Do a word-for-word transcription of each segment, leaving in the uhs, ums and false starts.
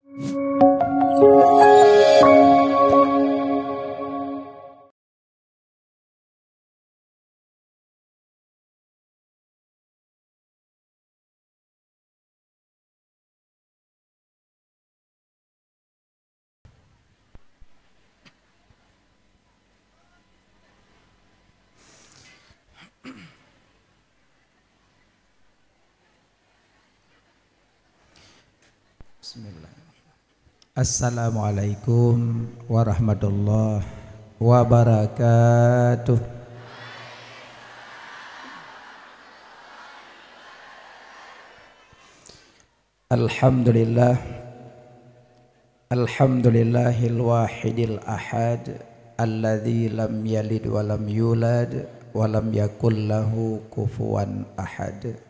Bismillah. Assalamualaikum warahmatullahi wabarakatuh. Alhamdulillah. Alhamdulillahil wahidil ahad, alladzi lam yalid wa lam yulad, wa lam yakul lahu kufuwan ahad.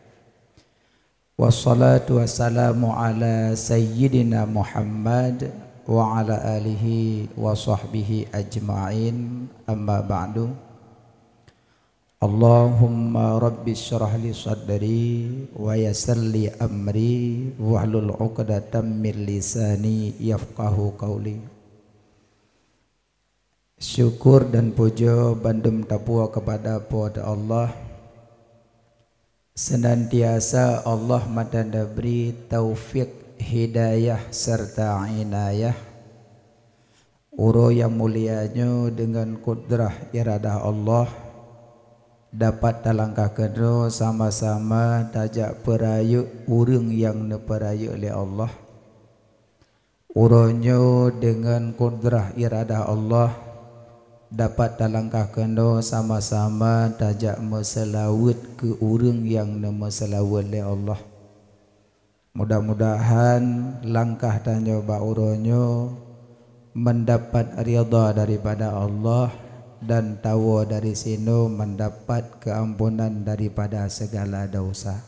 Wassalatu wassalamu ala sayyidina Muhammad wa ala alihi wa sahbihi ajma'in, amma ba'du. Allahumma rabbi syrah li sadri wa yassir li amri wahlul uqdatam min lisani yafqahu qauli. Syukur dan puja bandum tapuwoe keupada Po teu Allah. Seunantiasa Allah meuteubri taufik, hidayah, serta inayah. Uroe nyang mulia nyoe deungon kudrah iradah Allah, dapat talangkah keunoe sama-sama tajak peurayeuk ureuëng nyang neupeurayeuk lé Allah. Uroe nyoe deungon kudrah iradah Allah, dapat talangkah keunoe sama-sama tajak meuseulaweuet keu ureuëng nyang neumeuseulaweuet lé Allah. Mudah-mudahan langkah tanyoe bak uroe nyoe mendapat ridha daripada Allah dan tawoe dari sinoe mendapat keuampunan daripada segala dosa.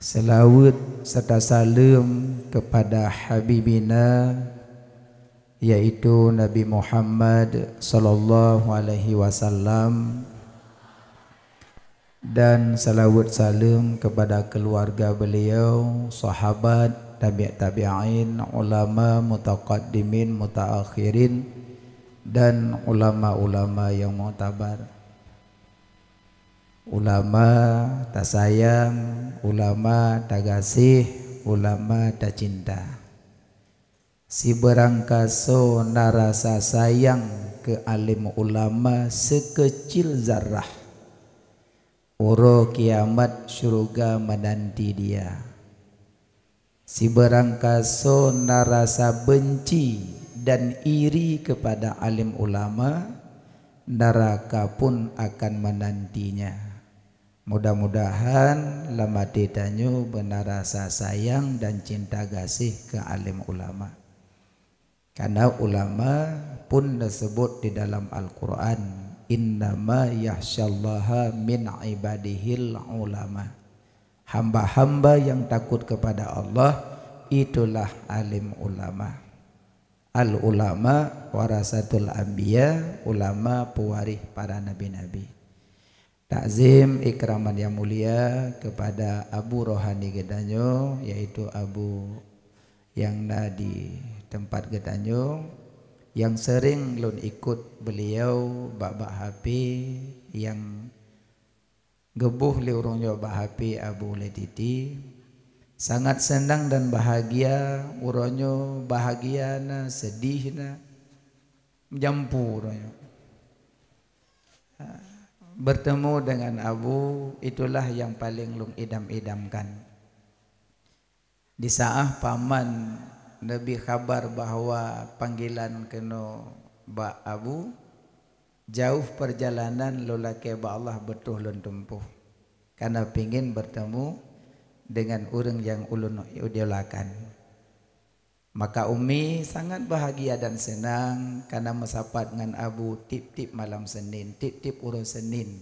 Seulaweuet serta saleuem keupada Habibina, yaitu Nabi Muhammad sallallahu alaihi wasallam, dan seulaweuet saleuem keupada keuluwarga beuliau, sahabat, tabi' tabi'in, ulama, mutaqaddimin, mutaakhirin, dan ulama-ulama nyang muktabar. Ulama tasayang, ulama tagaséh, ulama tacinta. Sibeurangkasoe na rasa sayang keu alim ulama seukeucil zarrah, uroe kiamat syeuruga meunanti dia. Sibeurangkasoe na rasa beunci dan iri keupada alim ulama, neuraka pun akan meunantinya. Mudah-mudahan lam até tanyoe beuna rasa sayang dan cinta gaséh keu alim ulama. Karena ulama pun disebut di dalam Al-Quran, "Innama yakhsyallaha min ibadihil ulama." Hamba-hamba yang takut kepada Allah, itulah alim ulama. Al-ulama warasatul anbiya, ulama pewaris para nabi-nabi. Takzim ikraman yang mulia kepada abu rohani geutanyoe, yaitu abu nyang na di teumpat geutanyoe, nyang seuring lôn ikot beuliau bak-bak H P nyang geuboh lé ureuëng nyoe bak H P Abu Letiti. Sangat seunang dan bahagia uroe nyoe, bahagia na, seudih na, meujampu uroe nyoe. Bertemu dengan Abu, itulah yang paling lôn idam-idamkan. Di saat paman neubri khabar bahwa panggilan keunoe bak Abu, jauh perjalanan lôn lakée bak Allah beutôi lôn teumpuh, karena pingin bertemu dengan ureuëng nyang ulôn idolakan. Maka Umi sangat bahagia dan seunang karena meusapat ngon Abu tieb-tieb malam Senin, tieb-tieb uroe Senin.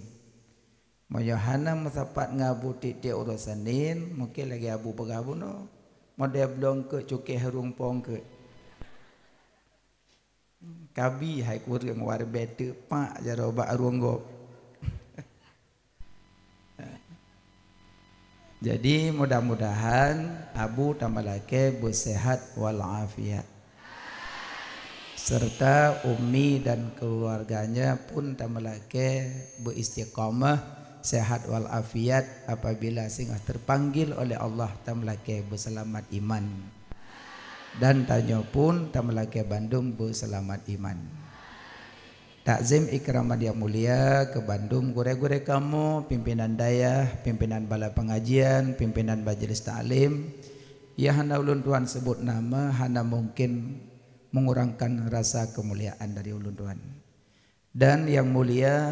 Meunyoe hana meusapat ngon Abu tieb-tieb uroe Senin, mungken lagée Abu peugah bunoe, model bloe eungkôt cukéh rueng po eungkôt. Kabi hai kureueng, warbée teuk pak jaroe bak rueng gob. Jadi, mudah-mudahan Abu tameulakée beusehat walafiat, serta Umi dan keluarganya pun tameulakée beuistiqamah, sehat walafiat, apabila singoh terpanggil oleh Allah tameulakée beuseulamat iman, dan tanyoe pun tameulakée bandum beuseulamat iman. Takzim ikraman yang mulia keu bandum gurée-gurée kamoe, pimpinan dayah, pimpinan bala pengajian, pimpinan majelis taklim, nyang hana ulôn tuan sebut nama, hana mungkin mengurangkan rasa kemuliaan dari ulôn tuan. Dan yang mulia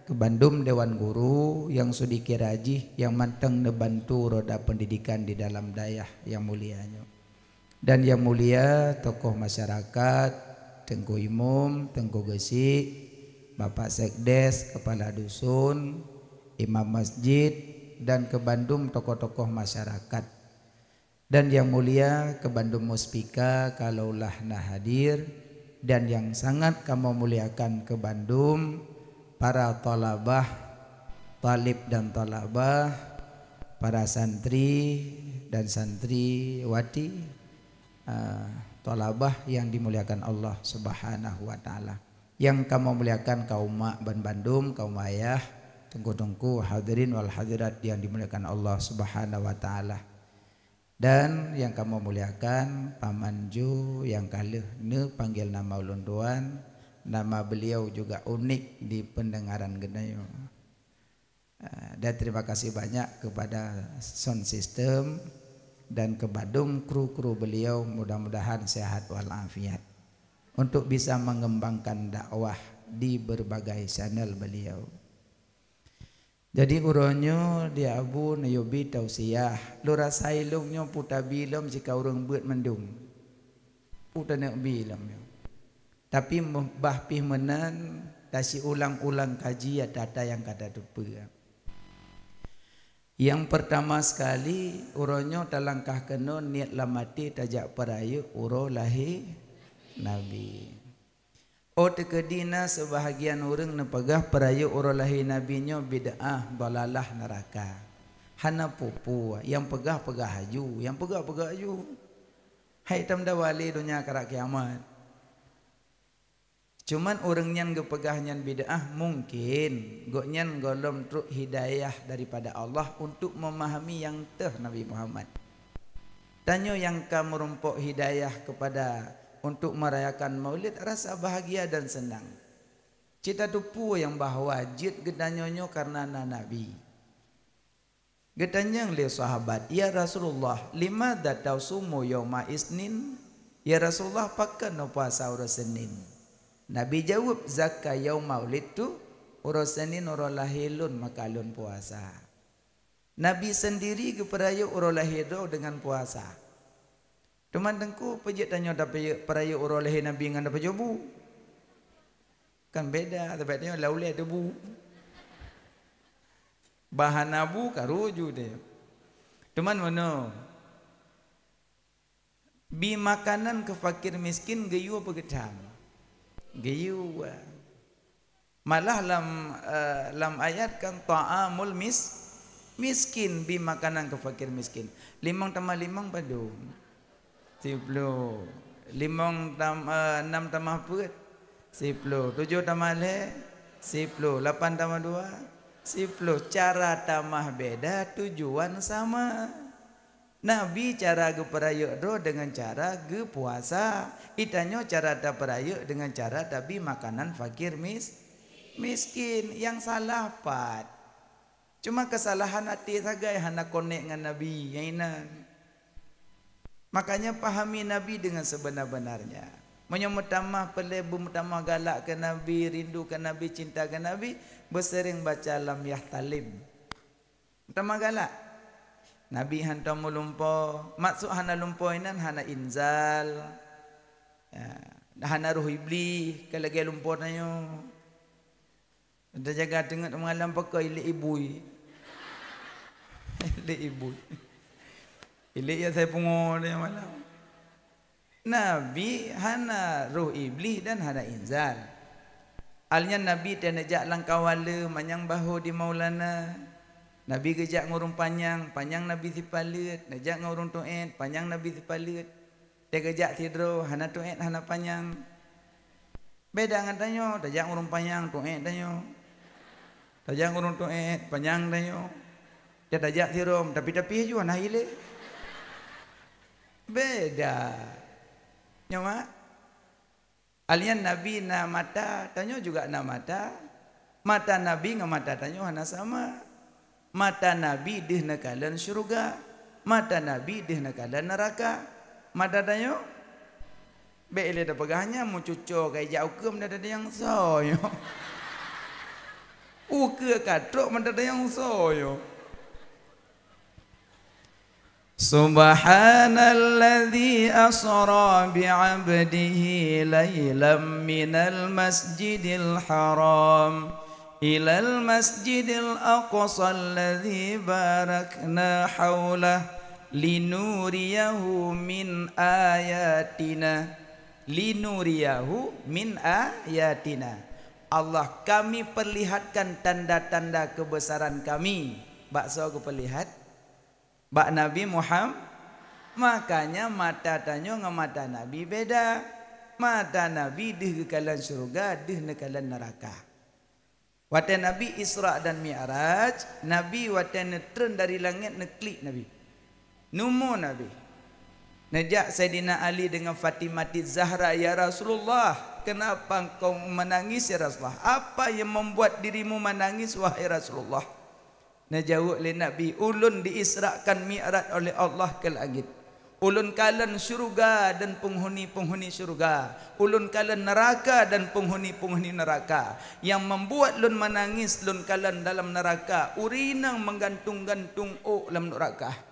keu bandum dewan guru nyang seudikira jih nyang mantong neubantu roda pendidikan di dalam dayah nyang mulia nyoe. Dan yang mulia tokoh masyarakat, Teungku Imum, Teungku Geuchik, Bapak Sekdes, Kepala Dusun, Imam Masjid, dan keu bandum tokoh-tokoh masyarakat. Dan yang mulia keu bandum muspika kalaulah na hadir, dan yang sangat kamoe muliakan keu bandum para thalabah, talib dan thalabah, para santri dan santriwati, ah, thalabah yang dimuliakan Allah Subhanahu wa Taala. Yang kamoe muliakan kaum mak ban bandum, kaum ayah, teungku-teungku, hadirin wal hadirat yang dimuliakan Allah Subhanahu wa Taala. Dan yang kamoe muliakan Paman Ju nyang ka lheueh neupanggil nama ulôn tuan, nama beliau juga unik di pendengaran geutanyoe. Ah, dan terima kasih banyak kepada sound system dan keu bandum kru-kru beliau, mudah-mudahan sehat walafiat untuk bisa mengembangkan dakwah di berbagai channel beliau. Jadi uroe nyoe di Abu neuyue bi tausiah, lôn rasa ilong nyoe peue tabi lom sika ureuëng beuet mandum. Peue taneuk bi lom nyoe. Tapi bah pih meunan, tasiulang-ulang kaji ata-ata nyang ka tateupeue. Nyang peurtama sekali, uroe nyoe talangkah keunoe niet lam até tajak peurayeuk uroe lahé Nabi. Oh, teukeudi na seubahagian ureuëng neupeugah peurayeuk uroe lahé Nabi nyoe bid'ah, dalalah, neuraka. Hana peue-peue, nyang peugah-peugah aju, nyang peugah-peugah aju. Hai tam dawa lé donya karab kiamat. Cuman ureuëng nyan geupeugah nyan bid'ah, mungkin gobnyan gohlom trok hidayah daripada Allah untuk memahami nyang teuh Nabi Muhammad. Tanyoe nyang ka meurumpok hidayah kepada untuk merayakan Maulid rasa bahagia dan senang. Cit tateupeue nyang bahwa jeuet geutanyoe nyoe karena na Nabi. Geutanyong lé sahabat, "Ya Rasulullah, limadza tasumu yauma isnin?" "Ya Rasulullah, pakon neupuasa uroe Senin?" Nabi jaweueb, "Zaka yauma wulidtu, uroe Senin uroe lahé lôn maka lôn puasa." Nabi sendiri geupeurayeuk uroe lahé droe deungon puasa. Teuma Teungku, peue jeuet tanyoe tapeurayeuk uroe lahé Nabi ngon tapajoh bu? Kan beda, sabab tanyoe lam ulée teubu. Bah hana bu karu ju deh. Teuma meunoe, bi makanan keu fakir miskin geuyue peugeutam. Geuyue. Malah lam, eh, lam ayat kan ta'amul mis-, miskin, bi makanan keu fakir miskin. Limong tamah limong padum? Siploh. Limong tam-, eh, nam tamah peuet? Siploh. Tujoh tamah lhée? Siploh. Lapan tamah dua? Siploh. Cara tamah beda, tujuan sama. Nabi cara geupeurayeuk droe deungon cara geupuasa. Geutanyoe cara tapeurayeuk deungon cara tabi makanan fakir mis-, miskin. Nyang salah pat? Cuma keusalahan até sagai hana konek ngon Nabi, nyan inan. Makanya pahami Nabi deungon sebenar-benarnya. Meunyoe meutamah peureulée beumeutamah galak keu Nabi, rindu keu Nabi, cinta keu Nabi, beusereng baca Lam Yahtalim. Meutamah galak. Nabi hantom meulumpoe, maksud hana lumpoe inan hana inzal. Ya, hana roh Iblih, ka lagée lumpoe tanyoe. Teujaga teungeut malam pakai ilék ibui. Ilék ibui. Ilék ya sai pungo dia malam. Nabi hana roh Iblih dan hana inzal. Alnyan Nabi teuneujak lam kawala manyang bahô di Maulana. Nabi geujak ngon ureuëng panyang, panyang Nabi sipaleuet, neujak ngon ureuëng tuét, panyang Nabi sipaleuet. Teugeujak sidroe, hana tuét, hana panyang. Beda ngon tanyoe, tajak ngon ureuëng panyang, tuét tanyoe. Tajak ngon ureuëng tuét, panyang tanyoe. Tajak sidroe, tapi-tapi aju hana ilée. Beda. Nyoe mak. Alian Nabi na mata, tanyoe juga na mata. Mata Nabi ngon mata tanyoe hana sama. Mata Nabi deuh neukalon syeuruga. Mata Nabi deuh neukalon neuraka. Mata tanyoe, bék lé tapeugah nyan meucuco kai jak ukeue mata nyang soe nyoe. Ukeue ka trok mata nyang soe nyoe. Subhanalladzi asra bi'abdihi lailam minal masjidil haram ilal masjidil aqsal ladzi barakna haulah linuriyahu min ayatina. Linuriyahu min ayatina. Allah, Kami perlihatkan tanda-tanda kebesaran Kami. Bak soe geupeulihat? Bak Nabi Muhammad. Makanya mata tanyoe ngon mata Nabi beda. Mata Nabi deuh geukalon syeuruga, deuh neukalon neuraka. Watée Nabi Isra dan Mi'raj, Nabi watée neutreun dari langét neuklik Nabi. Neumue Nabi. Neujak Saidina Ali deungon Fatimah Zahra, "Ya Rasulullah, kenapa engkau menangis, ya Rasulullah? Apa yang membuat dirimu menangis, wahai Rasulullah?" Neujaweueb lé Nabi, "Ulôn diisrakan mi'raj oleh Allah keu langét. Ulôn kalon syeuruga dan peunghuni-peunghuni syeuruga. Ulôn kalon neuraka dan peunghuni-peunghuni neuraka. Nyang membuat lôn meunangis, lôn kalon dalam neuraka ureuëng inong meugantung-gantung ôk lam neuraka.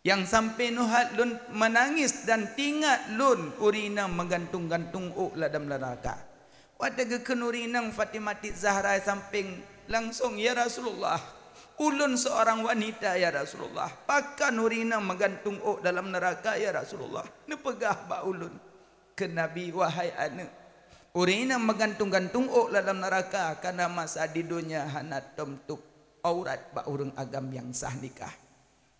Nyang sampoe neuhat lôn meunangis dan tingat lôn ureuëng inong meugantung-gantung ôk lam neuraka." Watée geukheun ureuëng inong Fatimah Zahra sampéng langsong, "Ya Rasulullah, ulôn seorang wanita, ya Rasulullah. Pakon ureuëng inong meugantung ôk dalam neuraka, ya Rasulullah? Neupeugah bak ulôn." Kheun Nabi, "Wahai aneuëk, ureuëng inong meugantung-gantung ôk dalam neuraka karena masa di donya hana tom tup aurat bak ureuëng agam nyang sah nikah.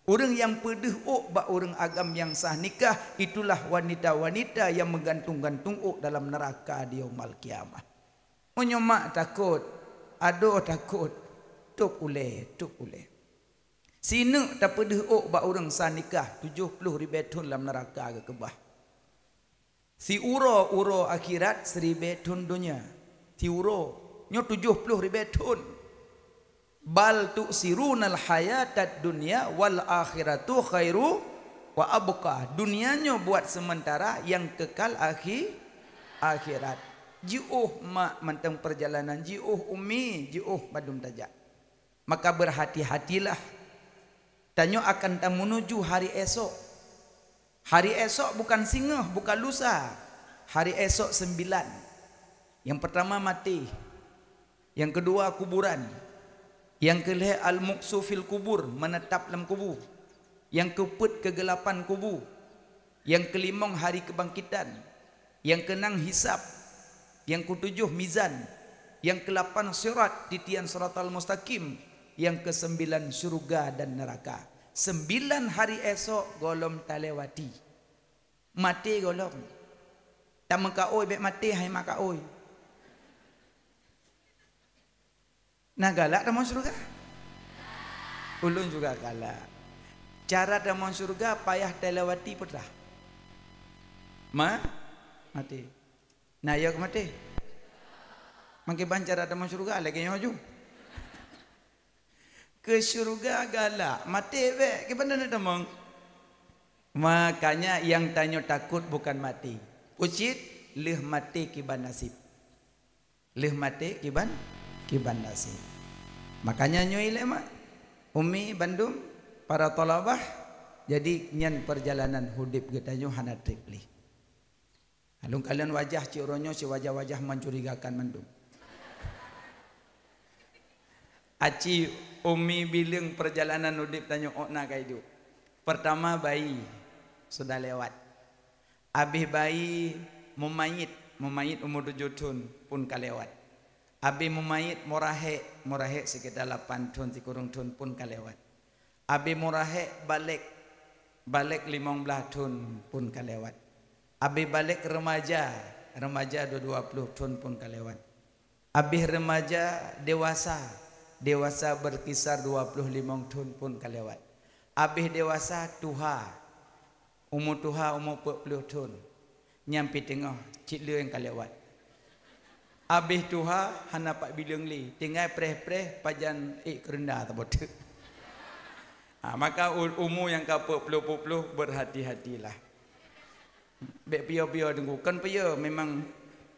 Ureuëng nyang peudeuh ôk bak ureuëng agam nyang sah nikah, itulah wanita-wanita nyang meugantung-gantung ôk dalam neuraka di Yaumal Qiyamah." Meunyoe mak takot, adoe takot, tôb ulée, tôb ulée. Sineuk tapeudeuh ôk bak ureuëng sah nikah tujoh ploh ribée thon lam neuraka geukeubah. Siuroe-uroe akhirat siribée thon donya. Siuroe, nyoe tujoh ploh ribée thon. "Bal tu'sirunal hayatad dunya wal akhiratu khairu wa abqa." Dunia nyoe buat sementara, nyang kekal akhi-, akhirat. Jiôh mak mantong perjalanan, jiôh umi, jiôh bandum tajak. Maka berhati-hatilah. Tanyoe akan tamenuju hari esok. Hari esok bukan singoh, bukan lusa. Hari esok sembilan. Yang pertama mati. Yang kedua kuburan. Yang kelhée al-muksu fil kubur, menetap lam kubu. Yang keupeuet kegelapan kubu. Yang kelimong hari kebangkitan. Yang keenam hisab. Yang ketujuh mizan. Yang kelapan sirat, titian siratal mustaqim. Yang kesembilan syurga dan neraka. Sembilan hari esok gohlom talewati. Maté gohlom. Tameukaôi bék maté hai makaôi. Nah, galak tamong syurga? Ulôn juga galak. Cara tamong syurga payah talewati peutah. Ma? Maté. Nah, ya ke maté? Mangkeban cara tamong syurga lagée nyoe ju. Ke syurga galak, maté bék, kiban na tamong. Makanya nyang tanyoe takot bukan maté. Pucit, lheueh maté kiban nasib. Lheueh maté kiban, kiban nasib. Makanya nyoe ilée mak, umi bandum, para thalabah, jadi nyan perjalanan udeb geutanyoe hana treb lé. Alun kalon wajah cit uroe nyoe si wajah-wajah mencurigakan mandum. Aci umi bileueng perjalanan udeb tanyoe ôk na ka idup. Pertama bayi, sudah lewat. Abéh bayi, meumayit, meumayit umur tujoh thon pun ka lewat. Abéh meumayét murahek, murahek sekitar lapan thon, sikureueng thon pun ka lewat. Abéh murahek balek, balek limong blaih thon pun ka lewat. Abéh balek remaja, remaja dua, dua ploh thon pun ka lewat. Abéh remaja dewasa, dewasa berkisar dua ploh limong thon pun ka lewat. Abéh dewasa tuha, umu tuha umu peuet ploh thon. Nyan pih teungoh cit lé nyang ka lewat. Abéh tuha hana pat bileueng lé, tinggai preh-preh pajan ék keureunda saboh teuk. Ha, maka u-, umu nyang ka peuet ploh, peuet ploh, berhati-hatilah. Bék piyo-piyo deungon, kon piyo, memang,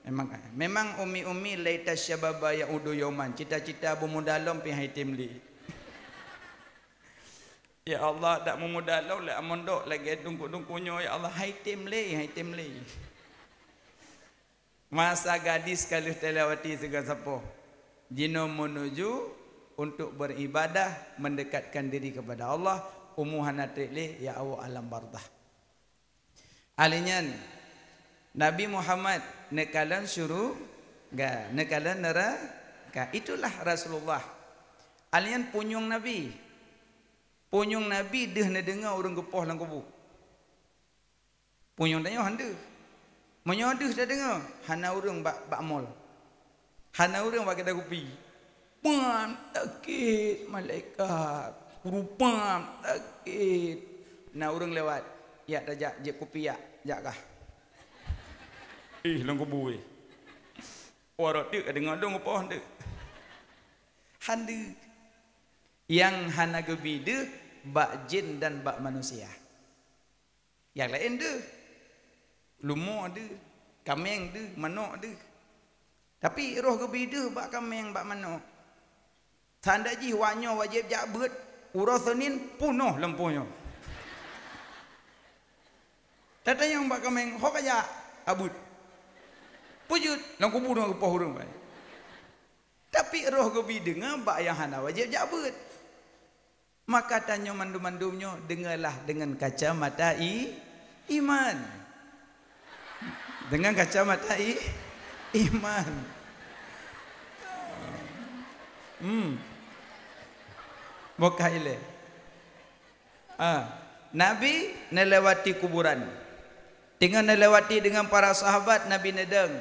memang, memang umi-umi laita syababa ya'udu yauman, cita-cita beumuda lom pih han item lé. Ya Allah, dak meumuda lom lé amon dok lagée dungku-dungku nyoe, ya Allah, han item lé, han item lé. Masa gadis ka lheueh teulewati sigoe sapoh. Jinoe menuju untuk beribadah, mendekatkan diri kepada Allah, umu hana treb lé, ya Allah, alam barzakh. Alinyan, Nabi Muhammad neukalon syuruga, neukalon neuraka. Itulah Rasulullah. Alinyan punyueng Nabi. Punyueng Nabi deuh neudeungoe ureuëng geupoh lam kubu. Punyueng tanyoe han deuh. Meunyoe deuh tadeungoe, hana ureuëng bak, bak mall. Hana ureuëng bak kedai kupi. Pam, sakét malaikat. Kurupam, sakét. Na ureuëng lewat, yak tajak, jeuet kupi yak, jak kah. Ih, lôn kubu weh. Warok teuk ka deungoe dong geupoh teuk. Han deuh. Nyang hana geubi deuh bak jén dan bak manusia. Nyang laén deuh. Leumo deuh, kaméng deuh, manok deuh. Tapi roh geubi deuh bak kaméng, bak manok. Tanda jih wak nyoe wajéb jak beuet, uroe Senin punoh lampôh nyoe. Tatanyong bak kaméng, "Ho ka jak?" "Ka beuet." "Peue jeuet?" "Lam kubu teungoh geupoh ureuëng bai." Tapi roh geubi deungoe bak nyang hana wajéb jak beuet. Maka tanyoe mandum-mandum nyoe deungoelah deungon kacamata i-, iman. Deungon kacamata i-, iman. Hmm. Bukah ilée. Ah, Nabi neulewati kuburan. Teungoh neulewati deungon para sahabat, Nabi neudong,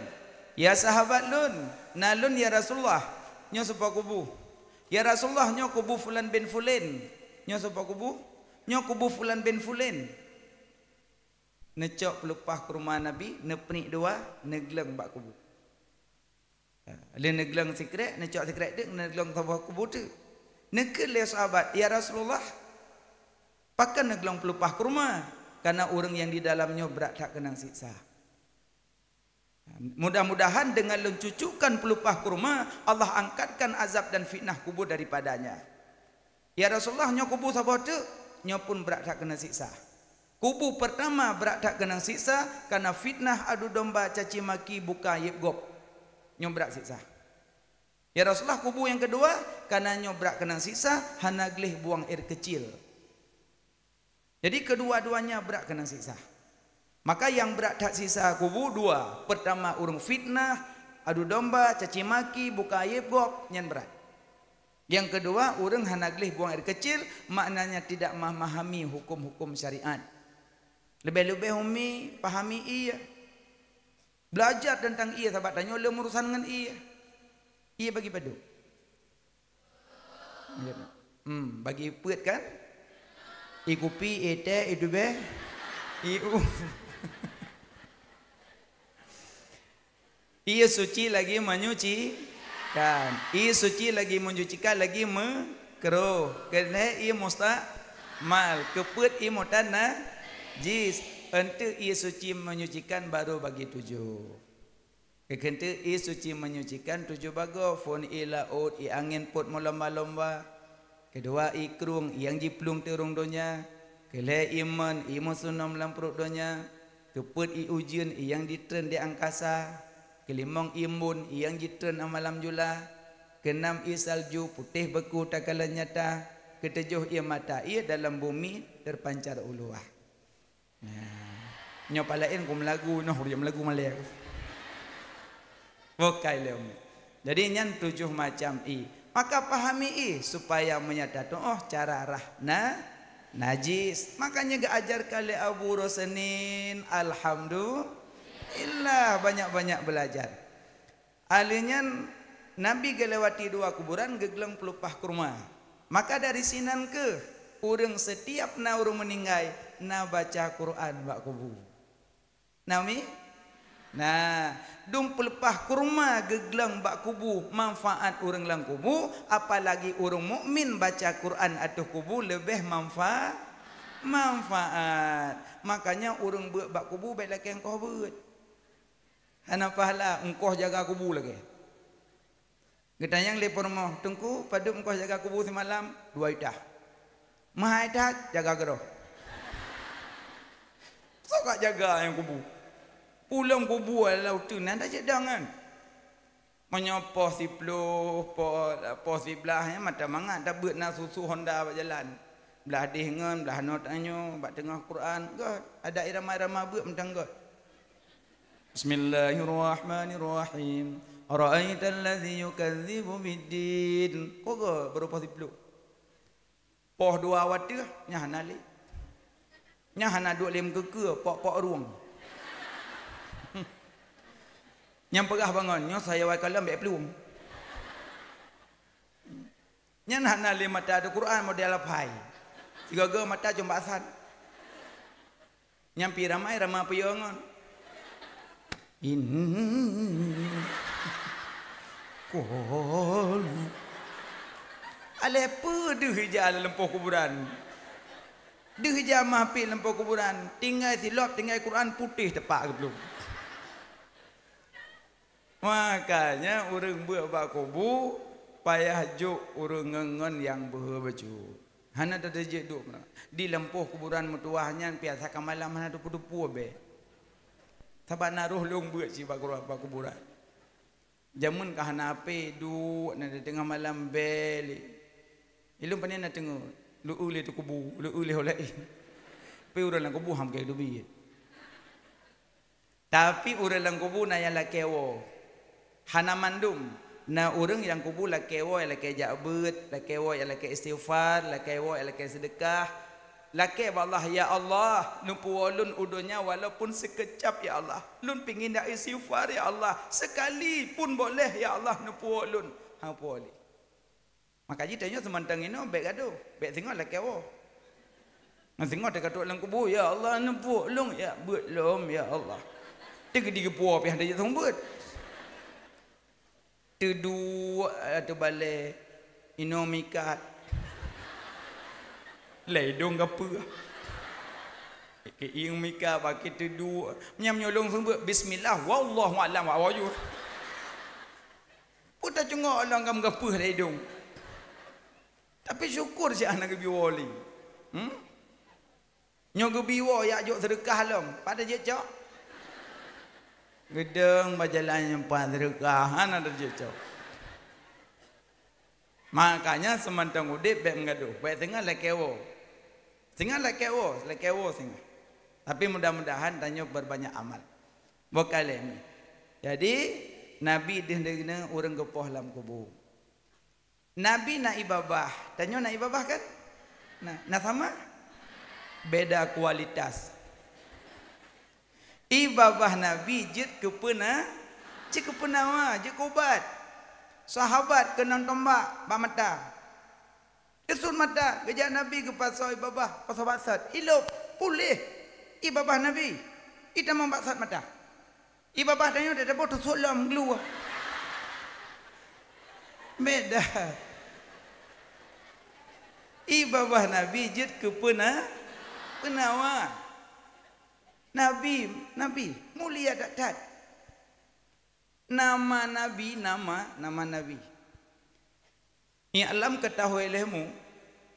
"Ya sahabat lôn, na lôn ya Rasulullah, nyoe soe po kubu?" "Ya Rasulullah, nyoe kubu fulan bin fulan." "Nyoe soe po kubu?" "Nyoe kubu fulan bin fulan." Neucok peulupah kurma Nabi, neupeunik dua, neugleueng bak kubu. Ha, lheueh neugleueng sikrek, neucok sikrek teuk, neugleueng saboh kubu teuk. Neukheun lé sahabat, "Ya Rasulullah, pakon neugleueng peulupah kurma? Kareuna ureuëng nyang di dalam nyoe brat that keunong siksa." Mudah-mudahan dengan lôn cucukkan peulupah kurma, Allah angkatkan azab dan fitnah kubur daripadanya. "Ya Rasulullah, nyoe kubu saboh teuk?" "Nyoe pun brat that keunong siksa." Kubu pertama brat that keunong siksa, kareuna fitnah, adu domba, caci maki, buka aib gob. Nyoe brat siksa. "Ya Rasulullah, kubu nyang keudua?" "Kareuna nyoe brat keunong siksa, hana gleh buang air kecil." Jadi, kedua-duanya brat keunong siksa. Maka nyang brat that siksa kubu dua. Pertama, ureuëng fitnah, adu domba, caci maki, buka aib gob, nyan brat. Nyang keudua, ureuëng hana gleh buang air kecil, maknanya tidak memahami hukum-hukum syariat. Leubeh-leubeh umi pahami ie. Belajar teuntang ie, sabab tanyoe lom urosan ngon ie. Ie bagi padub? Hmm, bagi peuet kan? Ie kupi, ie teh, ie tubeh, ie u. Ie suci lagi menyucikan. Ie suci lagi menyucikan, lagi meukeurôh. Keuneuk ie mustakmal. Keupeuet ie mutanajis. Enteuk ie suci menyucikan baru bagi tujoh. Keukeunteuk ie suci menyucikan tujoh bagoe, phon ie laôt, ie angén pôt meulomba-lomba. Keudua ie krueng, ie nyang jiplueng teurong donya. Keulhée ie mön, ie meusunom lam pruet donya. Keupeuet ie ujeuen, ie nyang jitreun di angkasa. Keulimong ie embôn, ie nyang jitreun lam malam jula. Keunam ie salju, putéh beukeu takalon nyata. Keutujoh ie mata ie dalam bumi terpancar u luwa. Nah, nyoe palaén ku meulagu, noh ureuëng meulagu malée. Bukai lé umi. Jadi nyan tujoh macam ie. Maka pahami ie supaya meunyo tatuoh cara rhah na najis. Makanya geuajarkan lé Abu Rosenin, alhamdulillah, banyak-banyak belajar. Alheuh nyan Nabi geulewati dua kuburan geuglong peuleupah kurma. Maka dari sinan keuh ureuëng setiap na ureuëng meuninggai na baca Quran bak kubu. Nami? Nah, dum peuleupah kurma geuglong bak kubu manfaat ureuëng lam kubu, apalagi ureuëng mukmin baca Quran ateueh kubu leubeh manfa-, manfaat. Makanya ureuëng beuet bak kubu bék lakée engkoh beuet. Hana pahala engkoh jaga kubu lagée. Geutanyong lé peurumoh, "Teungku, padub engkoh jaga kubu simalam?" "Dua juta." "Meuhai that, jaga keudroe." Soe ka jaga nyang kubu? Pulang kubu adalah uteuen, hana cit dong nyan. Meunyoe poh siploh, poh, poh siblaih, nyan mata mangat tabeuet na susu Honda bak jalan. Blah deh ngon, blah not tanyoe, bak teungoh Quran. Göt, adak irama-irama beuet mantong göt. Bismillahirrahmanirrahim. Ara'aital ladzi yukadzibu biddin. Koga baru poh siploh. Poh dua wateuh, nyan hana lé. Nyan hana duek lé meukeue-keue, pok-pok rueng. Nyang peugah bangon, nyoe saya wai kalon bék plueng. Nyan hana lé mata Al-Quran model apai. Sigoe-goe mata cuma asan. Nyang pi ramai rama peue ngon. In. Qalu. Alah peue deuh ija lam poh kuburan. Deuh ija mah pih lam poh kuburan. Tinggai silop, tinggai Quran putéh tepak geuplueng. Makanya ureuëng beuet bak kubu payah jok ureuëng ngon-ngon nyang beuhe bacut. Hana teuteujeuet duek meunan. Di lampôh kuburan meutuwah nyan piasa ka malam hana tupu-tupu abée. Sabab na roh lôn beuet cit bak kuburan, bak kuburan. Jameun ka hana H P, duek na di teungoh malam bée lé. Ilôn pane na teungoh, leu-eu lé teukubu, leu-eu lé ho laén. Tapi ureuëng lam kubu ham keu teubiet. Tapi ureuëng lam kubu na nyang lakée woe. Hana mandum. Na ureuëng nyang kubu lakée woe, nyang lakée jak beuet, lakée woe, nyang lakée istighfar, lakée woe, nyang lakée seudeukah. Lakée bak Allah, "Ya Allah, neupuwoe lôn u donya walaupun seukeucap, ya Allah. Lôn pingin jak istighfar, ya Allah. Seukali pun boleh, ya Allah, neupuwoe lôn." Han puwoe lé. Maka jih tanyoe seumantong inoe bék gadoh, bék singoh lakée woe. Ngon singoh teuka trok lam kubu, "Ya Allah, neupuwoe lôn, ya beuet lom, ya Allah." Teuka digeupuwoe pih hana jeuet seumeubeuet. Teuduek, eh, teubalée, inoe mikat. Lé idong gapeue. Keu ieng mikat, bak keu teuduek. Meunyoe meunyoe lôn seumeubeuet, bismillah, wallahu a'lam, wak waju. Peue tacungok lom ka meugapeue lam idong. Tapi syukur si hana geubi woe lé. Hmm? Nyoe geubi woe yak jok seudeukah lom. Pat jeuet cok? Geudong bak jalan nyang pat seudeukah, hana jeuet cok. Makanya seumantong udeb bék meugadoh, bék singoh lakée woe. Singoh lakée woe, lakée woe singoh. Tapi mudah-mudahan tanyoe peurbanyak amal. Boh ka lé mi. Jadi, Nabi deuh deungoe ureuëng geupoh lam kubu. Nabi na ie babah. Tanyoe na ie babah kan? Na, na sama? Beda kualitas. Ie babah Nabi jeuet keu peuna-, jeuet keu peunawa, jeuet keu ubat. Sahabat keunong tombak bak mata. Teusut mata, geujak Nabi geupasoe ie babah, pasoe bak sot. Ilop, puléh ie babah Nabi. Itamong bak sot mata. Ie babah tanyoe teutabôh teusut lom geuh. Beda. Ie babah Nabi jeuet keu peuna-, peunawa. Nabi, Nabi, mulia that-that. Nama Nabi, nama, nama Nabi. I'lam, ketahui olehmu,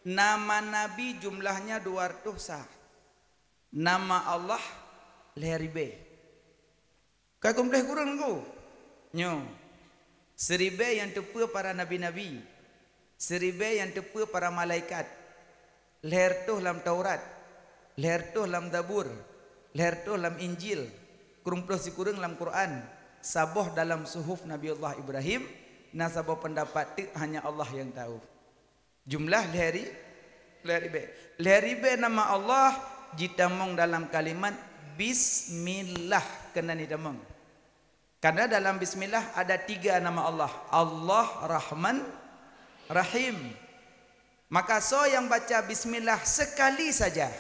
nama Nabi jumlahnya dua ratus sa. Nama Allah lhée ribée. Ka kumpleh kureueng ku. Nyoe. Seuribée nyang teupeue para nabi-nabi. Seuribée nyang teupeue para malaikat. Lhée reutôh lam Taurat, lhée reutôh lam Zabur, lhée reutôh lam Injil, krumploh sikureueng lam Quran, saboh dalam suhuf Nabi Allah Ibrahim, Na saboh peundapat teuk hanya Allah nyang tahu. Jumlah lhèe ri-, lhèe ribèe. Lhèe ribèe nama Allah jitamong dalam kalimat bismillah keunan jitamong. Karena dalam bismillah ada tiga nama Allah. Allah Rahman Rahim. Maka soe nyang baca bismillah sekali saja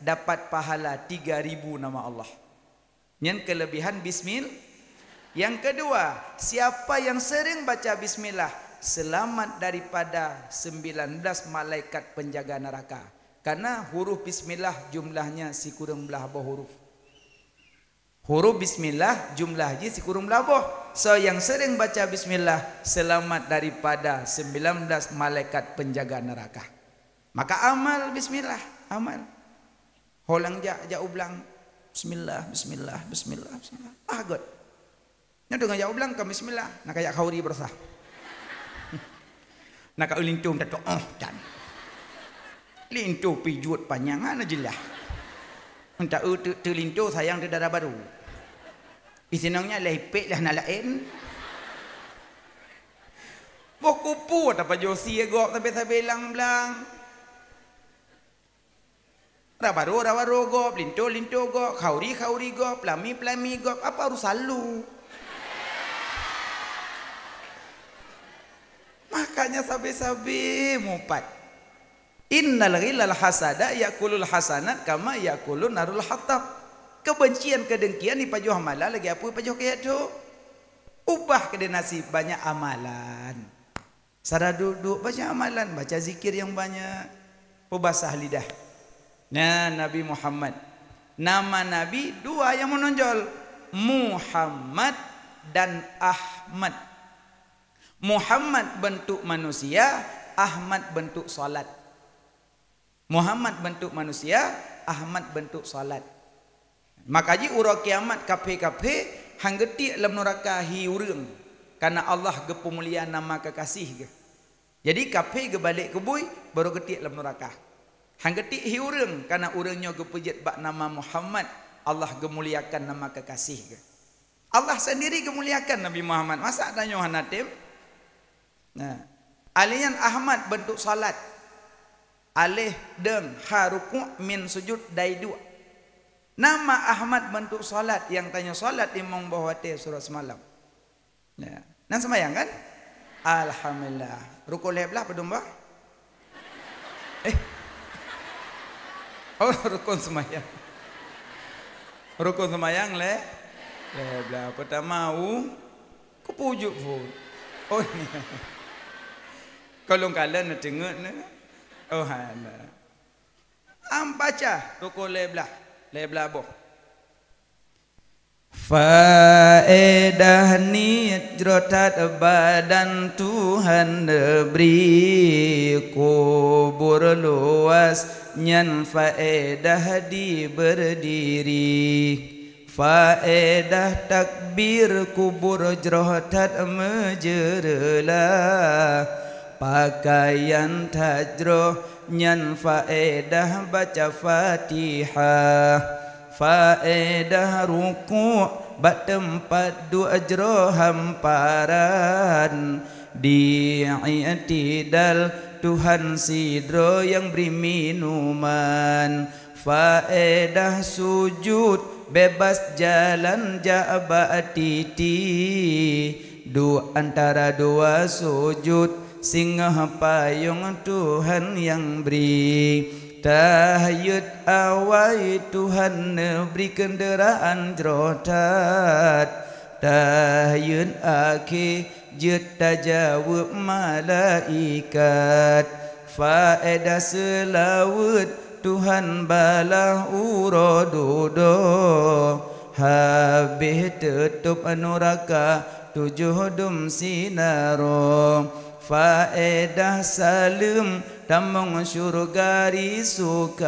dapat pahala tiga ribu nama Allah. Nyan kelebihan bismil-, yang kedua, siapa yang sering baca bismillah selamat daripada sembilan belas malaikat penjaga neraka. Karena huruf bismillah jumlahnya sikureueng blah boh huruf. Huruf bismillah jumlah jih sikureueng blah boh. Soe nyang sering baca bismillah selamat daripada sembilan belas malaikat penjaga neraka. Maka amal bismillah, amal. Ho nyang jak, jak u blang. Bismillah, bismillah, bismillah, bismillah. Ah, göt. Nyoe teungoh jak u blang, ka bismillah. Na ka jak khauri beurasah. Na ka eu linto minta toh, oh, dan. Linto pih jeuet panyang, hana jeulaih. Minta eu teu-, teu linto sayang teu dara barô. Isinong nyan lhèe ipèk lheuh na laén. Boh kupu tapajoh sie gob sabe-sabe lam blang. Rabaro-rabaro gob, linto-linto gob, khauri-khauri gob, plami-plami gob, apa urusan lu? Makanya sabe-sabe mupat. Innal ghillal hasada yakulul hasanat kama yakulun narul hatab. Kebencian, kedengkian dipajoh amalan lagèe apui pajoh keuyak thô. Ubah keudeh nasib banyak amalan. Sara duek-duek baca amalan, baca zikir nyang banyak, peubasah lidah. Nah, Nabi Muhammad. Nama Nabi dua nyang meunonjol, Muhammad dan Ahmad. Muhammad bentuk manusia, Ahmad bentuk salat. Muhammad bentuk manusia, Ahmad bentuk salat. Maka jih uroe kiamat kaphé-kaphé han geutiek lam nuraka hi ureueng, karena Allah geupeumulia nama kekasih geuh. Jadi kaphé geubalek keubui baru geutiek lam nuraka. Han geutiek hi ureueng, karena ureueng nyoe geupeujeuet bak nama Muhammad, Allah geumuliakan nama kekasih geuh. Allah sendiri geumuliakan Nabi Muhammad. Masa tanyoe hana tem? Nah, alèh nyan Ahmad bentuk salat. Alif, deng, ha, rukuk, mim, sujud, dai duek. Nama Ahmad bentuk salat nyang tanyoe salat limong boh watèe siuroe simalam. Ya. Nan seumayang kan? Alhamdulillah. Rukun lhèe blah padum boh? Eh. Oh, rukun seumayang. Rukun seumayang lhèe, lhèe blah. Pertama, u, kupu ujuk phôn. Oh, iya. Ka lôn kalon na teungeut na. Oh, hana. Am baca rukun lhèe blah, lhèe blah boh. Faedah niet jroh that badan Tuhan neubri, kubur luwas nyan faedah di beurdiri. Faedah takbir kubur jroh that meujeureulah, pakaian that jroh nyan faedah baca Fatihah. Faedah rukuk bak teumpat duek jroh hamparan, di i'tidal Tuhan sidroe nyang bri minuman. Faedah sujud bebas jalan jak bak titi, duek antara dua sujud singoh payong Tuhan nyang bri. Tahayut awai Tuhan neubri keundeuraan jroh that. Tahayut akhé jeuet tajaweueb malaikat. Faedah seulaweuet Tuhan balaih uroe dudoe, habéh teutôb nuraka tujoh dum sinaroe. Faedah saleuem tamong syeuruga risukan.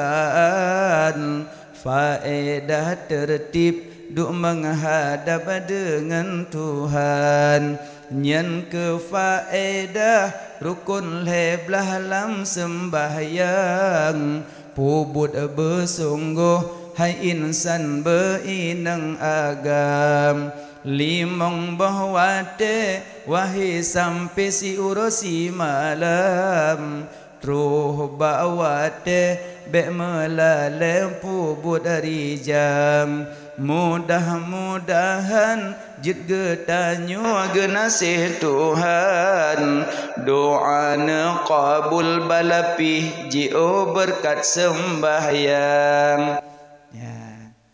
Faedah teurtib duek meuhadab deungon Tuhan. Nyan keuh faedah rukun lhèe blah lam seumbahyang. Peubuet beusunggoh hai insan beuinong agam. Limong boh watée wahi sampoe siuroe simalam, troh bak watée bék meulalée peubuet rijang. Mudah-mudahan jeuet geutanyoe geunaséh Tuhan, doa neuqabul balapi jiôh beureukat seumbahyang. Ya.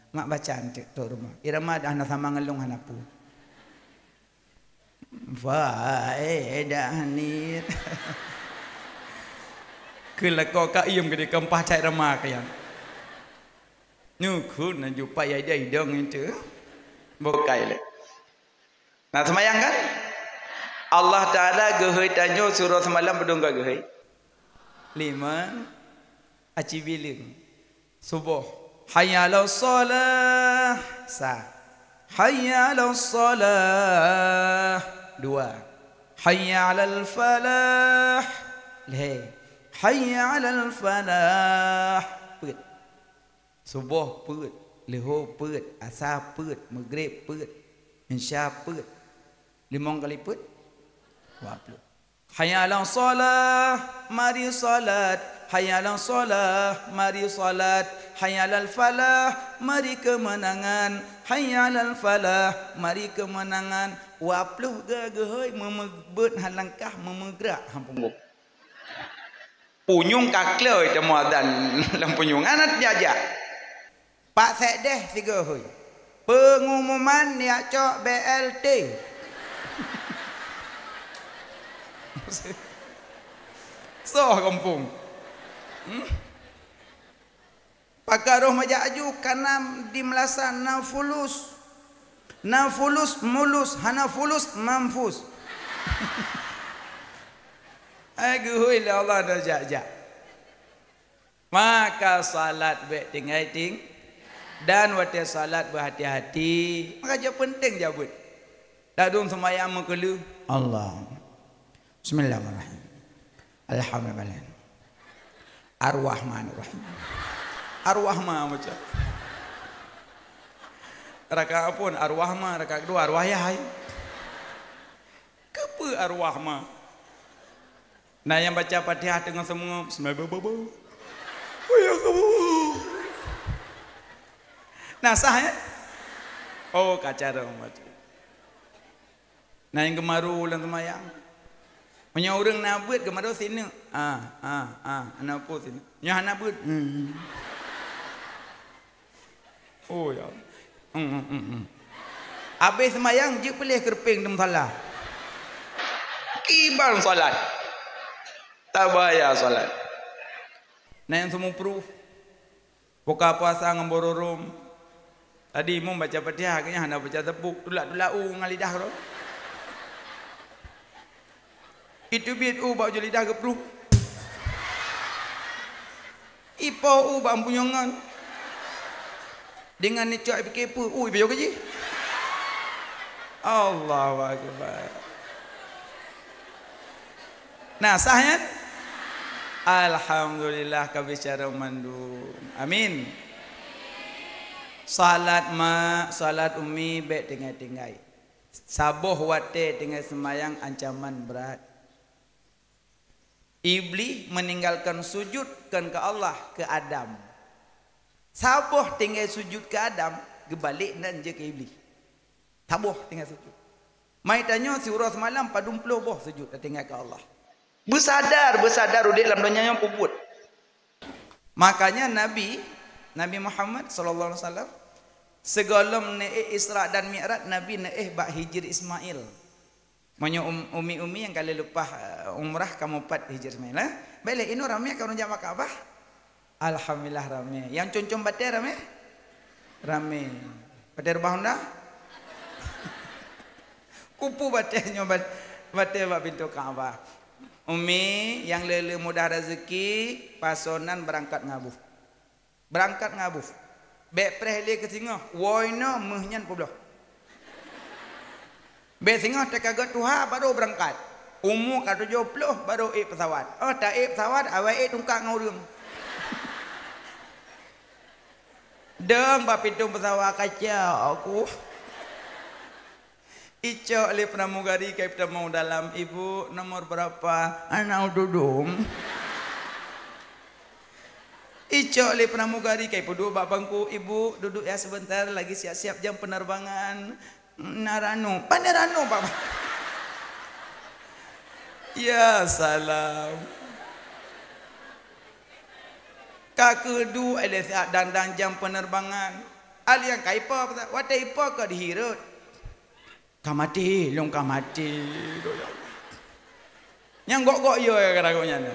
Mak baca eunteuk trok rumoh. Irama dah na sama ngon lôn hana peue. Faedah nit. Keu lakoe ka iem geude keu empah cai rama keu nyan. Nyoe kheun na jupat yai dai dong itu. Bukai lé. Nah, seumayang kan? Allah Taala geuhôi tanyoe siuroe seumalam padum ka geuhôi? Lima. Aci bileueng. Suboh. Hayya 'alas shalah. Sa. Hayya 'alas shalah. Dua. Hayya 'alal falah. Lhée. Hayya 'alal falah. Peuet. Suboh peuet. Leuhô peuet. Asa peuet. Meugreb peuet. Insya peuet. Limong kali peuet? Dua ploh. Hayya 'alas shalah, mari salat. Hayya 'alas shalah, mari salat. Hayya 'alal falah, mari keumeunangan. Hayya 'alal falah, mari keumeunangan. Dua ploh ga geuhôi meumeubeut han langkah meumeugrak han punggong. Punyueng ka kloi teuma adzan lam punyueng. Hana jak-jak. Pak Sekdes sigoe hôi. Peungumuman jak cok B L T. Soh gampông. Hmm? Pakon roh meujak aju kana di meulasan na fulus. Na fulus mulus, hana fulus mampus. Ai geuhôi lé Allah dah jak-jak. Maka salat bék tinggai-ting, dan watée salat beuhati-hati. Maka jeuet peunteng jabeuet. Ladôm seumayang meukeuleuh. Allah. Bismillahirrahmanirrahim. Alhamdulillah. Ar-Rahmanirrahim. Ar-Rahman macam. Rakaat pun Ar-Rahman, rakaat kedua Ar-Wahai. Keupeue Ar-Rahman? Na nyang baca Fatihah teungoh seumeungeup, seumeubeu-beu-beu. Oh, ya Allah. Na sah, ya? Oh, ka cara umat. Na nyang geumaru lam seumayang. Meunyoe ureuëng na beuet geumaru sineuk. Ah, ah, ah, hana peue sineuk. Nyoe hana beuet. Hmm. Oh, ya. Hmm, hmm, hmm, hmm. Abéh seumayang, jeuet peuleh keureupeng di musala. Kiban salat. Tabaya salat. Na nyang seumeupruh. Buka puasa ngon bororôm. Tadi imum baca Fatihah, geuhnyan hana baca teupuk, tulak-tulak u ngon lidah keudroe. Iteubiet u bak ujong lidah geupruh. Ipo u bak ampunyongan. Dengan nicok ipike peue, u ipajoh keujih. Allahu Akbar. Nah, sah nyan? Alhamdulillah ka bicara mandum. Amin. Salat mak, salat umi bék tinggai-tinggai. Saboh watée tinggai seumayang ancaman brat. Iblih meuninggalkan sujud kon keu Allah, keu Adam. Saboh tinggai sujud keu Adam, geubalek nan jeuet keu Iblih. Saboh tinggai sujud. Mai tanyoe siuroe seumalam padum ploh boh sujud tatinggai keu Allah. Beusadar, beusadar udeb lam donya nyoe peubuet. Makanya Nabi, Nabi Muhammad sallallahu alaihi wasallam, sigohlom neuék Isra dan Mi'raj, Nabi neuék bak Hijir Ismail. Meunyoe um-, umi-umi nyang ka lheueh leupah, eh, umrah ka mupat Hijir Ismail, eh? Bék lé inoe ramé ka ureuëng jak bak Ka'bah. Alhamdulillah ramé. Nyang com-com batée ramé? Ramé. Batée reubah honda? Kupu batée nyoe bat-, batée bak pintoe Ka'bah. Umi, nyang le-le mudah rezeki, pasonan beurangkat ngabuh. Beurangkat ngabuh. Bék preh lé keu singoh, woe inoe méuh nyan peubloe. Bék singoh teuka gét tuha baru beurangkat. Umu ka tujoh ploh baru ék peusawat. Oh, ta ék peusawat, awai ék tungkak ngon ureuëng. Dong bak pintoe peusawat kaca aku. Icok lé pramugari ka itamong dalam, "Ibu, nomor berapa?" "Anak dudum." Icok lé pramugari ka ipeuduek bak bangku, "Ibu, duduk ya sebentar, lagi siap-siap jam penerbangan." "Naranu." "Pane ranu, Bapak?" Ya salam. Ka keudu lé siat dandang jam penerbangan. Aliang ka ipo, watée ipo ka dihirot. Ka maté, lôn ka maté. Nyang gok-gok yo ya kata gobnyan.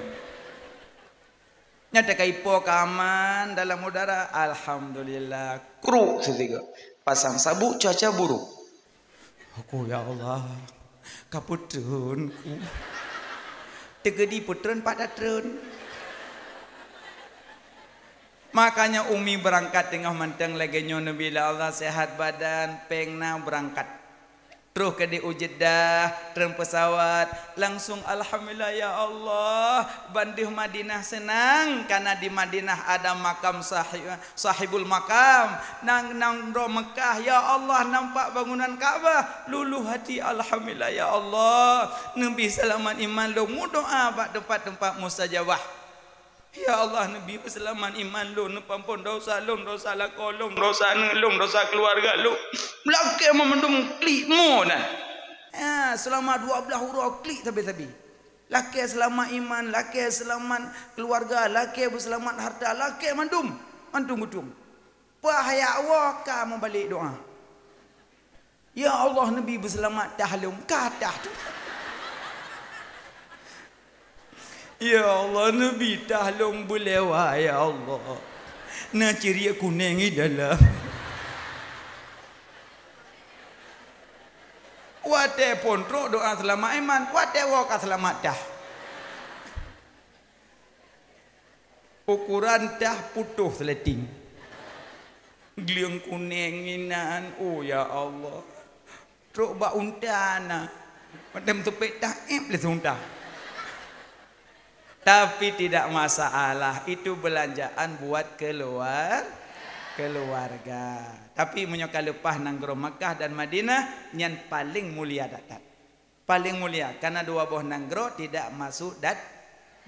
Nyata ka ipo ka aman dalam udara, alhamdulillah. Kruk sitiga. Pasang sabuk cuaca buruk. Aku ya Allah, ka peutreun ku. Teugedi peutreun pat datreun. Makanya Umi berangkat teungoh mantong lagée nyoe, neubila Allah sehat badan, péng na berangkat. Troh keudeh u Jeddah, treun pesawat, langsung alhamdulillah ya Allah, bandeh Madinah seunang, karena di Madinah ada makam sahib, sahibul makam, nang, nang droe Mekah, ya Allah, nampak bangunan Ka'bah, luluh hati, alhamdulillah ya Allah, neubi seulamat iman lôn, meudoa bak teumpat-teumpat mustajabah. Ya Allah, neubi peuseulamat iman lôn, neupeuampon dosa lôn, dosa lakoe lôn, dosa aneuk lôn, dosa keuluwarga lôn. Lakée mandum klik mo na. Ha, seulamat dua blaih uroe klik sabe-sabe. Lakée seulamat iman, lakée seulamat keuluwarga, lakée beuseulamat harta, lakée mandum, mandum geutueng. Pah yak woe ka meubalek doa. Ya Allah, neubi beuseulamat tah lôn, ka tah tu. Ya Allah, neubi tah lôn beulewa, ya Allah. Na ciriek kuneng di dalam. Watée phon trok doa seulamat iman, watée woe ka seulamat tah. Ukuran tah putôh seuleting. Gleueng kuneng inan, oh ya Allah. Trok bak unta na. Padahai teupék tah éb lé unta. Tapi tidak masalah, itu belanjaan buat keluar, keluarga. Tapi meunyoe ka leupah nanggroe Makkah dan Madinah, nyan paléng mulia that-that. Paléng mulia, karena dua boh nanggroe tidak masuk dat-,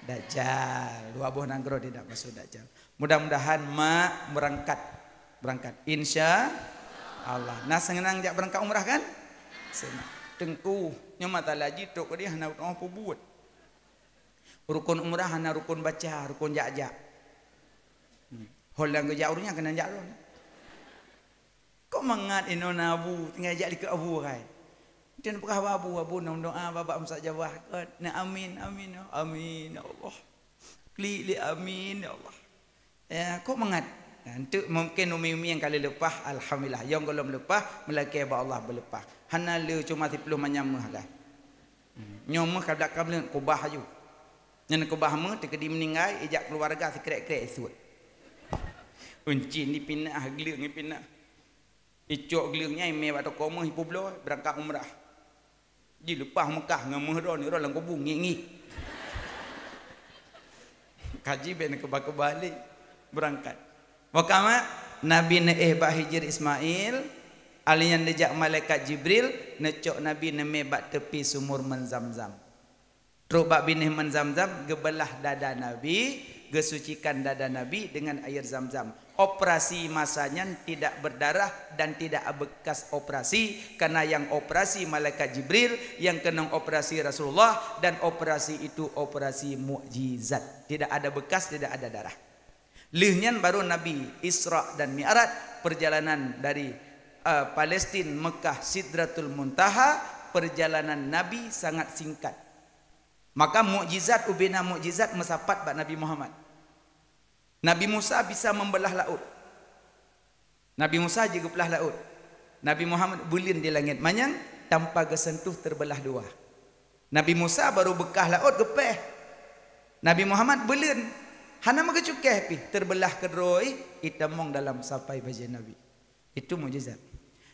dajjal. Dua boh nanggroe tidak masuk dajjal. Mudah-mudahan mak berangkat. Berangkat. Insya Allah. Nah, seunang jak berangkat umrah kan? Seunang. Teungku, nyoe mata laju trok dia hana utang apa buat. Rukun umrah hana rukun baca, rukun jak-jak. Hmm. Hol dan geujak ureuëng nyan keunan jak lom. Kok mangat inoe na abu, tinggai jak dikeue abu hai. Dia peugah bak abu, abu nong doa babak mustajabah. Na amin, amin, amin ya Allah. Klik lé amin ya Allah. Ya, kok mangat. Ya, untuk mungkin umi-umi yang kali leupah, alhamdulillah. Yang belum leupah, melakée bak Allah beuleupah. Hana le cuma siploh manyam meuh agak. Hmm. Nyoe meuh ka dak ka meuleut kubah aju. Nyan kubah meuh teukeudi meuninggai, ijak keuluwarga sikrek-krek isuet. Uncin dipinah, gleueng dipinah. Icok gleueng nyan imé bak toko meuh ipubloe beurangkat umrah. Jileupah Mekah ngon meuh droe, droe lam kubu ngiek-ngiek. Kaji ben keuba-keuba lé beurangkat. Wakama Nabi neuéh bak Hijir Ismail, ali nyan dijak malaikat Jibril, neucok Nabi neumé bak teupi sumur Meuh Zamzam. Trok bak binéh Meuh Zamzam, geubeulah dada Nabi, geusucikan dada Nabi dengan air Zamzam. Operasi masa nyan tidak berdarah dan tidak bekas operasi, karena yang operasi malaikat Jibril, yang keunong operasi Rasulullah, dan operasi itu operasi mukjizat. Tidak ada bekas, tidak ada darah. Lheueh nyan baru Nabi Isra dan Mi'raj, perjalanan dari, eh, Palestin, Mekah, Sidratul Muntaha, perjalanan Nabi sangat singkat. Maka mukjizat ubena mukjizat meusapat bak Nabi Muhammad. Nabi Musa bisa membelah laôt. Nabi Musa jigeuplah laôt. Nabi Muhammad beuleuen di langét manyang tanpa geuseuntuh teubeulah dua. Nabi Musa baru beukah laôt geupéh. Nabi Muhammad beuleuen hana meugeucukéh pih teubeulah keudroe itamong dalam sapai bajée Nabi. Itu mukjizat.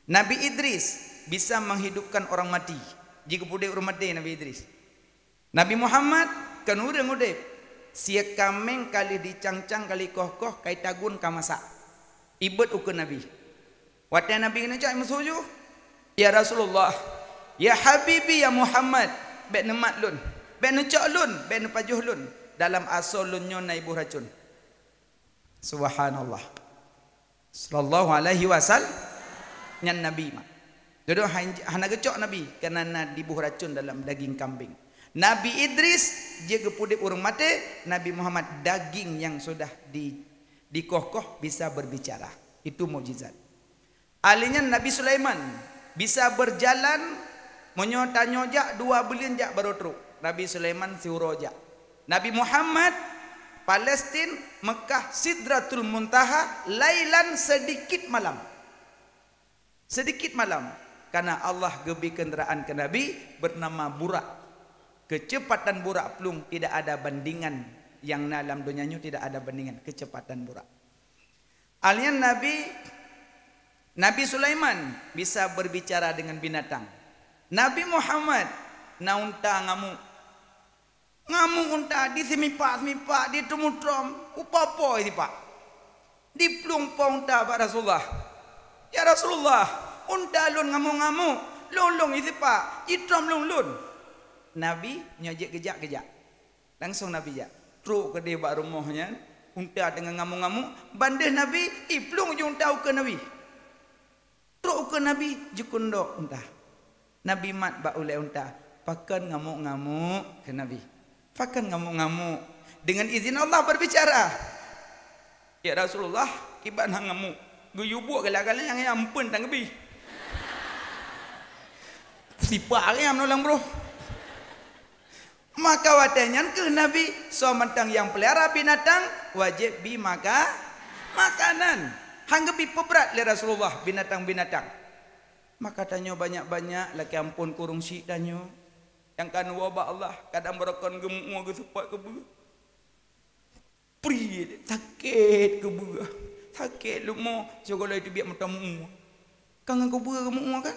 Nabi Idris bisa menghidupkan orang mati. Jigeupudek ureuëng maté Nabi Idris. Nabi Muhammad kon ureuëng udeb. Sie kaméng ka lheueh dicang-cang ka lheueh koh-koh ka itagun ka masak. Ibeuet ukeue Nabi. Watée Nabi keuneuk cok meusuju, "Ya Rasulullah, "Ya habibi ya Muhammad, bék neumat lôn, bék neucok lôn, bék neupajoh lôn. Dalam asoe lôn nyoe na iboh racun." Subhanallah. Sallallahu alaihi wasallam. Nyan Nabi mak. Dudoe han-, hana geucok Nabi, karena na diboh racun dalam daging kambing. Nabi Idris, jeuet geupudeb ureuëng maté, Nabi Muhammad daging yang sudah di, dikoh-koh bisa berbicara. Itu mukjizat. Ahli nyan Nabi Sulaiman bisa berjalan, meunyoe tanyoe jak dua buleuen jak baru trok. Nabi Sulaiman siuroe jak. Nabi Muhammad, Palestin, Mekah, Sidratul Muntaha, lailan sedikit malam. Sedikit malam, karena Allah geubri kenderaan keu Nabi bernama Burak. Kecepatan Burak plueng tidak ada bandingan, yang na lam donya nyoe tidak ada bandingan kecepatan Burak. Ahli nyan Nabi, Nabi Sulaiman bisa berbicara dengan binatang. Nabi Muhammad na unta ngamuk. Ngamuk unta, diseumipak-seumipak, ditrom-trom, upo-po isipak. Diplueng po unta bak Rasulullah. "Ya Rasulullah, unta lôn ngamuk-ngamuk, lôn-lôn isipak, jitrom lôn-lôn." Nabi nyoe jeuet geujak, geujak. Langsong Nabi jak. Trok keudeh bak rumoh nyan, unta teungoh ngamuk-ngamuk, ban deuh Nabi, iplueng ju unta ukeue Nabi. Trok ukeue Nabi, jikundok unta. Nabi mat bak ulée unta, "Pakon ngamuk-ngamuk?" kheun Nabi. "Pakon ngamuk-ngamuk?" Dengan izin Allah berbicara. "Ya Rasulullah, kiban han ngamuk. Geuyue buet galak-galak nyang ya ampeuen tan geubi. Sipak nyang meunurot lam broh." Maka watée nyan keuh Nabi, soe mantong nyang peulihara binatang, wajéb bi maka-, makanan. Han geubi peubrat lé Rasulullah binatang-binatang. Maka tanyoe banyak-banyak lakée amphon keu ureuëng syiek tanyoe. Nyang ka neuwoe bak Allah, kadang barokon geumeu'ue geuseupôt keubeue. Pri, sakét keubeue, sakét leumo, sigohlom teubiet meutameu'ue. Ka ngon keubeue geumeu'ue kan?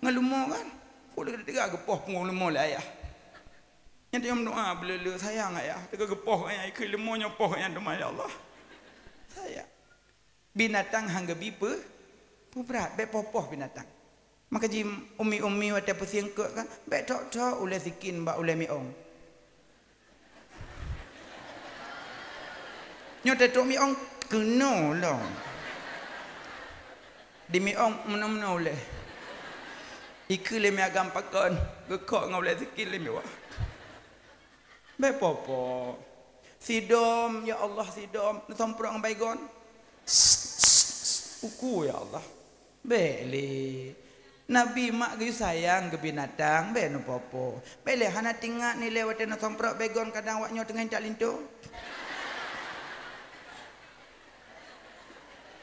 Ngon leumo kan? Kok lagée teuga geupoh punggong leumo lé ayah. Nyan teuma meudoa beuleu-leu, "Sayang ayah, teuga geupoh ayah, ikheun leumo nyoe poh ayah teuma ya Allah." Sayang. Binatang han geubi peu-, peubrat, bék poh-poh binatang. Maka ji ummi-ummi watée peusieng keuek kan, bék trok-trok ulée sikin bak ulée miong. Nyoe teutrok miong keunoe lom. Di miong meunoe-meunoe ulée. Ikheun lé miagam pakon, geukok ngon ulée sikin lé miwah. Bék poh-poh. Sidom, ya Allah, sidom. Neusamprot ngon baygon. Uku, ya Allah. Bék lé. Nabi mak geuyue sayang keu binatang, bék neupoh-poh. Bék lé hana teuingat nilai watée neusamprot baygon kadang awak nyoe teungoh intat linto.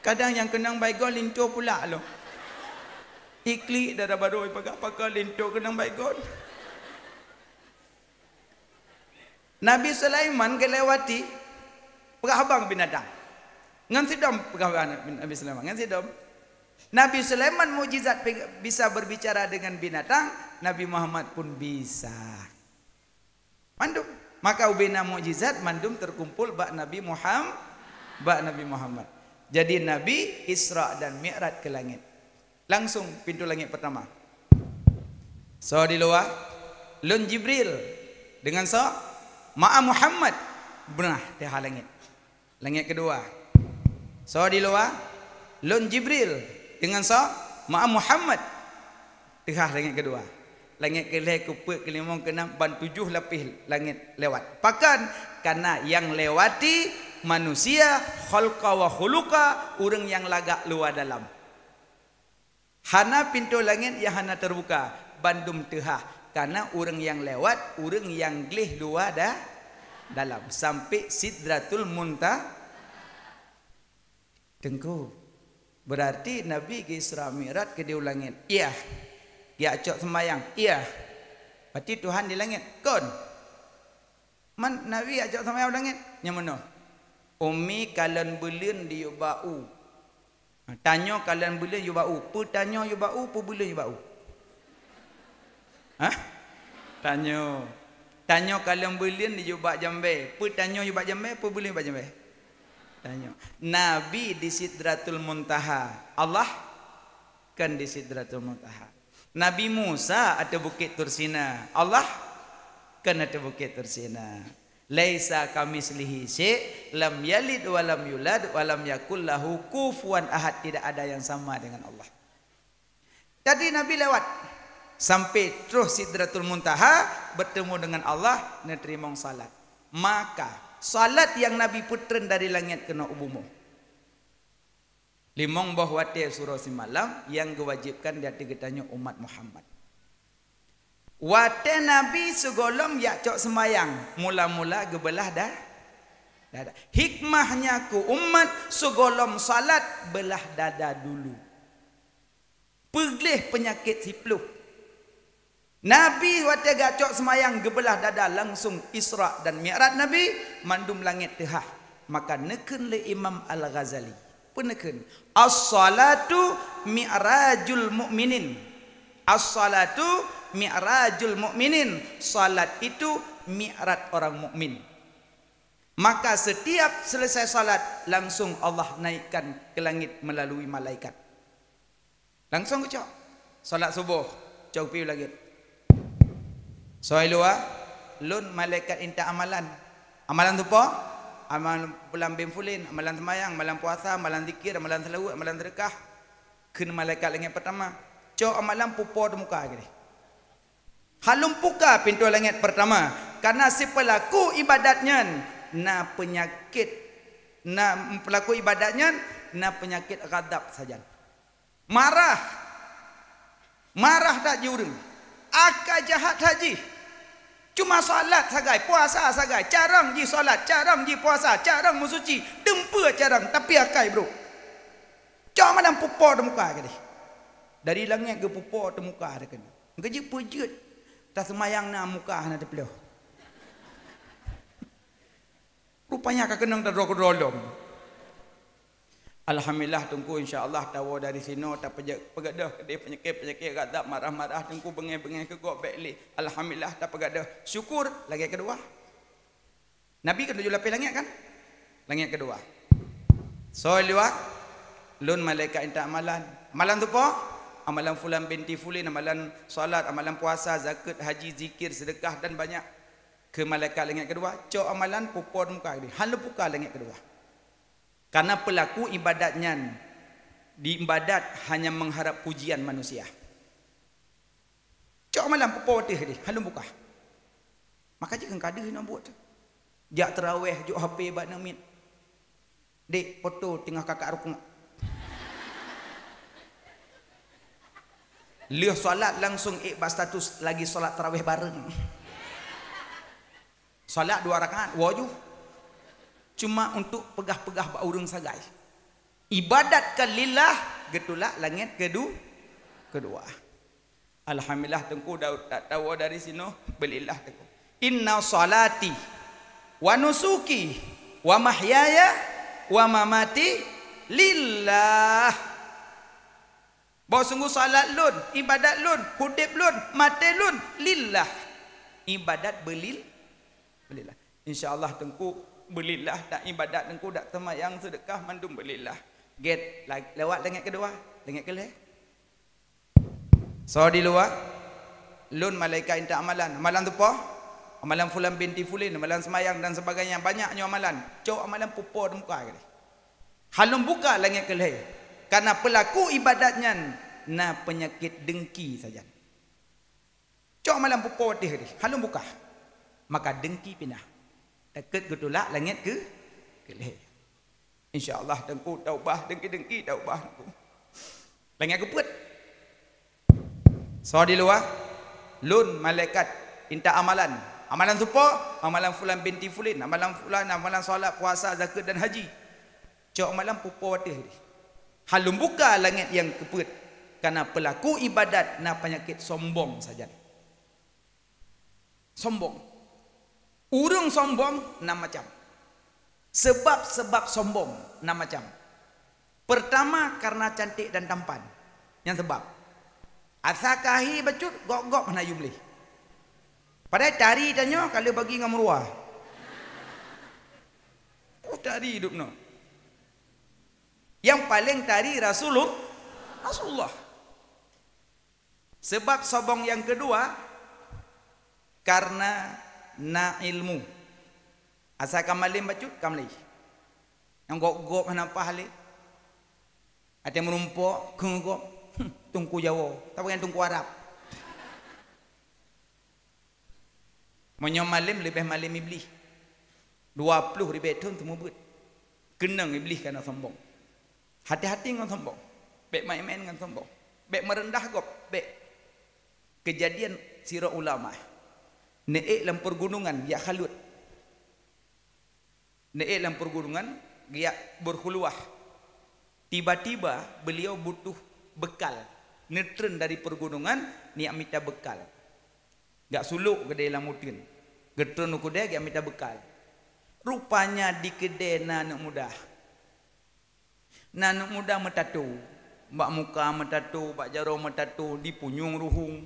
Kadang nyang keunong baygon linto pulak lom. Iklik dara barô ipeugah pakon linto keunong baygon. Nabi Sulaiman geulewati peugah haba ngon binatang. Ngon sidom peugah haba Nabi Sulaiman, ngon sidom. Nabi Sulaiman mukjizat pe-, bisa berbicara dengan binatang, Nabi Muhammad pun bisa. Mandum. Maka ubena mukjizat mandum terkumpul bak Nabi Muham-, bak Nabi Muhammad. Jadi Nabi Isra dan Mi'raj ke langit. Langsung pintu langit pertama. Soe di luwa? Lôn Jibril. Dengan soe? Ma'a Muhammad. Beunah teuhah langét. Langét keudua. Soe di luwa? Lôn Jibril. Dengan soe? Ma'a Muhammad. Teuhah langét keudua. Langét keulhée, keupeuet, keulimong, keunam, ban tujoh lapéh langét lewat. Pakon? Karena nyang lewati manusia khalqa wa khuluqa, ureuëng nyang lagak luwa dalam. Hana pintoe langét nyang hana teubuka, bandum teuhah, karena ureuëng nyang lewat, ureuëng nyang gleh luwa da-, dalam, sampai Sidratul Munta-, Teungku, berarti Nabi geu-Isra Mi'raj keudeh u langét? Iya. Geujak cok seumayang? Iya. Berarti Tuhan di langét? Kon. Man Nabi jak cok seumayang u langét? Nyang meunoe. Umi kalon buleuen diyue bak u. Ha, tanyoe kalon buleuen yue bak u. Peue tanyoe yue bak u, peue buleuen yue bak u? Hah? Tanyoe. Tanyoe kalon buleuen yue bak jambée. Peue tanyoe yue bak jambée, peue buleuen yue bak jambée? Tanyoe. Nabi di Sidratul Muntaha. Allah kan di Sidratul Muntaha. Nabi Musa ateueh Bukét Tursina. Allah kan ateueh Bukét Tursina. "Laisa kamitslihi syai', lam yalid wa lam yulad, wa lam yakul lahu kufuwan ahad." Tidak ada yang sama dengan Allah. Jadi Nabi lewat sampai troh Sidratul Muntaha, bertemu dengan Allah, neuteurimong salat. Maka salat nyang Nabi peutreun dari langét keunoe u bumoe. Limong boh watée siuroe simalam nyang geuwajibkan di ateueh geutanyoe umat Muhammad. Watée Nabi sigohlom jak cok seumayang, mula-mula geubeulah da-, dada. Hikmahnya keu umat sigohlom salat beulah dada dulu. Peugleh peunyakét siploh. Nabi watée geucok seumayang geubeulah dada langsong Isra dan Mi'raj Nabi, mandum langét teuhah. Maka neukheun lé Imam Al-Ghazali. Peue neukheun? "As-salatu mi'rajul mu'minin." "As-salatu mi'rajul mu'minin." Salat itu mi'raj orang mukmin. Maka setiap selesai salat, langsung Allah naikkan ke langit melalui malaikat. Langsung geucok. Salat suboh, cok piôh langét. Soe luwa, lôn malaikat intat amalan. Amalan tupo? Amalan fulan bin fulin, amalan seumayang, amalan puasa, amalan zikir, amalan seulaweuet, amalan seudeukah. Kheun malaikat langét peurtama, "Cok amalan pupo teumuka keudeh." Hana lôn buka pintoe langét peurtama, karena sipeulaku ibadat nyan na peunyakét, na peulaku ibadat nyan na peunyakét ghadab sajan. Marah. Marah that jih ureuëng. Akai jahat that jih. Cuma salat sagai, puasa sagai, carông jih salat, carông jih puasa, carông meusuci, dumpeue carông, tapi akai brok. Cok amalan pupo teumuka keudeh. Dari langét geupupo teumuka teuh keunoe. Geujeuet peue jeuet, taseumayang na muka hana teupeuleueh. Rupanya ka keunong tadroe keudroe lom. Alhamdulillah Teungku, insya Allah tawoe dari sinoe tapeujeuet peugadôh keudeh peunyakét-peunyakét ghadab, marah-marah Teungku, beungéh-beungéh keu gob bék lé. Alhamdulillah tapeugah deuh syukur. Langét keudua. Nabi kan tujoh lapéh langét kan? Langét keudua. Soe luwa, lôn malaikat intat amalan. Amalan tupo? Amalan fulan binti fulin, amalan salat, amalan puasa, zakeuet, haji, zikir, seudeukah dan banyak. Keu malaikat langét keudua, cok amalan pupo muka keudeh. Hana lôn buka langét keudua. Karena peulaku ibadat nyan, di ibadat hanya mengharap pujian manusia. Cok amalan pupo teuh deh, hana lôn buka. Maka jih keu ka deuh nyoe buet teuh. Jak teurawéh, jok H P bak neuk miet. Dek, foto teungoh kakak rukuk. Lheueh salat langsung ék bak status lagi salat teurawéh bareng. Salat dua rakaat, woe ju. Cuma untuk peugah-peugah bak ureuëng sagai. Ibadat ka lillah, geutulak langét kedu-, keudua. Alhamdulillah Teungku da-, da-, tawoe dari sinoe, beulillah Teungku. Inna salati wa nusuki wa mahyaya wa mamati lillah. Bahwa sungguh salat lôn, ibadat lôn, udeb lôn, maté lôn lillah. Ibadat beulil-, beulillah. Insya Allah Teungku beulillah, dak ibadat Teungku, dak seumayang, seudeukah, mandum beulillah. Gét, la-, lewat langét keudua, langét keulhée. Soe di luwa, lôn malaikat intat amalan. Amalan tupo? Amalan fulan binti fulin, amalan seumayang dan sebagainya. Banyak nyoe amalan. Cok amalan pupo teumuka keudeh. Hana lôn buka langét keulhée. Karena peulaku ibadat nyan na peunyakét deungki sajan. Cok amalan pupo teuh deh, hana lôn buka. Maka deungki pinah. Takot geutulak langét keu-, keulhée. Insya Allah Teungku taubah, deungki-deungki taubah Teungku. Langét keupeuet. Soe di luwa, lôn malaikat intat amalan. Amalan tupo? Amalan fulan binti fulin, amalan fulan, amalan salat, puasa, zakeuet dan haji. Cok amalan pupo teuh deh. Hana lôn buka langét nyang keupeuet, karena peulaku ibadat na peunyakét sombong sajan. Sombong. Ureuëng sombong na macam. Sebab-sebab sombong na macam. Pertama, karena cantik dan tampan. Nyang sebab. Asa ka hi bacut, gok-gok hana yue meuléh. Padahai tari tanyoe ka lheueh bagi ngon meuruwa. Oh, tari hidup nyoe. Nyang paleng tari Rasulul-, Rasulullah. Sebab sombong nyang keudua, karena na ilmu. Asai ka malem bacut, ka malem. Nyang gob-gob hana paih lé. Até meurumpok, keu gob, hmm, teungku Jawa, tapi ngon teungku Arab. Meunyoe malem, leubeh malem Iblih. Dua ploh ribée thon seumeubeuet. Keunong Iblih kana sombong. Hati-hati ngon sombong. Bék maén-maén ngon sombong. Bék meureundah gob, bék. Keujadian sidroe ulama. Neuék lam peugunungan, jak khalut. Neuék lam peugunungan, geujak beukhuluwah. Tiba-tiba beliau butuh bekal. Neutreun dari peugunungan, neujak mita bekal. Geujak sulok keudeh lam uteuen. Geutreun u keudeh, geujak mita bekal. Rupanya di keudeh na aneuk muda. Na aneuk muda meutato. Bak muka meutato, bak jaroe meutato, di punyueng ruhueng.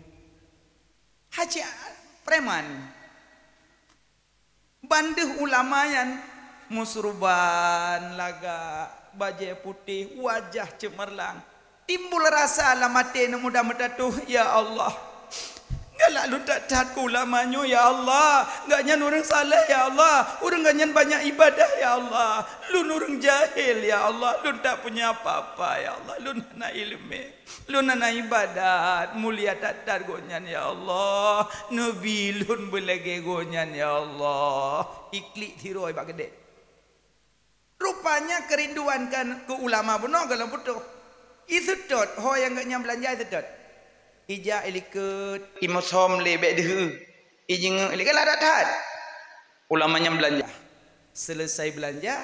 Hana preman. Ban deuh ulama nyan, meusurban lagak, bajée putéh, wajah ceumeurlang. Timbul rasa lam até aneuk muda meutato, "Ya Allah, galak lôn that-that keu ulama nyoe, ya Allah. Gobnyan ureuëng saleh, ya Allah. Ureuëng gobnyan banyak ibadah, ya Allah. Lôn ureuëng jahil, ya Allah. Lôn tak punya apa-apa, ya Allah. Lôn hana iéleumé." Lôn hana ibadat, mulia that-that gobnyan, ya Allah. Neubi lôn beulagée gobnyan, ya Allah. Iklik sidroe bak keudeh. Rupanya keurinduan kan keu ulama bunoe gohlom putôh. Iseutôt, ho nyang gobnyan beulanja iseutôt. Ijak ilikot, imeusom lé bék deuh. Ijingeuk lé galak that-that. Ulama nyan beulanja. Seuleusai beulanja,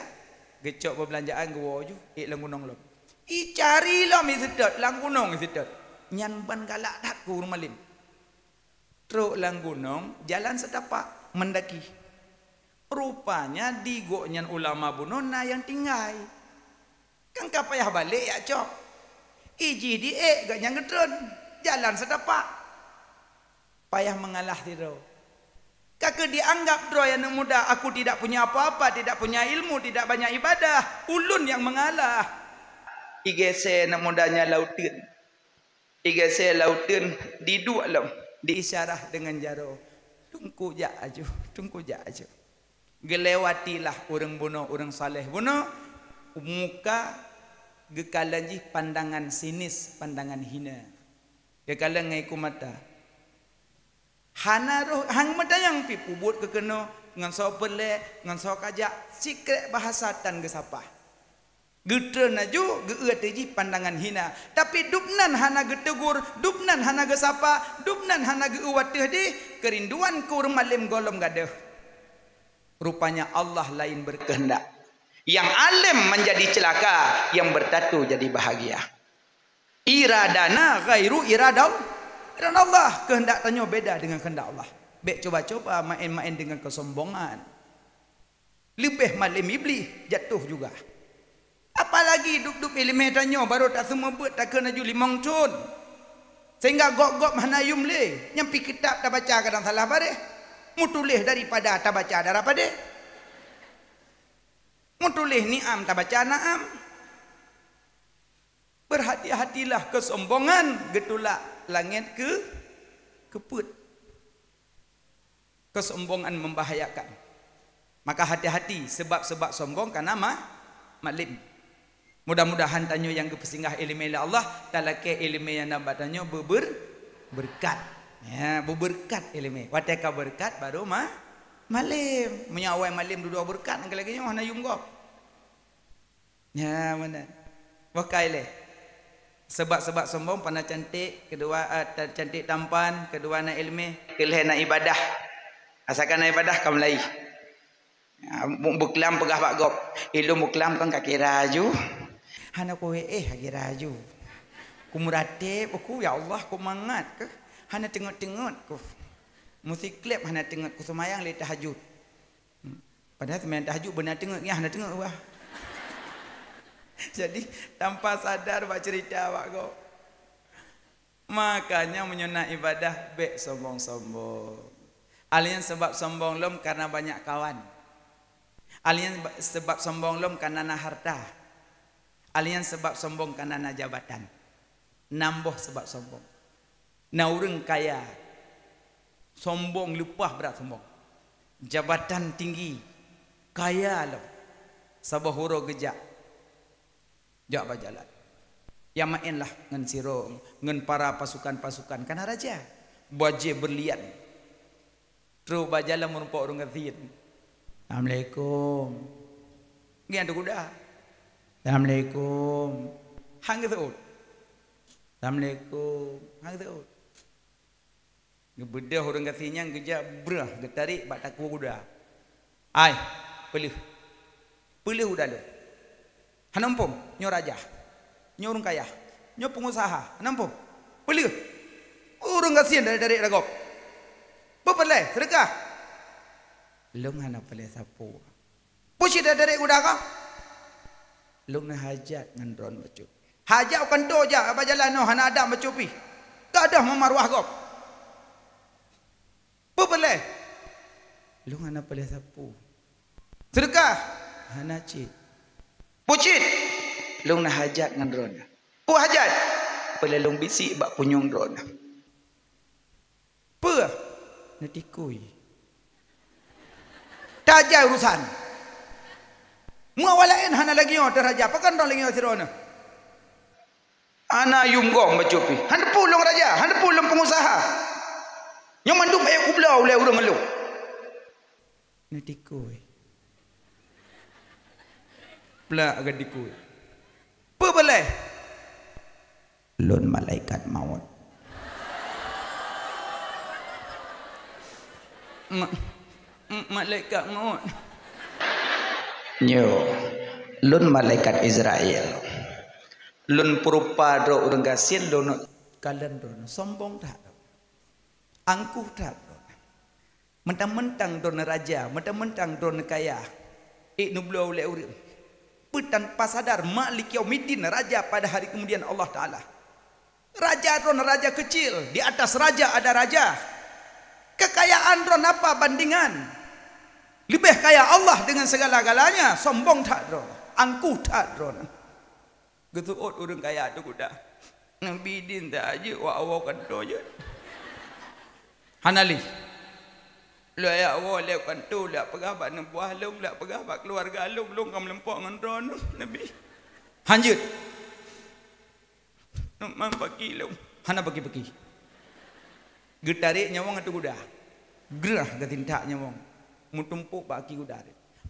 geucok beubeulanjaan geuwoe ju, ék lam gunong lom. Icari lom iseutôt, lam gunong iseutôt. Nyan ban galak that keu ureuëng malem. Trok lam gunong, jalan setapak, meundaki. Rupanya di gobnyan ulama bunoe na nyang tinggai. Kan ka payah balek jak cok. Ijih di ék gobnyan geutreun, jalan setapak. Payah meungalah sidroe. Ka keuh dianggap droe aneuk muda, "Aku tidak punya apa-apa, tidak punya ilmu, tidak banyak ibadah. Ulôn nyang meungalah." Igése aneuk muda nyan lam uteuen. Igése lam uteuen, diduek lom, diisyarah deungon jaroe. Teungku jak aju, teungku jak aju. Geulewatilah ureuëng bunoe, ureuëng saleh bunoe, muka geukalon jih pandangan sinis, pandangan hina. Geukalon ngon iku mata. Hana roh, han meutanyong pih peubuet keu keunoe, ngon soe peureulée, ngon soe kajak, sikrék bahasa tan geusapa. Geutreun aju, geu-eu ateueh jih pandangan hina. Tapi dubnan hana geutegur, dubnan hana geusapa, dubnan hana geu-eu ateueh dih, keurinduan keu ureuëng malem gohlom gadôh. Rupanya Allah lain berkehendak. Yang alim menjadi celaka, yang bertato jadi bahagia. Iradana ghairu iradal-, iradallah. Keuhendak tanyoe beda dengan keuhendak Allah. Bék cuba-cuba maén-maén dengan kesombongan. Leubeh malem Iblih jatuh juga. Apalagi dub-dub iéleumé tanyoe barô taseumeubeuet takheun aju limong thon. Sehingga gob-gob hana yum lé, nyang pih kitab tabaca kadang salah baréh. Meutuléh daripada tabaca dara padé. Meutuléh ni'am tabaca na'am. Berhati-hatilah, kesombongan geutulak langét keu, keu peuet. Kesombongan membahayakan. Maka hati-hati, sebab-sebab sombong kana ma-, malem. Mudah-mudahan tanyoe nyang geupeusinggah iéleumé lé Allah, talakée iéleumé nyang na bak tanyoe beuber-, beureukat. Ya, beubeureukat iéleumé. Watée ka beureukat, barô ma-, malem. Meunyoe awai malem dudoe beureukat, nyang lagée nyoe hana yum gob. Ya, meunan. Boh ka ilée. Sebab-sebab sombong, pana cantik, keudua, eh, ta-, cantik tampan, keudua na iéleumé, keulhée na ibadah. Asalkan na ibadah ka meulayi. Ya, mu-, beuklam peugah bak gob. Ilôn beuklam kan ka kira aju. Hana kuéh, eh, ka kira aju. Ku meuratéb, ku, ya Allah, ku mangat keuh. Hana teungeut-teungeut ku. Meusikleb hana teungeut, ku seumayang lé tahajud. Padahai seumayang tahajud beuna teungeut, nyan hana teungeut bah. Jadi, tanpa sadar bak cerita bak gob. Makanya meunyoe na ibadah, bék sombong-sombong. Alien sebab sombong lom karena banyak kawan. Alien ba-, sebab sombong lom karena na harta. Alien sebab sombong karena na jabatan. Nam boh sebab sombong. Na ureuëng kaya, sombong leupah brat sombong. Jabatan tinggi, kaya lom. Saboh uroe geujak, jak bak jalan. Ya maén lah ngon sidroe, ngon para pasukan-pasukan, kana raja. Bajée berlian. Trok bak jalan meurumpok ureuëng gasien. "Assalamualaikum." Ngieng teuguda. "Assalamualaikum." Han geuseuôt. "Assalamualaikum." Han geuseuôt. Geubeudôh ureuëng gasien nyan geujak breuh geutarek bak takue guda. "Ai, peuleueh. Peuleueh guda lôn. Hana muphom, nyoe raja. Nyoe ureuëng kaya. Nyoe peungusaha. Hana muphom. Peuleueh." Ureuëng gasien dari-dari ragôb. "Peue peureulée? Seudeukah." "Lôn hana peureulée sapeue." "Peue cit dari-dari guda kah?" "Lôn na hajat ngon droeneuh bacut." "Hajat u kantô jak, bak jalan nyoe hana adak bacut pih. Gadôh meumaruah gob." "Peue peureulée?" "Lôn hana peureulée sapeue." "Seudeukah?" "Hana cit." "Peue cit?" "Lôn na hajat ngon droeneuh." "Peue hajat?" "Peureulée lôn bisik bak punyueng droeneuh." "Peue?" "Neutikui." Tajai urusan. Meunyoe awak laén hana lagée nyoe teuh raja, pakon droe lagée nyoe sidroe nyoe? Hana yum gob bacut pih. Han teupeu lôn raja, han teupeu lôn peungusaha. Nyoe mandum ayah kubloe ulée ureuëng ngon lôn. Neutikui. Plak geutikui. Peue peureulée? Lôn malaikat maut. Ma-, m-, malaikat maut. Nyo, lôn malaikat Israel. Lôn peurupa droe ureuëng gasien, lôn kalon droe. Sombong that. Angkuh that droe. Mentang-mentang droeneuh raja, mentang-mentang droeneuh kaya, ék neubloe ulée ureuëng. Peu tanpa sadar, Malik Yaumiddin, raja pada hari kemudian Allah Taala. Raja droeneuh raja kecil, di atas raja ada raja. Kekayaan droeneuh apa bandingan? Leubeh kaya Allah dengan segala-galanya, sombong that droeneuh, angkuh that droeneuh. Geuseuôt ureuëng kaya teuguda. Nabi din tajak wak awoe kantô jeuet. Hana lé. Lôn jak woe lé kantô, lôn peugah bak neubuah lôn, lôn peugah bak keuluwarga lôn, lôn ka meulimpok ngon droeneuh, Nabi. Han jeuet. Man paki lôn. Hana paki-paki. Geutarek nyawöng ateueh guda. Grah geutintak nyawöng. Meutumpok bak aki guda.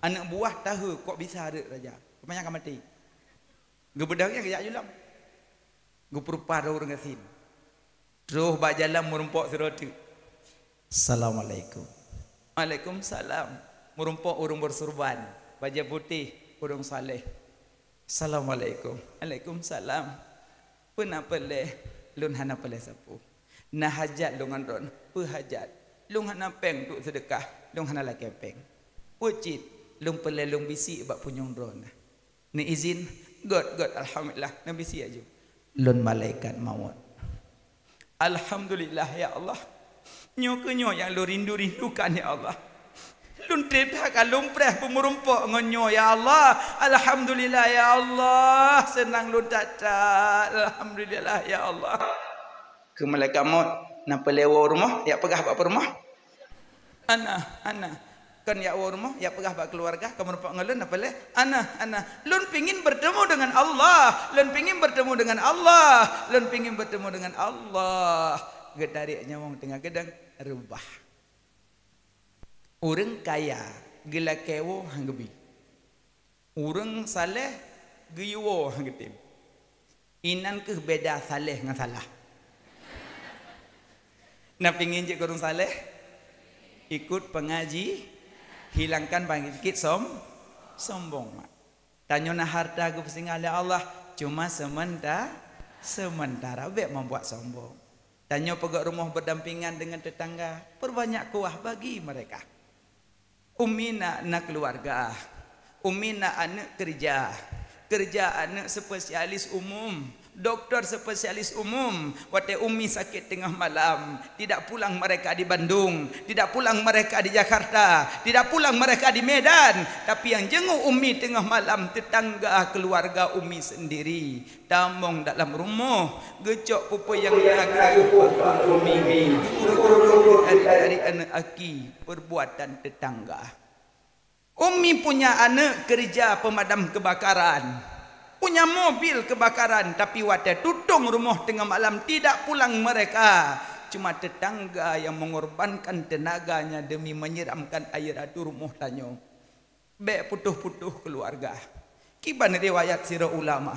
Aneuëk buah tahe kok bisa rhot raja. Rupanya ka maté. Geubeudôh nyan geujak julang. Geupeurupa droe ureuëng gasien. Troh bak jalan meurumpok sidroe teuk. "Assalamualaikum." "Waalaikumsalam." Meurumpok ureuëng beusurban, bajée putéh, ureuëng saleh. "Assalamualaikum." "Waalaikumsalam." "Peue na peureulée?" "Lôn hana peureulée sapeue." "Na hajat lôn ngon droeneuh." "Peue hajat?" "Lôn hana péng untuk seudeukah, lôn hana lakée péng." "Peue cit?" "Lôn peureulée lôn bisik bak punyueng droeneuh." Neuizin, "Göt, göt, alhamdulillah," neubisik aju. "Lôn malaikat maut." "Alhamdulillah, ya Allah. Nyoe keuh nyoe nyang lôn rindu-rindukan, ya Allah. Lôn treb that ka lôn preh beumeurumpok ngon nyoe, ya Allah. Alhamdulillah, ya Allah. Seunang lôn that-that. Alhamdulillah, ya Allah." Keu malaikat maut, "Na peureulée woe rumoh, jak peugah bak peurumoh?" "Ana, ana." "Kon jak woe rumoh, jak peugah bak keuluwarga, ka meurumpok ngon lôn, na peureulée?" "Ana, ana." "Lôn pingin bertemu dengan Allah. Lôn pingin bertemu dengan Allah. Lôn pingin bertemu dengan Allah." Geutarek nyawöng teungoh geudong, reubah. Ureuëng kaya geulakée woe han geubi. Ureuëng saleh geuyue woe han geutem. Inan keuh beda saleh ngon salah. Na pingin jeuet keu ureuëng saleh? Ikut pengaji, hilangkan penyakit som-, sombong. Tanyoe na harta geupeusinggah lé Allah, cuma seumenta-, seumeuntara, bék membuat sombong. Tanyoe peugöt rumoh berdampingan dengan tetangga, perbanyak kuah bagi mereka. Umi na, na keuluwarga. Umi na aneuëk keureuja. Keureuja aneuëk spesialis umum. Doktor spesialis umum, watée Umi sakit tengah malam, tidak pulang mereka di Bandung, tidak pulang mereka di Jakarta, tidak pulang mereka di Medan, tapi yang jenguk Umi tengah malam tetangga keluarga Umi sendiri. Tamong dalam rumoh, geucok peue-peue nyang na keu Umi, geuurot-urot aneuk aki, perbuatan tetangga. Umi punya aneuk kerja pemadam kebakaran, punya mobil kebakaran, tapi watée tutong rumoh tengah malam tidak pulang mereka. Cuma tetangga yang mengorbankan tenaganya demi menyiramkan air atu rumoh tanyoe. Bék putôh-putôh keuluwarga. Kiban riwayat sidroe ulama.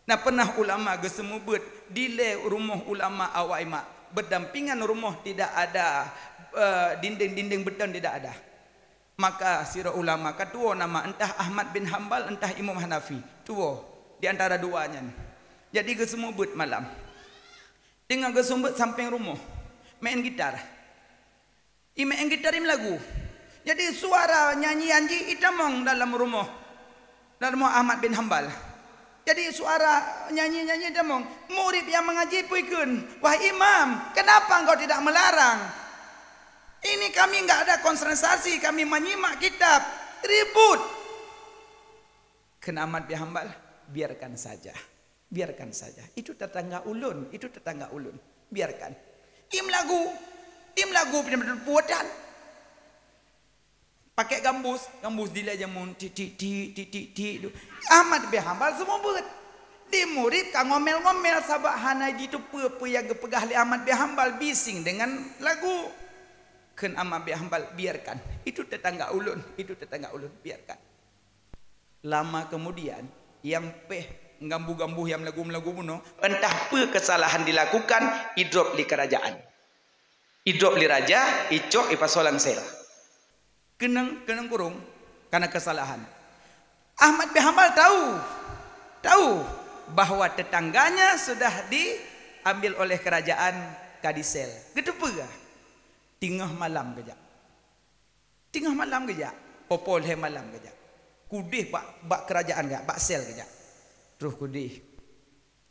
Na pernah ulama geuseumeubeuet dilée rumoh ulama awai mak, berdampingan rumoh tidak ada, eh, dinding-dinding beton tidak ada. Maka sidroe ulama ka tuwoe nama, entah Ahmad bin Hambal, entah Imam Hanafi. Tuwoe di antara dua nyan. Jadi geuseumeubeuet malam. Teungoh geuseumeubeuet sampéng rumoh, main gitar. Imeu'en gitar imeulagu. Jadi suara nyanyian jih itamong dalam rumoh, dalam rumoh Ahmad bin Hambal. Jadi suara nyanyi-nyanyi itamong. Murid nyang meungaji pih ikheun, "Wahai imam, kenapa engkau tidak melarang? Ini kami enggak ada konsentrasi, kami menyimak kitab, ribut." Kheun Ahmad bin Hambal, "Biarkan saja. Biarkan saja. Itu tetangga ulôn, itu tetangga ulôn. Biarkan." Imeulagu, imeulagu pinah puatan. Pakai gambus, gambus dilée jameun, tik, tik, tik, tik, tik, tik, tu. Ahmad bin Hambal seumeubeuet. Di murid ka ngomel-ngomel sabab hana jiteupeue peue nyang geupeugah lé Ahmad bin Hambal, bising dengan lagu. Kheun Ahmad bin Hambal, "Biarkan. Itu tetangga ulôn, itu tetangga ulôn. Biarkan." Lama kemudian, nyang péh gambuh-gambuh nyang meulagu-meulagu bunoe, entah peue kesalahan dilakukan, idrop lé kerajaan. Idrop lé raja, icok ipasoe lam sel. Keunong, keunong kurong, karena kesalahan. Ahmad bin Hambal tahu, tahu bahwa tetangganya sudah diambil oleh kerajaan, ka disel. Geuteupeue, teungoh malam geujak. Teungoh malam geujak, poh-poh lhée malam geujak. Keudeh bak, bak kerajaan geujak, bak sel geujak. Troh keudeh.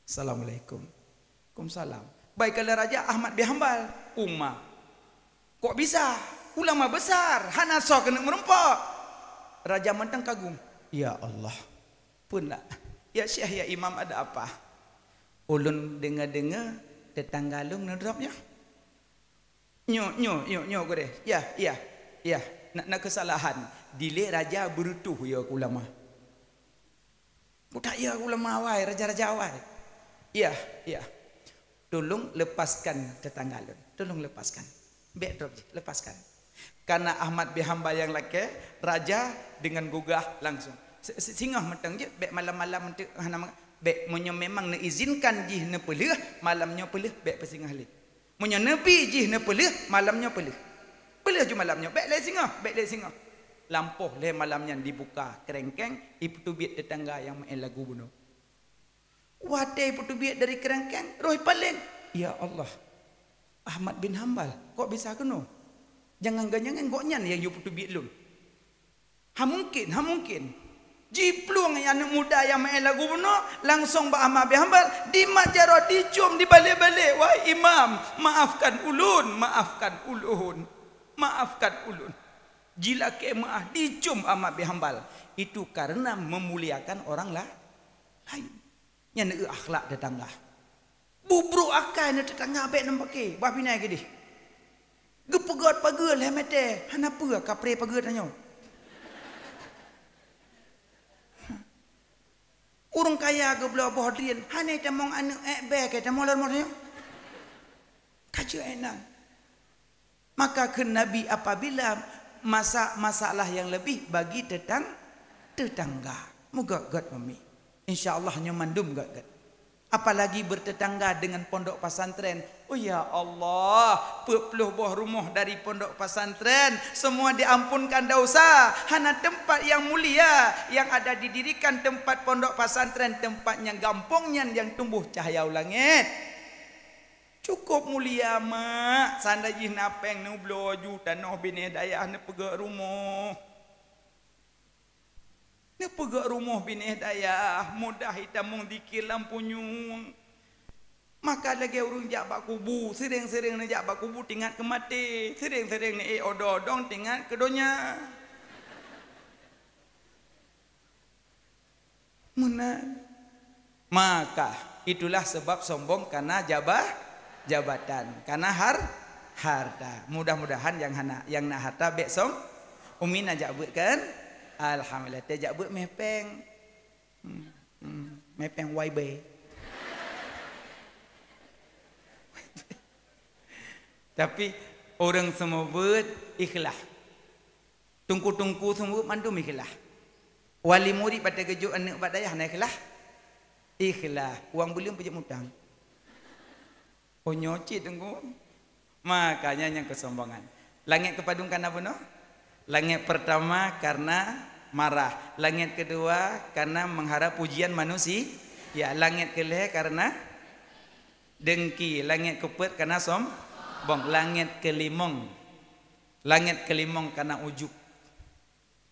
"Assalamualaikum." "Waalaikumsalam." "Bai kalon raja Ahmad bin Hambal." "Uma. Kok bisa? Ulama besar, hana soe keuneuk meurumpok." Raja mantong kagum. "Ya Allah, peue na? Ya Syekh, ya Imam, ada apa?" "Ulôn deungoe-deungoe tetangga lôn neudrop nyoe." "Nyoe, nyoe, nyoe, nyoe gurée. Ya, ya, ya. Na, na keusalahan." Dilée raja beureutôh ya keu ulama. "Kutak ya keu ulama awai, raja-raja awai." "Ya, ya. Tolong lepaskan tetangga lôn. Tolong lepaskan. Bék drop jih, lepaskan." Karena Ahmad bin Hambal nyang lakée, raja dengan gugah langsung. "Si-, si-, singoh mantong jeuet, bék malam-malam mantong hana ma-, bék, meunyoe memang neuizinkan jih neupeulheueh, malam nyoe peulheueh, bék peusingoh lé." Meunyoe neubi jih neupeulheueh, malam nyoe peulheueh. Peulheueh ju malam nyoe, bék lé singoh, bék lé singoh. Lampôh lhée malam nyan dibuka keureueng-keureueng, ipeuteubiet tetangga nyang meu'en lagu bunoe. Watée ipeuteubiet dari keureueng-keureueng, roh ipaleng. "Ya Allah, Ahmad bin Hambal, kok bisa keunoe? Jangan-jangan gobnyan nyang yue peuteubiet lôn." "Ha mungken, ha mungken." Jiplueng aneuk muda nyang meu'en lagu bunoe, langsong bak Ahmad bin Hambal, dimat jaroe, dicium, dibalek-balek, "Wahai Imam, maafkan ulôn, maafkan ulôn, maafkan ulôn." Jilakée meu'ah, dicium Ahmad bin Hambal. Itu karena memuliakan orang la-, lain. Nyan eu akhlak tetangga. Bubrok akai neu tetangga bék nam paké, bah pinai keudeh. Geupeugét pageue lhée meuté, hana peue kapré pageue tanyoe. Ureuëng kaya geubloe boh drien, hana tamong aneuk ék bék tamong lom tanyoe. Ka jeuet ék nan. Maka kheun Nabi, apabila masak, masaklah yang lebih bagi tetang-, tetangga. Meugét-gét mami. Insya Allah nyoe mandum gét-gét. Apalagi bertetangga dengan pondok pesantren. Oh ya Allah, peuet ploh boh rumoh dari pondok pesantren, semua diampunkan dosa. Hana tempat yang mulia yang ada didirikan tempat pondok pesantren, tempat nyang gampông nyan yang tumbuh cahya u langét. Cukup mulia, mak. Seandai jih na péng neubloe ju tanoh binéh dayah neupeugét rumoh. Neupeugah rumoh binéh dayah, mudah itamong zikir lam punyueng. Maka lagée ureuëng jak bak kubu, seuréng-seuréng neujak bak kubu teuingat keu maté, seuréng-seuréng neuék odong-odong teuingat keu donya. Meunan. Maka itulah sebab sombong karena jaba-, jabatan, karena har-, harta. Mudah-mudahan nyang hana, nyang na harta bék som-, Umi na jak beuet kan? Alhamdulillah, teuh jak beuet meh péng. Hmm, hmm, meh péng Y B. Tapi ureuëng seumeubeuet ikhlas. Teungku-teungku seumeubeuet mandum ikhlas. Wali murit bak teugeujok aneuëk bak dayah na ikhlas. Ikhlas. Uang buleuen peujeuet mutang. Oh, nyoe cit teungku. Makanya nyang keusombongan. Langét keupadum kana bunoe? Langét pertama karena marah. Langét kedua karena mengharap pujian manusia. Ya, langét keulhée karena dengki. Langét keupeuet karena sombong. Langét keulimong. Langét keulimong karena ujub.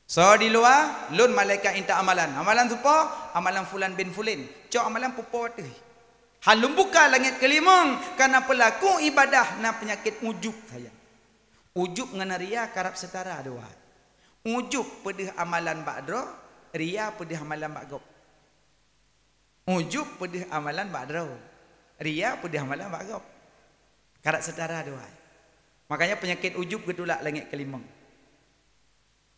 Soe di luwa, lôn malaikat intat amalan. Amalan soe po? Amalan fulan bin fulin. Cok amalan pupo teuh. Han lôn buka langét keulimong, karena peulaku ibadah na peunyakét ujub sajan. Ujub ngon ria karab seutara dua. Ujub peudeuh amalan bak droe, ria peudeuh amalan bak gob. Ujub peudeuh amalan bak droe, ria peudeuh amalan bak gob. Karab seutara dua. Makanya peunyakét ujub geutulak langét keulimong.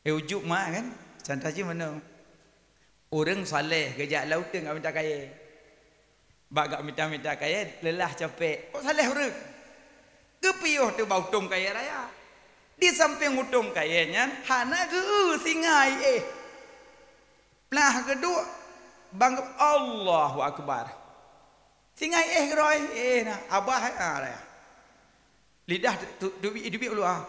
Eh, ujub ma kan? Contoh jih meunoe. Ureuëng saleh geujak lam uteuen gak mita kayée. Bak gak mita-mita kayée, leulah capék. Kok saleh ureuëng? Geupiôh teuh bak utông kayée raya. Di sampéng utông kayée nyan hana geu-eu singai éh. Plah geuduek bang, Allahu Akbar. Singai éh geurôi, éh na, abah, ah, raya. Lidah tu, tu, dubi, dubi uluwa.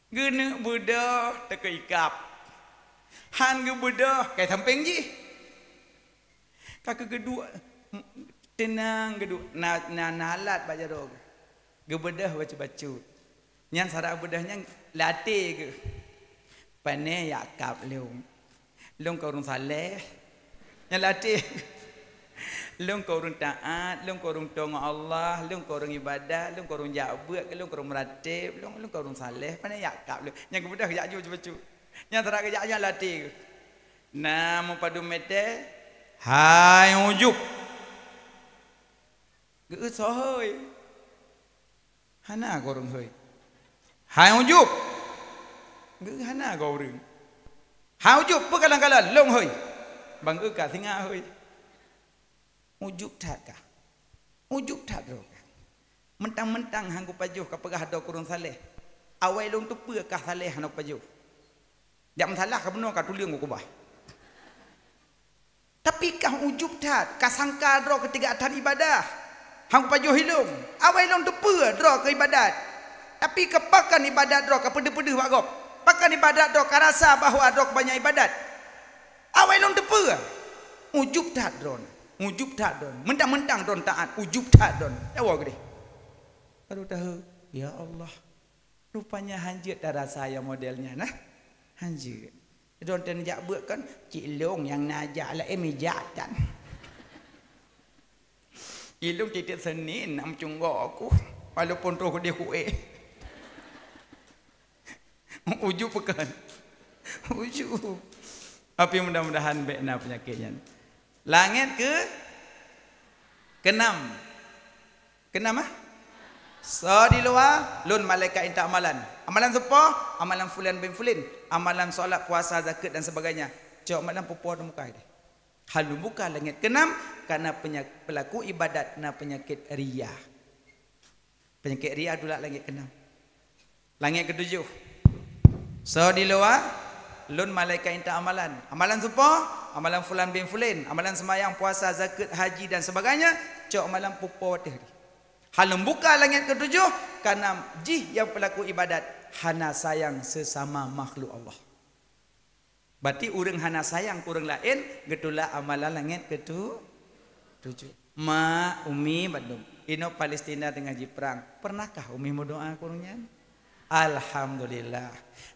Geuneuk beudôh teukeukab. Han geubeudôh kai sampéng jih. Ka keu geuduek, teunang geuduek, na, na, na alat bak jaroe geuh. Geubeudôh bacut-bacut. Nyan sara beudôh nyan lam até geuh. Pané jak kab lôn. Lôn kon ureuëng saleh. Nyan lam até. Lôn kon ureuëng taát, lôn kon ureuëng toe ngon Allah, lôn kon ureuëng ibadat, lôn kon ureuëng jak beuet, lôn kon ureuëng meuratéb, lôn, lôn kon ureuëng saleh. Pané jak kab lôn. Nyan geubeudôh jak ju bacut. Nyan sara geujak nyan lam até geuh. Na meupadum meuté, hai ujub. Geu-eu soe hôi? Hana goe ureuëng hôi. Hai ujub. Geu-eu hana goe ureuëng. Hai ujub, peu kalon-kalon lôn hôi? Bang eu ka singa hôi. Ujub that kah? Ujub that droe kah? Mentang-mentang han kupajoh ka peugah droe keu ureuëng saleh. Awai lôn teupeue kah saleh hana kupajoh. Jak meusalah ka bunoe ka tuleueng kukeubah. Tapi kah ujub that, ka sangka droe keu teuga that ibadah. Han kupajoh ilôn, awai lôn teupeue droe keu ibadat. Tapi keu pakon ibadat droe ka peudeuh-peudeuh bak gob. Pakon ibadat droe ka rasa bahwa droe keu banyak ibadat. Awai lôn teupeue. Ujub that droe. Ujub that droe. Mentang-mentang droe taat, ujub that droe. Nyawa geudeh. Baru tahu, ya Allah. Rupanya hanjeuet tarasa nyang model nyan, nah. Hanjeuet. Droe teuh jak beuet kan, cit lôn nyang na jak laén meujak tan. Ilôn tieb-tieb Senin na meucunggok aku, walaupun troh keudeh kuéh. Ujub bukan? Ujub. Tapi mudah-mudahan bék na peunyakét nyan. Langét keu keunam. Keunam, ah? Soe di luwa, lôn malaikat intat amalan. Amalan soe po? Amalan fulan bin fulin. Amalan solat, puasa, zakeuet dan sebagainya. Cok amalan pupo di muka deh. Han lôn buka langét keunam, karena peunya-, peulaku ibadat na peunyakét ria. Peunyakét ria tulak langét keunam. Langét keutujoh. Soe di luwa, lôn malaikat intat amalan. Amalan soe po? Amalan fulan bin fulin. Amalan seumayang, puasa, zakeuet, haji dan sebagainya. Cok amalan pupo teuh deh. Han lôn buka langét keutujoh, karena jih nyang peulaku ibadat hana sayang seusama makhluk Allah. Berarti ureuëng hana sayang keu ureuëng laén, geutulak amalan langét keutu-, tujoh. Mak, umi, bandum. Inoe Palestina teungoh jiprang. Pernahkah umi meudoa keu ureuëng nyan? Alhamdulillah.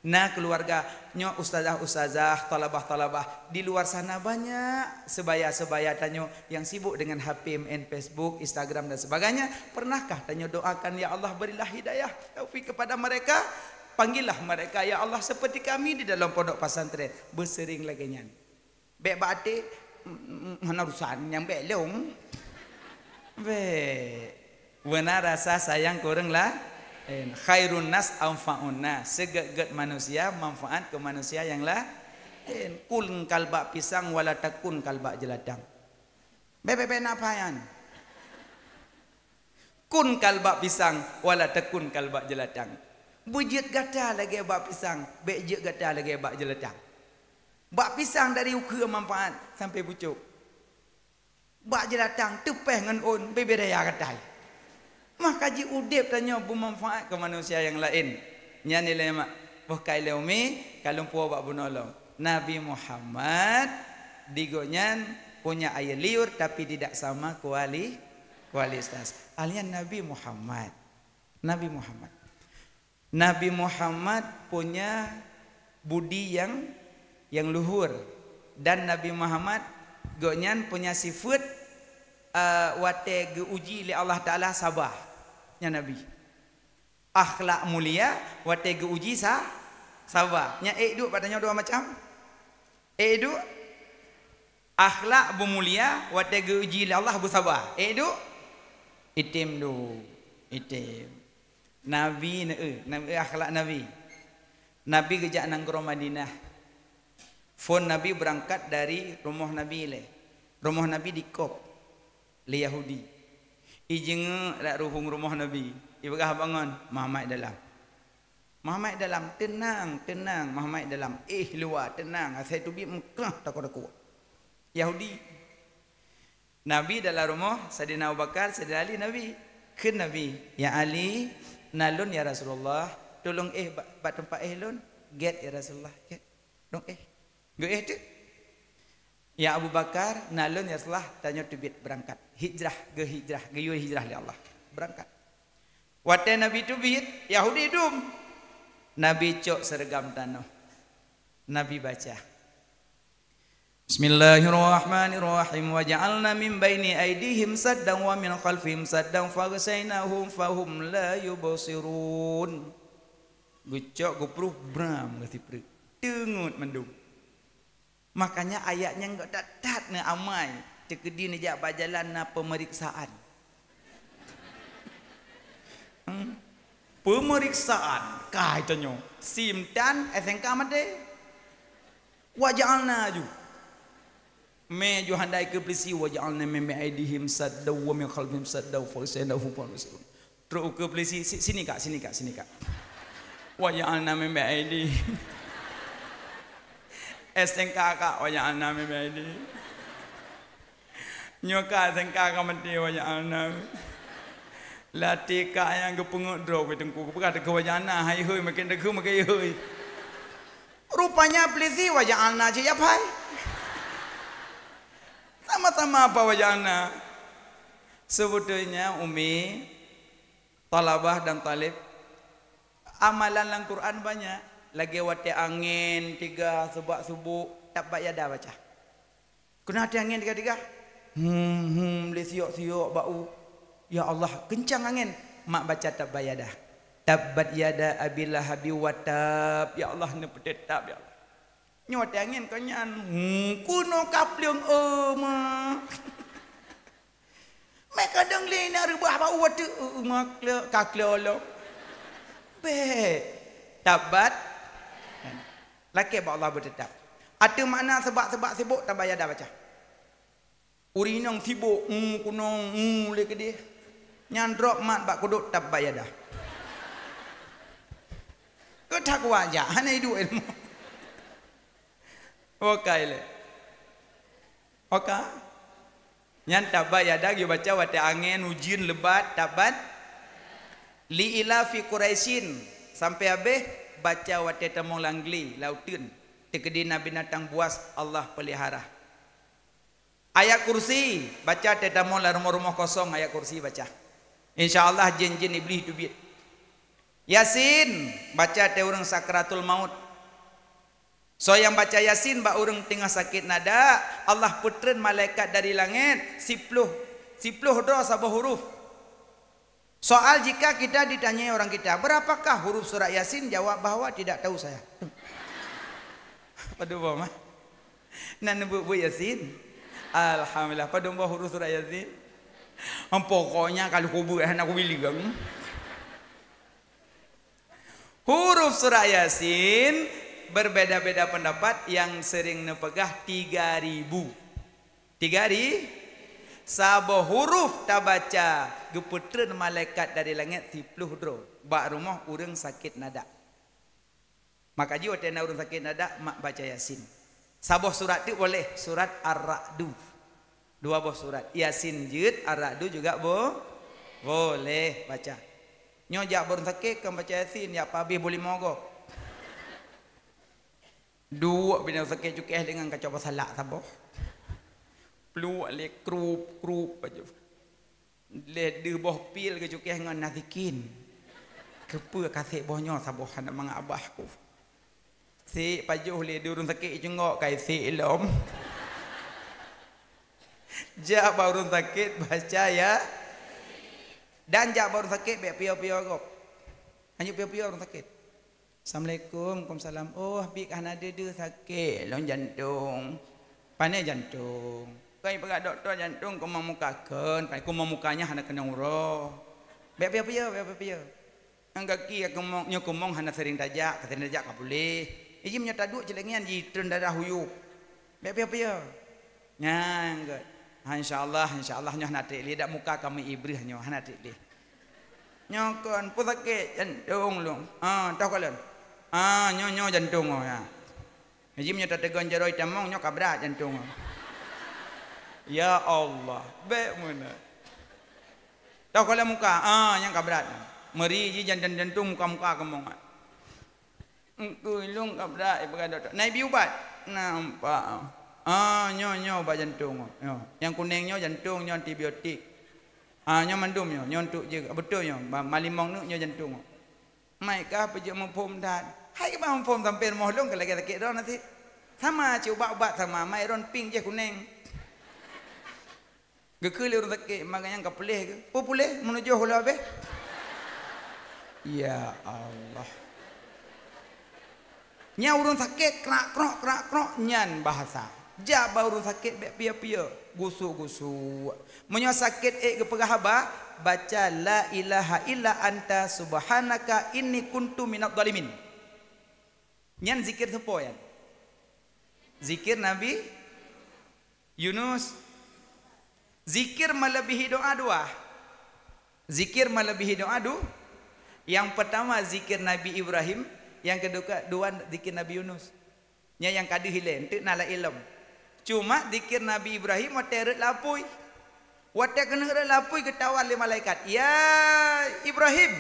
Nah, keluarga nyoe, ustazah-ustazah, talabah-talabah, di luar sana banyak sebaya-sebaya tanyoe yang sibuk dengan H P, main Facebook, Instagram dan sebagainya. Pernahkah tanyoe doakan, "Ya Allah, berilah hidayah, taufik kepada mereka"? Panggillah mereka, ya Allah, seperti kami di dalam pondok pesantren. Beuseuring lagée nyan. Bék bak até, "Mm, mm, mm, hana urusan nyang bék lôn." Bék. Beuna rasa sayang keu ureuëng la-, laén. Khairun nas anfa'un nas. Seugét-gét manusia manfaat keu manusia nyang la-, laén. Kun kal bak pisang wala takun kal bak jeulatang. Bék, bék, bék na payan. Kun kal bak pisang, wala takun kal bak jeulatang. Beujeuet gata lagée bak pisang, bék jeuet gata lagée bak jeulatang. Bak pisang dari ukeue manfaat sampai pucok. Bak jeulatang teupéh ngon ôn, bibé daya gatai. Maka jiudeb tanyoe beumanfaat keu manusia nyang laén. Nyan ilée mak, boh kai lé umi, ka lôn puwoe bak bunoe lom. Nabi Muhammad di gobnyan punya air liur, tapi tidak sama kuali-, kualitas. Alian Nabi Muhammad. Nabi Muhammad. Nabi Muhammad punya budi yang, yang luhur. Dan Nabi Muhammad gobnyan punya sifat, eh, watée geuuji lé Allah Taala saba. Nyan Nabi. Akhlak mulia watée geuuji sa-, saba. Nyan ék duek bak tanyoe dua macam. Ék duek. Akhlak beumulia watée geuuji lé Allah beusaba. Ék duek. Item duek. Item. Nabi neu-, neu-, akhlak Nabi. Nabi geujak nanggroe Madinah. Phon Nabi beurangkat dari rumoh Nabi lé. Rumoh Nabi dikop lé Yahudi. Ijeungeuk dak ruhueng rumoh Nabi. Ipeugah bangon, "Muhammad dalam." Muhammad dalam, "Teunang, teunang, Muhammad dalam." Éh luwa, teunang, asai teubiet meukah takot-takot. Yahudi. Nabi dalam rumoh Saidina Abu Bakar, Saidina Ali, Nabi. Kheun Nabi, "Ya Ali, na lôn ya Rasulullah, tulông éh bak, bak teumpat éh lôn." "Gét ya Rasulullah, gét." Dong éh. Geuéh teuk. "Ya Abu Bakar, na lôn ya Rasulullah, tanyoe teubiet beurangkat. Hijrah, geuhijrah, geuyue hijrah lé Allah." Beurangkat. Watée Nabi teubiet, Yahudi dum. Nabi cok seureugam tanoh. Nabi baca, "Bismillahirrahmanirrahim. Wa ja'alna min baini aidihim saddan wa min khalfihim saddan faghsyainahum fahum la yubsirun." Geucok geupruh bram geusipreuk. Teungeut mandum. Makanya ayat nyan gok that-that neu amai, teukeudi neujak bak jalan na peumeriksaan. Hmm. Peumeriksaan, kai tanyoe. Sim tan S M K maté. Wa ja'alna ju. Mé ju handai keu peulisi, wa ja'alna min aidihim saddan wa min khalfihim saddan fa aghsyainahum fa hum la yubsirun. Trok u keue peulisi, "Si-, sini kak, sini kak, sini kak." Wa ja'alna min ba'di. S M K kak, wa ja'alna min ba'di. Nyoe kak S M K ka maté, wa ja'alna. Latih kak nyang geupeungeut droe keu teungku, geupeugah teuka wa ja'alna, hai hôi, makin teuka makin hôi. Rupanya peulisi wa ja'alna cit ya pai. Sama-sama apa wa ja'alna. Sebetulnya Umi, Talabah dan talib, amalan lam Quran banyak. Lagée watée angén, tiga, seubak-seubok, tabbat yada baca. Keunoe watée angén tiga-tiga. Hum, hum, lé siok-siok bak u. Ya Allah, keuncang angén. Mak baca tabbat yada. Tabbat yada Abi Lahabi wa tab. Ya Allah, neupeutet tab, ya Allah. Nyoe watée angén kon nyan. Hum, keunoe ka pleueng, oh, mak. Meuka dong lé na reubah bak u ateueh, eu, eu, makle-, ka klolo. Bék. Tabbat. Lakée bak Allah beuteutap. Ateueh makna seubak-seubak sibok tabbat yada baca. Ureuëng inong sibok, u kunong, u lé keudeh. Nyan drop mat bak kudok tabbat yada. Keu that kuwajak, hana iduek ilmu. Oka ilée. Oka. Nyan tabbat yada geubaca watée angén, ujeuen, lebat, tabbat. Li ila fi Quraisyin, sampai habéh baca watée tamong lam glé, lam uteuen. Teukeudi na binatang buas, Allah pelihara. Ayat Kursi baca, teutamong lam rumoh-rumoh kosong, ayat Kursi baca. Insya Allah jin-jin Iblih teubiet. Yasin, baca teuh ureuëng sakratul maut. Soe nyang baca Yasin bak ureuëng teungoh sakét nadak, Allah peutreun malaikat dari langét siploh, siploh droe saboh huruf. Soal, jika kita ditanyai orang kita, "Berapakah huruf surat Yasin?" Jawab bahwa tidak tahu saya. Padum boh mah? Nan buet-buet Yasin. Alhamdulillah, padum boh huruf surat Yasin? Pokoknya kalau kubur hana kubilang. Huruf surat Yasin berbeda-beda pendapat, yang sering neupeugah tiga ribu. Tiga ri-, saboh huruf tabaca geupeutreun malaikat dari langét siploh droe bak rumoh ureuëng sakét nadak. Maka jih watée na ureuëng sakét nadak mak baca Yasin. Saboh surat teuk boleh, surat Ar-Ra'du. Dua boh surat, Yasin jeuet, Ar-Ra'du juga bo-, boleh baca. Nyoe jak bak ureuëng sakét kon baca Yasin, jak pabéh boh limong gob. Duek binoe sakét cukéh deungon kacoe peusalak saboh. Pluek lé krup, krup pajoh. Lé deuh boh pil geucukéh ngon nasikin. Keupeue ka sék boh nyoe saboh hana mangat babah ku. Sék pajoh lé di ureuëng sakét cunggok kai sék lom. Jak bak ureuëng sakét baca ya. Dan jak bak ureuëng sakét bék piyo-piyo gob. Hana piyo-piyo ureuëng sakét. "Assalamualaikum." "Waalaikumsalam." "Oh, bit hana deuh-deuh sakét lôn jantong." "Pane jantong?" "Kon peugah dokto jantong kumong muka." "Kon, pane kumong muka nyan hana keunong uroe." "Bék piyo-piyo, bék piyo-piyo." "Nyang gaki ka kumong, nyoe kumong hana sering tajak, ka sering tajak ka puléh. Ijim nyoe taduek cit lagée nyan jitreun darah u yup." "Bék piyo-piyo." Nyan gét. "Ha, insya Allah, insya Allah nyoe hana treb lé, dak muka kami ibreuh nyoe hana treb lé." "Nyoe kon peue sakét?" "Jantong lôn." "Ah, toh kalon." "Ah, nyoe, nyoe jantong oh ya." Jih meunyoe tateugon jaroe tamong nyoe ka brat jantong oh. Ya Allah, bék meunan. Toh kalon muka, ah, nyang ka brat. Meuri jih jan-, jan-, jantong muka-muka keumongat. Engkui lôn ka brat, ipeugah dokto. "Na ibi ubat?" "Na, Pak." "Ah, nyoe, nyoe ubat jantong. Nyoe. Nyang kuneng nyoe jantong, nyoe antibiotik. Ah, nyoe mandum nyoe, nyoe untuk je. Beutôi nyoe, ma-, malimong neuk nyoe jantong." Mai kah peujeuet muphom that. Hai keuba muphom sampoe rumoh lôn ka lagée sakét droe nasib. Sama cit ubat-ubat sama, mai ron pink jih kuneng. Geukheun lé ureuëng sakét, maka nyang ka puléh geuh. Peue puléh? Meunujoh ulo abéh. Ya Allah. Nyan ureuëng sakét krak-krok, krak-krok nyan bahasa. Jak bak ureuëng sakét bék piyo-piyo, gusuk-gusuk. Meunyoe sakét ék geupeugah haba, baca la ilaha illa anta subhanaka inni kuntu minadh dhalimin. Nyan zikir soe po nyan? Zikir Nabi Yunus. Zikir melebihi doa dua. Zikir melebihi doa du-, nyang pertama zikir Nabi Ibrahim, nyang kedua, dua zikir Nabi Yunus. Nyan nyang ka deuh ilée, enteuk na laén lom. Cuma zikir Nabi Ibrahim watée rot lam apui. Watée keuneuk rot lam apui geutawai lé malaikat, "Ya Ibrahim,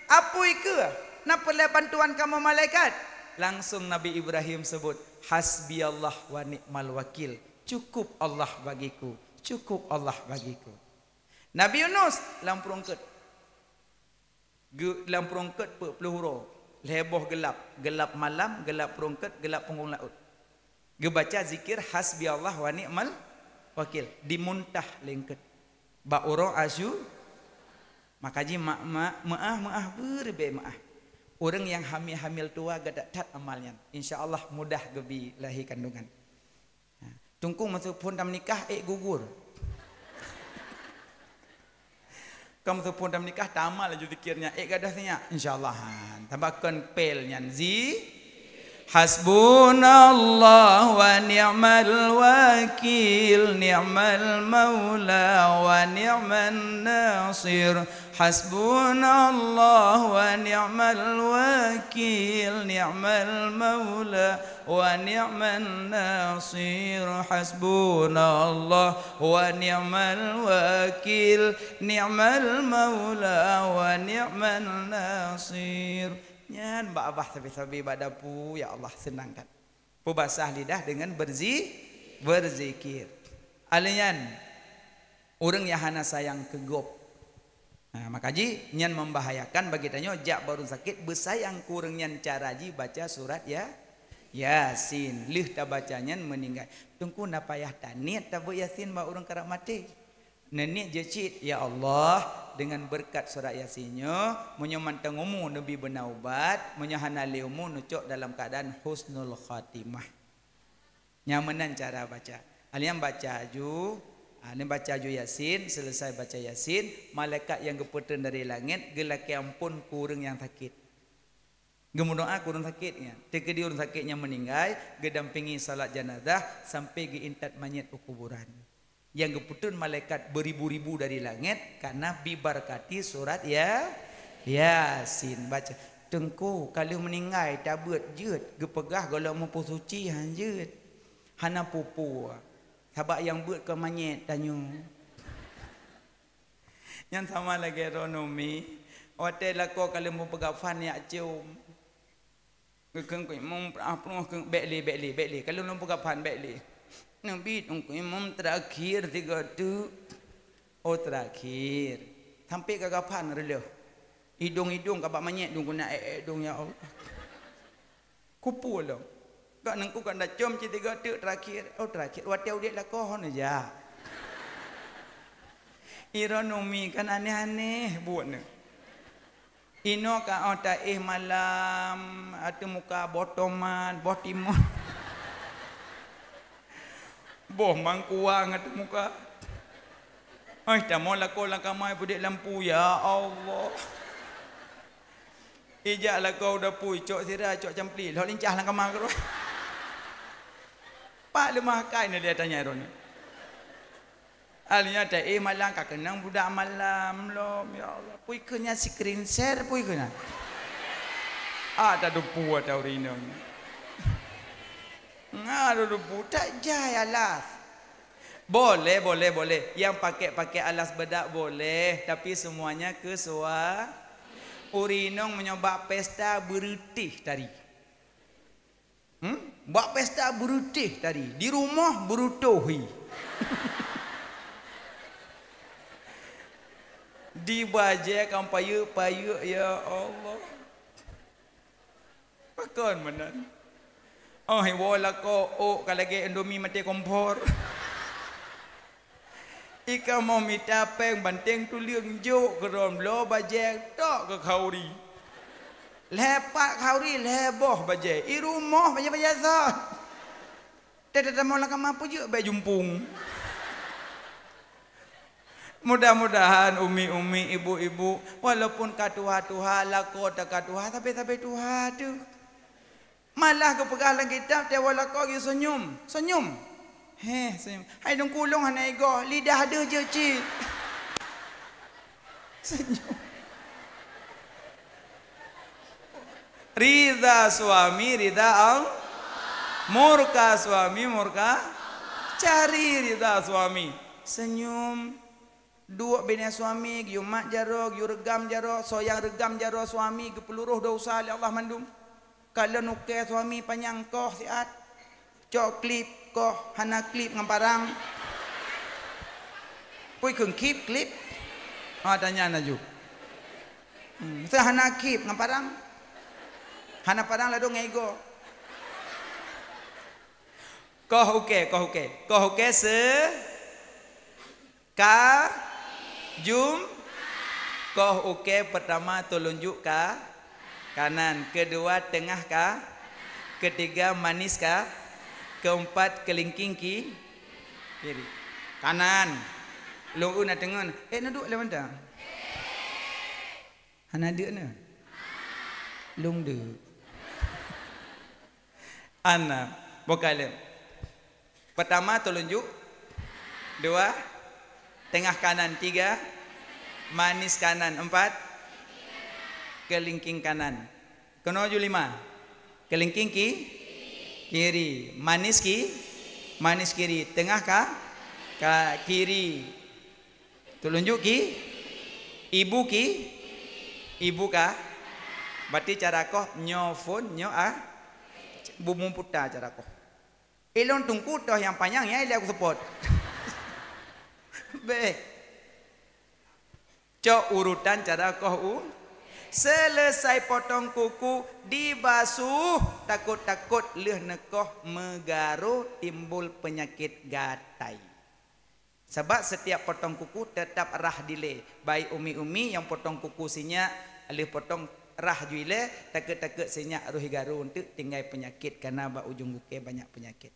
apui keuh, na peureulée bantuan kamoe malaikat?" Langsung Nabi Ibrahim sebut, "Hasbiyallah wa ni'mal wakil." Cukup Allah bagiku, cukup Allah bagiku. Nabi Yunus lam prueng eungkôt. Geu-, lam prueng eungkôt peuet ploh uroe, lhée boh geulab, geulab malam, geulab prueng eungkôt, geulab punggong laôt. Geubaca zikir hasbiyallah wa ni'mal wakil, dimuntah lé eungkôt. Bak uroe Asyu-, maka jih mak-mak, meuáh-meuáh, beuribée meuáh. Ureuëng nyang hamil-hamil tuha geudat that amal nyan, insya Allah mudah geubi lahé kandungan. Teungku, meuseu phon tameunikah ék gugur. Ka meuseu phon tameunikah, tamal laju zikir nyan, ék gadôh sinyak, insya Allah. Ha, tabakon pel nyan zi-, hasbunallah wa ni'mal wakil, ni'mal maula wa ni'man nasir. Hasbunallah wa ni'mal wakil, ni'mal maula wa ni'man nasir. Hasbunallah wa ni'mal wakil, ni'mal maula wa ni'man nasir. Nyan bak babah sabe-sabe bak dapu, ya Allah, seunang that. Peubasah lidah deungon berzi-, berzikir. Aleuh nyan, ureuëng nyang hana sayang keu gob, Nah, maka jih nyan membahayakan bagi tanyoe jak bak ureuëng sakét, beusayang keu ureuëng nyan cara jih baca surat ya, Yasin. Lheueh tabaca nyan meuninggai. Teungku na payah taniet tabeuet Yasin bak ureuëng karab maté. Neuniet jeuet cit, "Ya Allah, dengan beureukat surat Yasin nyoe, meunyoe mantong umu neubi beuna ubat, meunyoe hana lé umu neucok dalam keuadaan husnul khatimah." Nyang meunan cara baca. Aleueng baca aju, ah, lheueng baca aju Yasin, seuleusai baca Yasin, malaikat nyang geupeutrön dari langét geulakée amphon keu ureuëng nyang sakét. Geumeudoá keu ureuëng sakét nyan. Teukeudi ureuëng sakét nyan meuninggai, geudampingi salat janazah sampai geuintat manyét u kuburan. Nyang geupeutrön malaikat beuribu-ribu dari langét, karena bibarkati surat ya, Yasin. Baca, "Teungku, ka lheueh meuninggai tabeuet jeuet, geupeugah gohlom muphom suci han jeuet. Hana peue-peue, sabab nyang beuet kon manyét tanyoe." Nyan sama lagée droeneuh mi, watée lakoe ka lheueh mupeugah phan jak ciom. Geukheun keu imum, prah pruh kheun, "Bék lé, bék lé, bék lé. Ka lôn lôn peugah phan, bék lé." Neubiet keu imum terakhir tiga teuk. Oh, terakhir. Sampai ka gaphan reuloh. Idong-idong ka bak manyét dong keunan, eh, eh, dong, ya Allah. Kupu lom. Kak nengku kan dah com cit tiga teuk terakhir. Oh, terakhir. Watée udeb lakoe hana jak. Iron umi kan aneh-aneh buet ni. Inoe ka oh taéh malam, ateueh muka boh tomat, boh timun. Boh mangkuang ateueh muka. Ai, tamoe lakoe lam kama peuduek lampu, ya Allah. Ijak lakoe u dapui, cok sira, cok campli, lhok lincah lam kama keudroe. Pak leumah kai ni dia tanya droeneuh. Alnya taéh malam ka keunong budak malam lom, ya Allah. Pui keu nyan screen share, pui keu nyan. Ah, tadupu atau rinong. Nga dupu tak jai alas. Boleh, boleh, boleh. Yang pakai-pakai alas bedak boleh, tapi semuanya kesuai. Ureueng inong meunyoe bak pesta beureuteh tari. Hmm? Bak pesta beureuteh tari, di rumoh beurutoh hi. Di bajée kan payeuk-payeuk, ya Allah. Pakon meunan? Oh, iwoe lakoe ôk ka lagée Indomie maté kompor. Ika mau mita péng banteng tuleueng jok keudroe bloe bajée tok keu khauri. Lhée pat khauri, lhée boh bajée. I rumoh bajée-bajée sot. Teutamong lam kama peujeuet bék jumpung. Mudah-mudahan umi-umi, ibu-ibu, walaupun ka tuha-tuha, lakoe teuka tuha, sabe-sabe tuha teuh. Malah geupeugah lam kitab, tiep lakoe geuseunyum, seunyum. Heh, seunyum. Hai dong kulong hana igoe, lidah deuh jeuet cit. Seunyum. Ridha suami, ridha Allah. Murka suami, murka. Cari ridha suami. Seunyum. Duek binéh suami, geuyue mat jaroe, geuyue reugam jaroe, soe nyang reugam jaroe suami, geupeururoh desya lé Allah mandum. Ka lheueh ukée suami panyang koh siat. Cok klip koh, hana klip ngon parang. Pui kheun kip, klip? Ha, tanya laju. Hmm, meusti hana kip ngon parang. Hana parang ladôm ngon igoe. Koh ukée, koh ukée. Koh ukée se- Ka jum, koh ukée peutama tulunjuk ka kanan, keudua teungoh ka, keutiga manis ka, keumpat keulingking ki-, kiri. Kanan. Lôn na teungeun. Eh, na duek lé mantong. Hana deuk na? Lôn deuk. Ana, boh kalon. Peutama tulunjuk, dua, teungoh kanan, tiga, manis kanan, empat, keulingking kanan. Keunoe ju lima. Keulingking ki-, kiri, manis ki-, manis kiri, teungoh ka, ka kiri. Tulunjuk ki, ibu ki, ibu ka. Berarti cara koh nyoe phon, nyoe a, bu-, muputa cara koh. Ilôn teungku toh nyang panyang nyan ilée aku seupôt. Bék. Cok urutan cara koh u. Selesai potong kuku, dibasuh, takot-takot lheueh neukoh meugaro timbul peunyakét gatai. Sabab setiap potong kuku tetap rhah dilée. Baik umi-umi nyang potong kuku sinyak, lheueh potong rhah ju ilée, takot-takot sinyak roh garo eunteuk tinggai peunyakét, karena bak ujong gukée banyak peunyakét.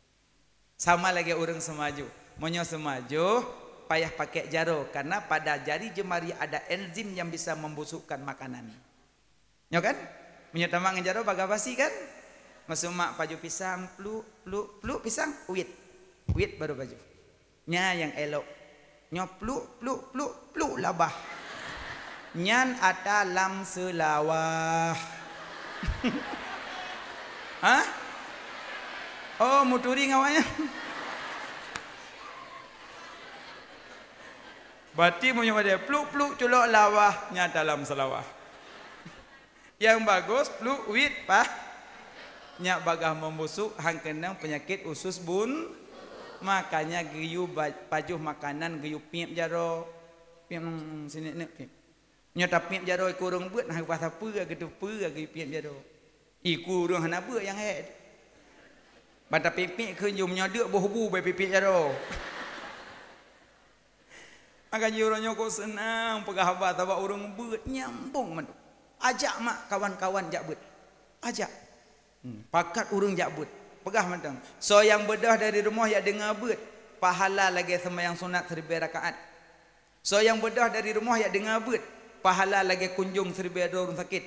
Sama lagée ureuëng seumaju. Meunyoe seumaju, payah pakai jaroe, karena pada jari jemari ada enzim yang bisa membusukkan makanan. Nyo kan? Meunyoe tamah ngon jaroe bagah basi kan? Meusemak pajoh pisang, pluk, pluk, pluk pisang, uit. Uit baru pajoh. Nya nyang elok. Nyoe pluk, pluk, pluk, pluk labah. Nyan ata lam seulawah. Hah? Oh, muturi ngon awaknyan. Berarti meunyoe ada pluk, pluk, culok lawah, nyan ata lam seulawah. Nyang bagus, pluk, uit, pah. Nyak bagah membusuk, han keunong peunyakét usus bun. Makanya geuyue ba-, pajoh makanan geuyue piep jaroe. Piep, hmm, sineuk-neuk piep. Nyoe tapiep jaroe keu ureuëng beuet, hana geupeugah sapeue, geuteupeue, geupiep jaroe. Iku ureuëng hana beuet nyang hék. Ban tapiep-piep kheun jeuem nyoe deuk boh bu bak piep-piep jaroe. Maka jiuroe nyoe kok seunang peugah haba sabab ureuëng beuet nyambong mandum. Ajak mak kawan-kawan jak beuet. Ajak. Hmm, pakat ureuëng jak beuet. Peugah mantong. Soe nyang beudôh dari rumoh jak deungoe beuet, pahala lagée seumayang sunat siribée rakaat. Soe nyang beudôh dari rumoh jak deungoe beuet, pahala lagée kunjong siribée droe ureuëng sakét.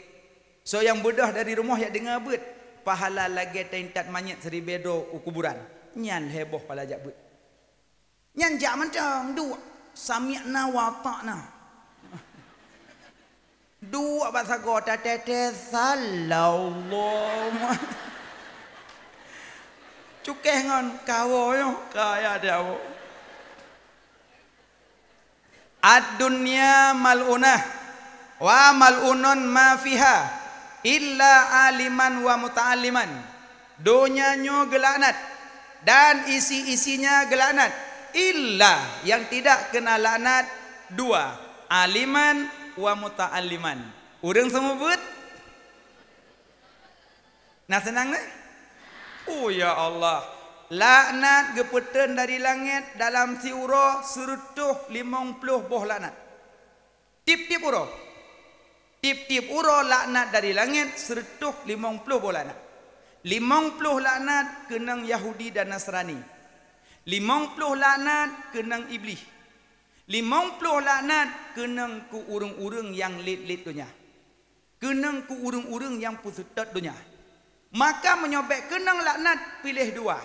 Soe nyang beudôh dari rumoh jak deungoe beuet, pahala lagée taintat manyét siribée droe u kuburan. Nyan lhée boh pahala jak beuet. Nyan jak mantong, duek, "Sami'na wa ata'na." Duek bak sagoe, tateutesan, "Allahumma." Cukéh ngon kawoe nyoe, kaya dia, Bu. "Ad-dunya mal'unah, wa mal'unun ma fiha, illa aliman wa muta'alliman." Donya nyoe geulaknat dan isi-isinya geulaknat, illa, yang tidak kena laknat, dua, aliman wa muta'alliman. Ureuëng seumeubeuet? Na seunang, na? Oh, ya Allah. Laknat geupeuteun dari langét dalam siuroe seureutôh limong ploh boh laknat. Tiep-tiep uroe. Tiep-tiep uroe laknat dari langét seureutôh limong ploh boh laknat. Limong ploh laknat keunong Yahudi dan Nasrani. Limong ploh laknat keunong Iblih. Limong ploh laknat keunong keu ureuëng-ureuëng nyang lét-lét donya. Keunong keu ureuëng-ureuëng nyang peuseutôt donya. Maka meunyoe bék keunong laknat, piléh dua.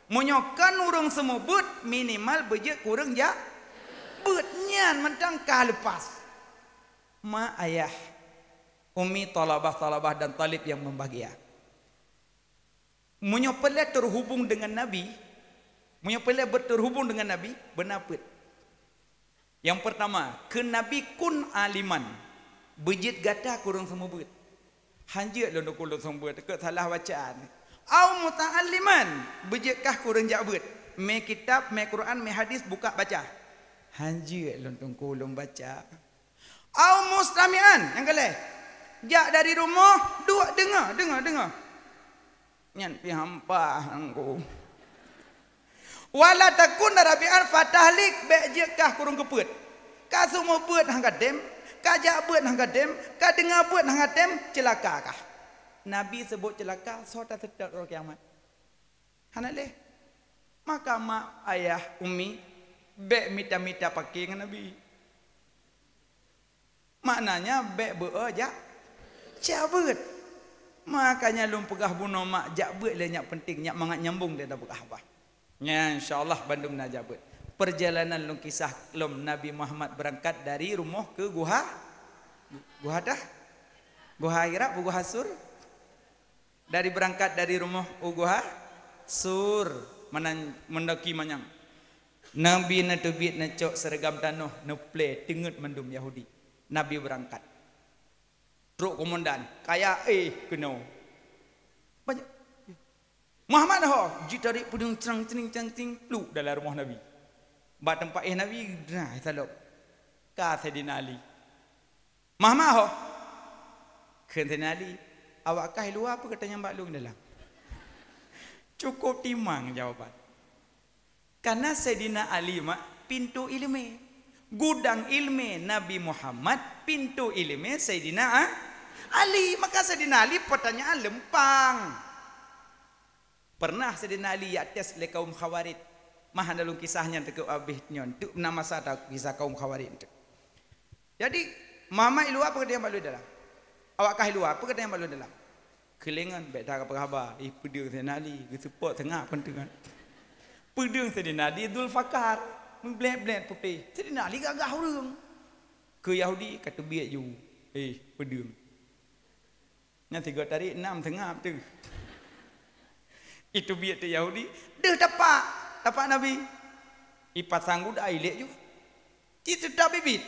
Meunyoe kon ureuëng seumeubeuet, minimal beujeuet keu ureuëng jak beuet, nyan mantong ka leupas. Ma, ayah, umi, thalabah-thalabah dan thalib yang membahagia. Meunyoe peureulée teuhubong deungon Nabi, meunyoe peureulée beuterhubong deungon Nabi, beuna peuet. Nyang peurtama, kheun Nabi, "Kun aliman." Beujeuet gata keu ureuëng seumeubeuet. Han jeuet lôn keu ureuëng seumeubeuet, keu salah bacaan. "Au muta'alliman." Beujeuet kah keu ureuëng jak beuet. Mé kitab, mé Quran, mé hadis, buka baca. Han jeuet lôn teungku lôn baca. "Au mustami'an." Nyang keu lhée, jak dari rumoh, duek deungoe, deungoe, deungoe. Nyan pih hampa anggô. "Wala takun rabi'an fatahlik," bék jeuet kah keu ureuëng keupeuet. Ka seumeubeuet han ka tem, ka jak beuet han ka tem, ka deungoe beuet han ka tem, ceulaka kah. Nabi seubut ceulaka, soe taseutôt uroe kiamat? Hana lé. Maka mak, ayah, umi, bék mita-mita paké ngon Nabi. Maknanya bék beu-o jak, jak beuet. Makanya lôn peugah bunoe mak jak beuet lé nyak penting, nyak mangat nyambong lé tapeugah haba. Nya, insya Allah bandum na jak beuet. Perjalanan lôn kisah lom Nabi Muhammad beurangkat dari rumoh keu guha, guha tah? Guha Hira, guha Sur? Dari beurangkat dari rumoh u guha Sur, meunan meundaki manyang. Nabi neuteubiet neucok seureugam tanoh, neuplé teungeut mandum Yahudi. Nabi beurangkat. Trok komandan, kaya éh keunoe. Banyak. Muhammad ho, jitarék peudeueng crang cring crang cring, pluek dalam rumoh Nabi. Bak teumpat éh Nabi, nah, salok. Ka Saidina Ali. Mah-mah ho. Kheun Saidina Ali, "Awak kah i luwa, peue ka tanyong bak lôn dalam?" Cukup timang jawaban. Karena Saidina Ali mak pintu ileumé. Gudang ileumé Nabi Muhammad, pintu ileumé Saidina A-, Ali. Maka Saidina Ali pertanyaan leumpang. Pernah Saidina Ali jak tes lé kaum Khawarij. Mah hana lôn kisah nyan teuk abéh nyoe. Teuk na masa ta kisah kaum Khawarij teuk. Jadi, mah-mah i luwa, peue ka tanyong bak lôn dalam? Awak kah i luwa, peue ka tanyong bak lôn dalam? Keulengan, bèk that ka peugah haba. Ih, peudeueng Saidina Ali, geuseupôt seungab keunteuan. Peudeueng Saidina Ali Dzulfakar, meublét-blét putéh. Saidina Ali gagah ureueng. Keu Yahudi ka teubiet ju. Eh, peudeueng. Nyan sigoe tarék nam seungab teuh. Itu biet teuh Yahudi, deuh tapak, tapak Nabi. Ipasang guda, ilék ju. Cit teutab biet.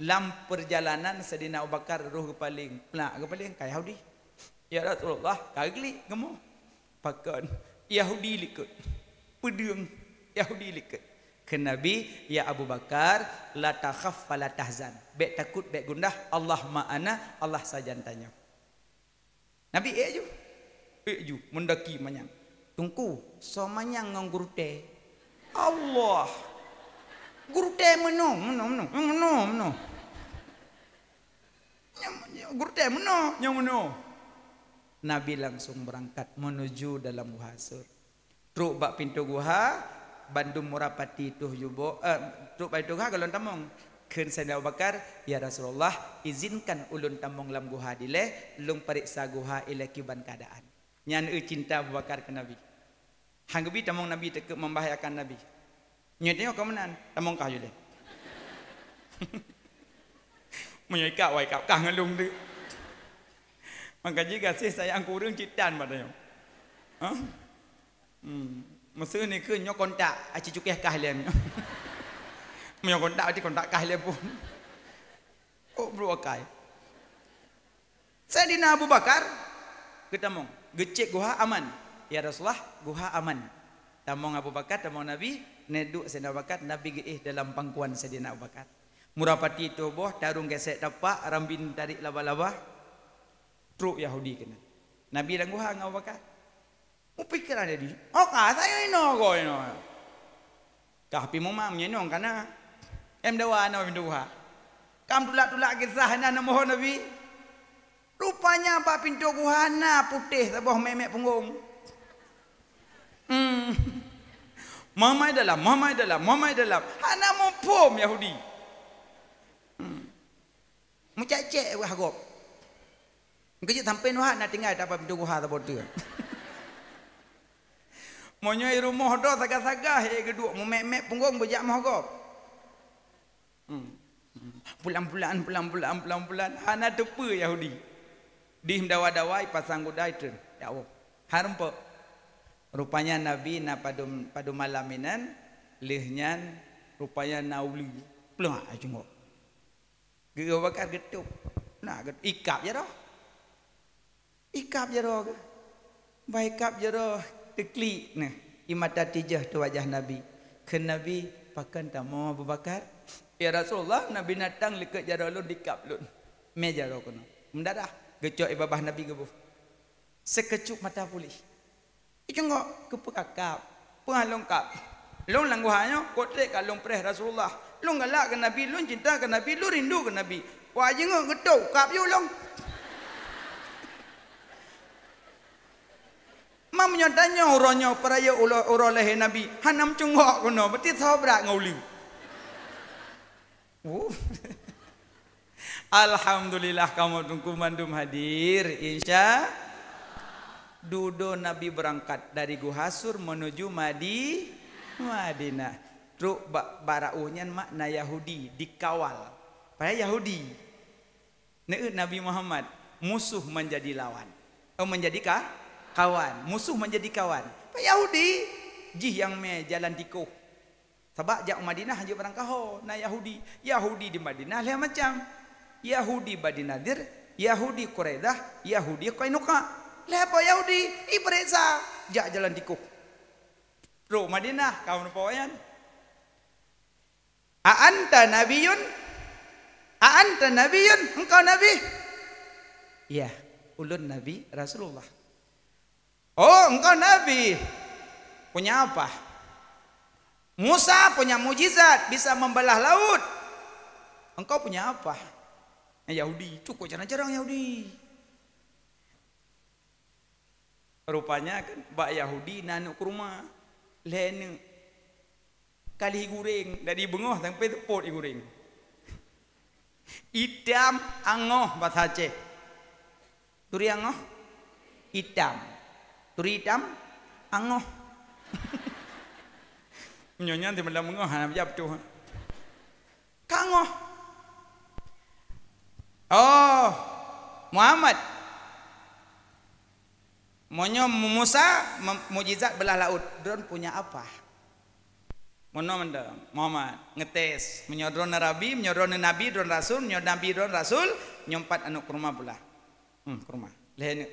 Lam peurjalanan Saidina Abu Bakar roh geupaleng, plak geupaleng ka Yahudi. "Ya Rasulullah, ka geulik geumoe." "Pakon?" "Yahudi likot." "Peudeueng, Yahudi likot." Kheun Nabi, "Ya Abu Bakar, la takhaf wa la tahzan." Bèk takot, bèk gundah. Allah ma'ana, Allah sajan tanyoe. Nabi ék ju. Ék ju, meundaki manyang. "Teungku, soe manyang ngon gurutée?" "Allah! Gurutée meunoe, meunoe, meunoe, meunoe, meunoe. Nyoe, nyoe, gurutée meunoe, nyoe meunoe." Nabi langsung beurangkat menuju dalam guha Sur. Trok bak pintoe guha, bandum murapati tuh jubok, eh, trok bak pintoe guha goh lom tamong. Kheun Saidina Abu Bakar, "Ya Rasulullah, izinkan ulôn tamong lam guha dilée, lôn pareksa guha ilée kiban keuadaan." Nyan eu cinta Abu Bakar keu Nabi. Han geubi tamong Nabi teukeue membahayakan Nabi. Nyoe tanyoe ka meunan, tamong kah ju lé. Meunyoe ikab, wai ikab kah ngon lôn deuk. Maka jih gaséh sayang keu ureueng cit tan bak tanyoe. Hah? Hmm. Meuseu ni keu nyoe kontak, aci cukéh kah lé nyoe. Meunyoe kontak, aci kontak kah lé pun. Oh, bro akai. Saidina Abu Bakar geutamong, geucék guha aman. "Ya Rasulullah, guha aman." Tamong Abu Bakar, tamong Nabi, neuduek Saidina Abu Bakar, Nabi geuéh dalam pangkuan Saidina Abu Bakar. Murapati tuboh, tarông gesek tapak, rambin tarék laba-laba. Trok Yahudi keunan. Nabi lam guha ngon Abu Bakar. Meupikéran jadi, "Oh ka, sayoe inoe goe inoe." Kah pi mumang meunyoe nyoe kana. Em dawa na pintoe guha. Kam tulak-tulak kisah na neumohon Nabi. Rupanya bak pintoe guha na putéh saboh mek-mek punggong. Hmm. Mamai dalam, mamai dalam, mamai dalam. Hana muphom Yahudi. Hmm. Meucék-cék wah gob. Meukeujeuet sampoe neuhat na tinggai tapak pintoe guha saboh teue. Meunyoe i rumoh droe saga-saga, he geuduek meumek-mek punggong beujak moh gob. Hmm. Pulan-pulan, pulan-pulan, pulan-pulan, hana teupeue Yahudi. Dih meudawa-dawa, ipasang guda, itreun. Ya Allah. Hareumpok. Rupanya Nabi na padum, padum malam inan, lheueh nyan rupanya na uleue. Pluak, ai cungok. Geu Abu Bakar geutôp. Nah, geut-, ikab jaroe. Ikab jaroe geuh. Bah ikab jaroe teuklik neuh, i mata tijeuh teuh wajah Nabi. Kheun Nabi, "Pakon tamong Abu Bakar?" "Ya Rasulullah, Nabi natang likot jaroe lôn dikab lôn. Mé jaroe keunoe." Meudarah, geucok i babah Nabi geuboh. Seukeucup mata puléh. Icunggok keupeue kakab, peue lôn kab. Lôn lam guha nyoe, kok trép ka lôn preh Rasulullah. Lôn galak keu Nabi, lôn cinta keu Nabi, lôn rindu keu Nabi. Wah jingok geutôp kab yue lôn. Ma meunyoe tanyoe uroe nyoe peurayeuk ulo-, uroe lahé Nabi, hana meucunggok keunoe, beuti sobrak ngon uleue. Uh. Alhamdulillah, kamoe teungku mandum hadir. Insya dudoe Nabi beurangkat dari Guha Sur menuju Madi-, Madinah. Trok bak, bak rot nyan makna Yahudi, dikawal. Padahai Yahudi. Neuet Nabi Muhammad, musuh menjadi lawan. Oh, menjadi ka-, kawan. Musuh menjadi kawan. Yahudi, jih nyang mé jalan tikoh. Sabab jak u Madinah hanjeuet barangkaho na Yahudi. Yahudi di Madinah lhèe macam. Yahudi Bani Nadir, Yahudi Quraidah, Yahudi Qainuqa. Lhèe po Yahudi, ipeuriksa jak jalan tikoh. Trok Madinah, kawan po nyan. A anta nabiyyun? "A anta nabiyyun, engkau nabi?" "Iya, ulôn nabi, Rasulullah." "Oh, engkau nabi? Punya apa? Musa punya mukjizat, bisa membelah laut. Engkau punya apa?" Yahudi, cukup jarang-jarang Yahudi. Rupanya kan bak Yahudi na aneuk kurma, lhèe neuk. Ka lheuh gurèng, dari beungoh sampai seupôt gurèng. Itam angoh bahasa Aceh. Turi angoh? Itam. Turi itam? Angoh. Nyoe nyan di malam beungoh hana beujaweueb tuh. Ka angoh. "Oh, Muhammad. Meunyoe Musa mem-, mukjizat beulah laôt, droen punya apa?" Meunoe mantong, Muhammad ngetes. Meunyoe droen nabi, meunyoe droen nabi, droen rasul, meunyoe nabi, droen rasul, nyoe pat aneuk kurma beulah. Hmm, kurma. Lhèe neuk.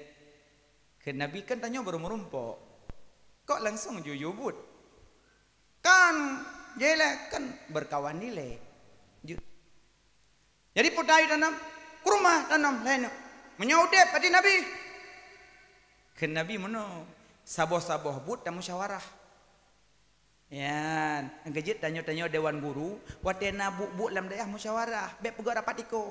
Kheun Nabi kan tanyoe baru meurumpok. Kok langsong jiyue buet? Kan, jai lé, kan berkawan ilèe. Ju-, jadi peue tanyoe tanom, kurma tanom lhèe neuk. Meunyoe udép, pati Nabi. Kheun Nabi meunoe, saboh-saboh buet tamusyawarah. Nyan, nyang keujeuet tanyoe-tanyoe dewan guru, watèe na buet-buet lam dayah musyawarah, bèk peugöt rapat tikoh.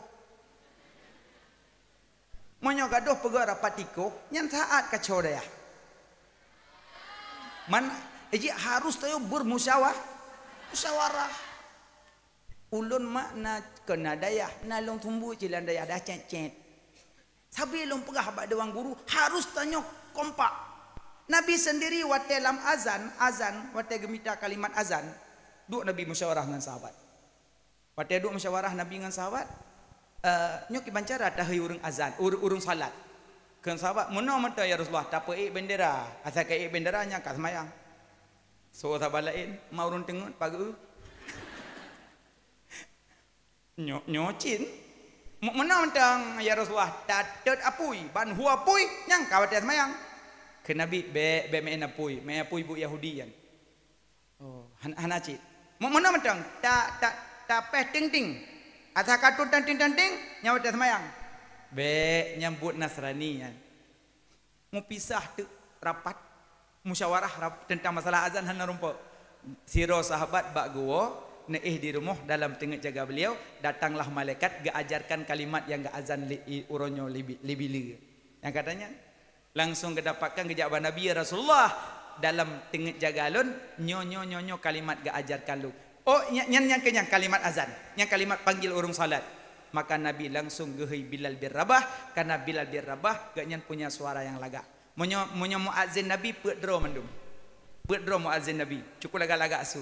Meunyoe gadôh peugöt rapat tikoh, nyan saát kaco dayah. Man, jih harus tanyoe bermusyawa-, musyawarah. Ulôn mak na keu na dayah, na lôn sumbeue cit lam dayah dah cét-cét. Sabe lôn peugah bak dewan guru, harus tanyoe kompak. Nabi sendiri watèe lam azan, azan, watèe geumita kalimat azan, duek Nabi musyawarah ngon sahabat. Watèe duek musyawarah Nabi ngon sahabat, eh, "Nyoe kiban cara tahei ureueng azan, ur-, ureueng salat?" Kheun sahabat, "Meunoe mantong ya Rasulullah, tapeuék bendera, asai ka ék bendera nyan ka seumayang." Soe sahabat laén, "Ma ureueng teungeut pageue." "Nyoe, nyoe cit." "Mu-, meunoe mantong ya Rasulullah, tatot apui, ban hu apui, nyan ka watèe seumayang." Kheun Nabi, "Bèk, bèk meu'en apui, meu'en apui buet Yahudi nyan." Oh, han-, hana cit. Mu-, meunoe mantong, ta-, ta-, tapéh ting-ting. Asai ka tun ting-ting, nyan watèe seumayang. Bèk, nyan buet Nasrani nyan. Mupisah teuk rapat, musyawarah rap-, teuntang masalah azan hana rumpok. Sidroe sahabat bak geuwoe, neuéh di rumoh dalam teungeut jaga beliau, datanglah malaikat geuajarkan kalimat nyang geuazan lé, i, uroe nyoe lé bi-, lé bileue. Nyang katanya, Langsung geudapatkan geujak bak Nabi, "Ya Rasulullah, dalam teungeut jaga lôn, nyoe, nyoe, nyoe, nyoe kalimat geuajarkan lôn." Oh, nya-, nyan, nyan keuh nyan kalimat azan, nyan kalimat panggil ureueng salat. Maka Nabi langsung geuhôi Bilal bin Rabah, karena Bilal bin Rabah gobnyan punya suara nyang lagak. Meunyoe, meunyoe muazin Nabi peuet droe mandum. Peuet droe muazin Nabi, cukup lagak-lagak su.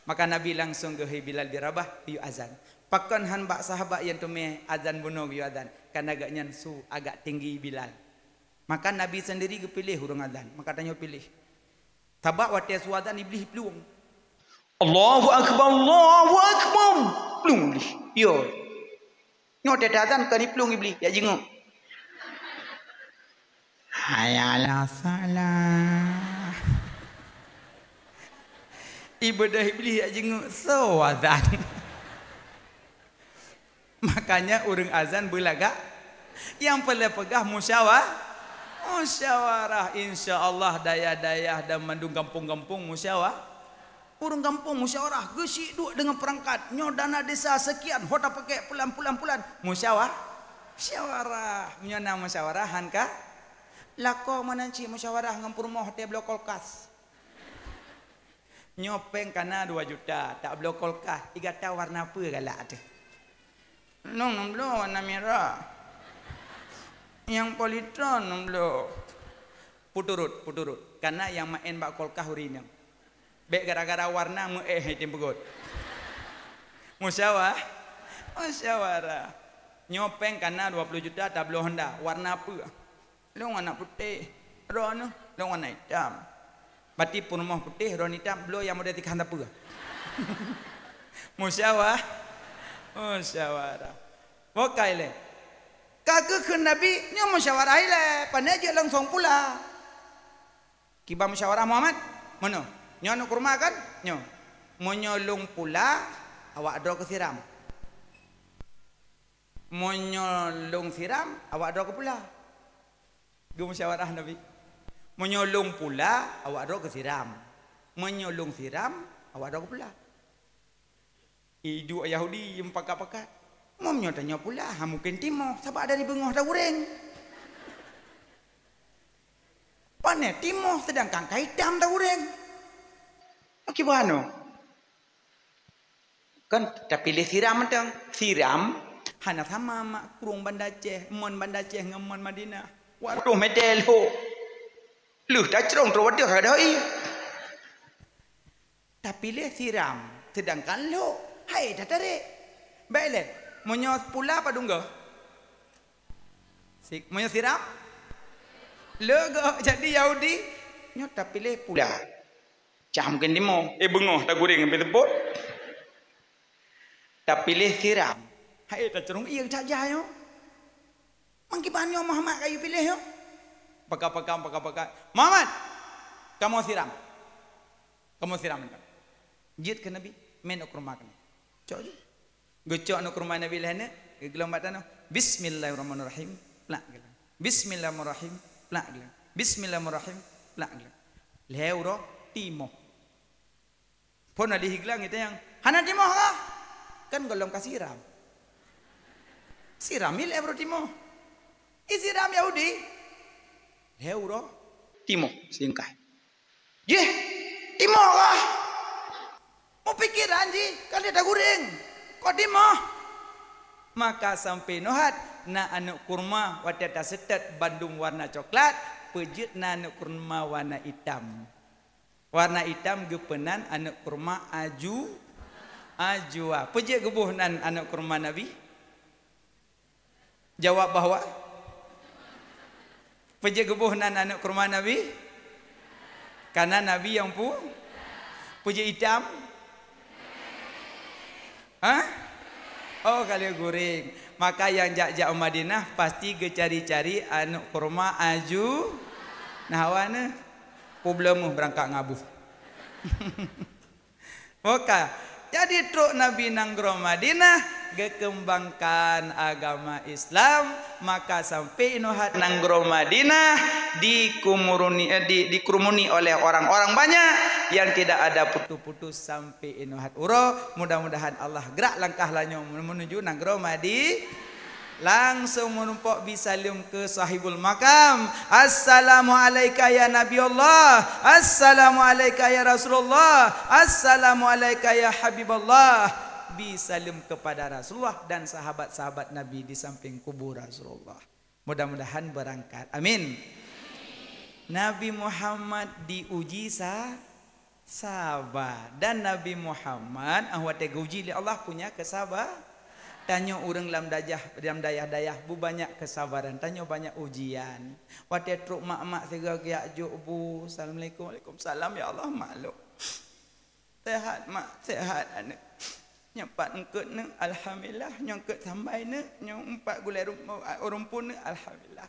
Maka Nabi langsung geuhôi Bilal bin Rabah geuyue azan. Pakon han bak sahabat nyang teumé azan bunoe geuyue azan, karena gobnyan su agak tinggi Bilal. Maka Nabi sendiri geupiléh ureueng azan. Maka tanyoe piléh. Sabab watèe su azan Iblih plueng. "Allahu Akbar, Allahu Akbar." Plueng Iblih. Yo. Nyoe watèe azan kon plueng Iblih, jak jingok. Hayya 'alas shalah. Ibadah Iblih jak jingok, soe azan. Makanya ureueng azan beulagak, nyang peureulèe peugah musyawa-, musyawarah. Insya Allah dayah-dayah dan mandum gampông-gampông musyawa-, ureueng gampông musyawarah, geusyik duek deungon peurangkat, nyoe dana desa sekian, ho tapakèk pulan, pulan, pulan. Musyawa-, musyawarah. Meunyoe na musyawarah, han ka lakoe meunan cit musyawarah ngon peurumoh watèe bloe kulkas. Nyoe péng kana dua juta, tabloe kulkas, i gata warna peue galak teuh? Lôn, lôn bloe warna mirah. Nyang politron lôn bloe. Peuturot, peuturot. Kana nyang maén bak kulkas ureueng inong. Bèk gara-gara warna meu-éh item peugot. Musyawa-, musyawarah. Nyoe péng kana dua puluh juta tabloe Honda, warna peue? Lôn warna putéh, droeneuh lôn warna itam. Bati peurumoh putéh, droeneuh itam, bloe nyang model tikah sapeue. Musyawa-, musyawarah. Boh ka ilèe. Ka geukheun Nabi, nyoe musyawarah ilèe, pane jeuet langsong pula. Kiban musyawarah Muhammad, meunoe. Nyoe aneuk kurma kan? Nyoe. Meunyoe lôn pula, awak droe keusiram. Meunyoe lôn siram, awak droe keu pula. Geumusyawarah Nabi. Meunyoe lôn pula, awak droe keu siram. Meunyoe lôn siram, awak droe keu pula. Iduek Yahudi meupakat-pakat. Meunyoe tanyoe pula, ha mungken timoh, sabab dari beungoh tagureng. Pane timoh, seudangkan ka itam tagureng. Akiban nyoe. Kan tapiléh siram mantong. Siram hana sama mak krueng Banda Aceh, mon Banda Aceh ngon mon Madinah. Waduh, mete lhok. Lheueh tacrong troh wadoh ka gadôh ié. Tapiléh siram, seudangkan lhok hai tatarek. Baik lé, meunyoe pula padum goe? Sik, meunyoe siram? Lhok goe. Jadi Yahudi, nyoe tapiléh pula. Cah mungken timoh, eh, beungoh tagureng sampai seupôt. Tapiléh siram. Hai tacrong ié cak jai nyoe. Mangkiban nyoe Muhammad kayue piléh nyoe. Pakat-pakat, pakat-pakat. Muhammad, kamoe siram. Kamoe siram mantong. Jeuet keu Nabi, mé aneuk kurma keunoe. Cok ju. Geucok aneuk kurma Nabi lhèe aneuk, geuglong bak tanoh. Bismillahirrahmanirrahim. Plak geuglong. Bismillahirrahmanirrahim. Plak geuglong. Bismillahirrahmanirrahim. Plak geuglong. Lhèe uroe timoh. Phon Nabi higlong itanyong, "Hana timoh kah?" Kan gohlom ka siram. Siram ilèe baru timoh. Isiram Yahudi. Lhèe uroe timoh singkai. Jih, timoh kah? Meupikiran jih, kan lheueh tagureng. Kok timoh? Maka sampoe nyoe hat na aneuk kurma watèe taseutôt bandum warna coklat, peue jeuet na aneuk kurma warna itam. Warna itam geupeunan aneuk kurma aju, ajwa. Peue jeuet geuboh nan aneuk kurma Nabi? Jawab bahwa. Peue jeuet geuboh nan aneuk kurma Nabi? Karena Nabi nyang pu-, peue jeuet itam? Hah? Oh, ka lheueh gureng. Maka nyang jak-jak u Madinah pasti geucari-cari aneuk kurma aju. Nah, awak nyoe. Peubloe meuh beurangkat ngabuh. Oke. Jadi trok Nabi nanggroe Madinah geukeumbangkan agama Islam, maka sampoe nyoe hat nanggroe Madinah dikumuruni, eh, di, dikerumuni oleh orang-orang banyak yang tidak ada putus-putus sampoe nyoe hat uroe. Mudah-mudahan Allah grak langkah laju menuju nanggroe Madi-, langsung meurumpok bi saleuem keu sahibul makam. "Assalamualaika ya Nabi Allah. Assalamualaika ya Rasulullah. Assalamualaika ya Habib Allah." Bi saleuem kepada Rasulullah dan sahabat-sahabat Nabi di samping kubur Rasulullah. Mudah-mudahan beurangkat. Amin. Nabi Muhammad diuji sa-, saba. Dan Nabi Muhammad, ah, watèe geuji lé Allah punya keusaba-, tanyoe ureueng lam dayah, lam dayah-dayah beubanyak keusabaran, tanyoe banyak ujian. Watèe trok mak-mak sigoe geujak jok bu, "Assalamualaikum." "Waalaikumsalam, ya Allah, mak lôn." "Sehat, mak?" "Sehat, aneuk." "Nyoe pat eungkôt neuk?" "Alhamdulillah." "Nyoe eungkôt sambai neuk?" "Nyoe pat gulai rum-, ureueng phôn neuk?" "Alhamdulillah."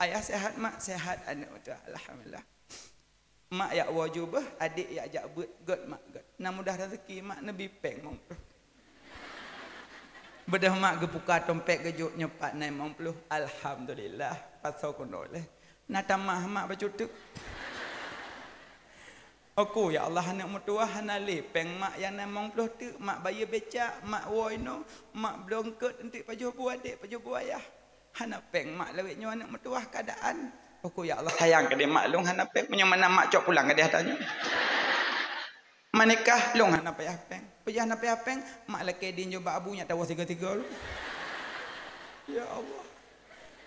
"Ayah sehat, mak?" "Sehat, aneuk." "Beutôi, alhamdulillah." "Mak jak woe ju beuh, adék jak jak beuet." "Gèt, mak, gèt." "Na mudah raseuki, mak, neubi pèng limong ploh." Beudôh mak geupuka tompet geujok, nyoe pat na limong ploh. "Alhamdulillah, pasoe keunoe lé." "Na tamah, mak, bacut teuk." "Oku, ya Allah, aneuk meutuwah hana lé pèng mak nyang na limong ploh teuk, mak bayeue becak, mak woe inoe, mak bloe eungkôt eunteuk pajoh bu adék, pajoh bu ayah. Hana pèng mak lawét nyoe aneuk meutuwah keuadaan." "Oku, ya Allah, sayang keudéh mak lôn hana pèng, meunyoe meunan mak cok pulang keudéh tanyoe." "Meunikah lôn hana payah pèng." "Peue jeuet hana payah pèng?" "Mak lakèe dien jok bak abu nyak tawoe sigoe-sigoe." Ya Allah.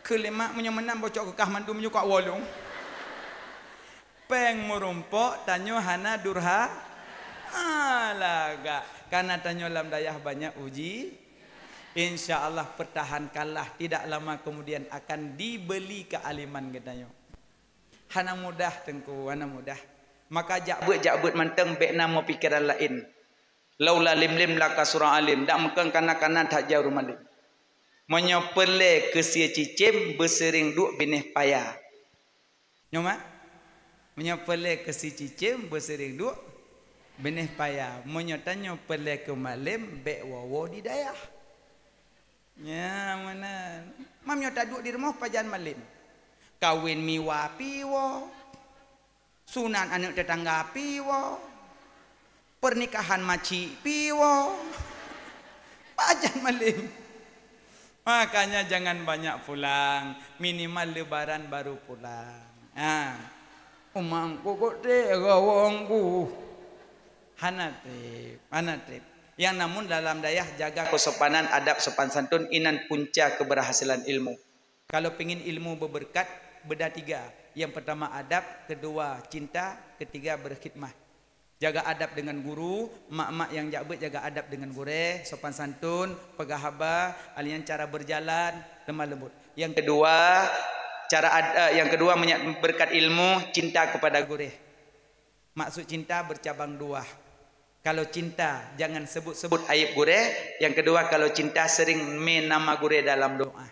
Kheun lé mak, "Meunyoe meunan bocok keu kah mandum nyoe kok woe lôn." Pèng meurumpok, tanyoe hana durha-, ah, lagak. Karena tanyoe lam dayah banyak uji. Insya Allah, pertahankanlah. Tidak lama kemudian akan dibeli kealiman geutanyoe. Hana mudah, Teungku, hana mudah. Maka jak beuet, jak beuet mantong, bèk na meupikiran laén. "Laula limlim lakasura alim." Dak meukheun kana-kana that jai ureueng malém. Meunyoe peureulèe keu sie cicém, beuseuring duek binéh paya. Nyoe mak? Meunyoe peureulèe keu sie cicém, beuseuring duek binéh paya. Meunyoe tanyoe peureulèe keu malém, bèk woe-woe di dayah. Nya meunan. Mam nyoe taduek di rumoh pajan malem. Kawin miwa piwoe. Sunat aneuk tetangga piwoe. Pernikahan macik piwoe. Pajan malem. Makanya jangan banyak pulang, minimal lebaran baru pulang. Ha. Umangku kok treb gawongku. Hana treb, hana treb. Yang namun dalam dayah jaga kesopanan, adab, sopan santun, inan punca keberhasilan ilmu. Kalau pingin ilmu berberkat, beda tiga. Yang pertama adab, kedua cinta, ketiga berkhidmat. Jaga adab dengan guru, mak-mak nyang jak beuet jaga adab dengan gurée, sopan santun, peugah haba, alian cara berjalan, lemah lembut. Yang kedua, cara ad-, eh, yang kedua meunyoe berkat ilmu, cinta kepada gurée. Maksud cinta bercabang dua. Kalau cinta, jangan sebut-sebut aib gurée. Yang kedua, kalau cinta, sering mé nama gurée dalam doa.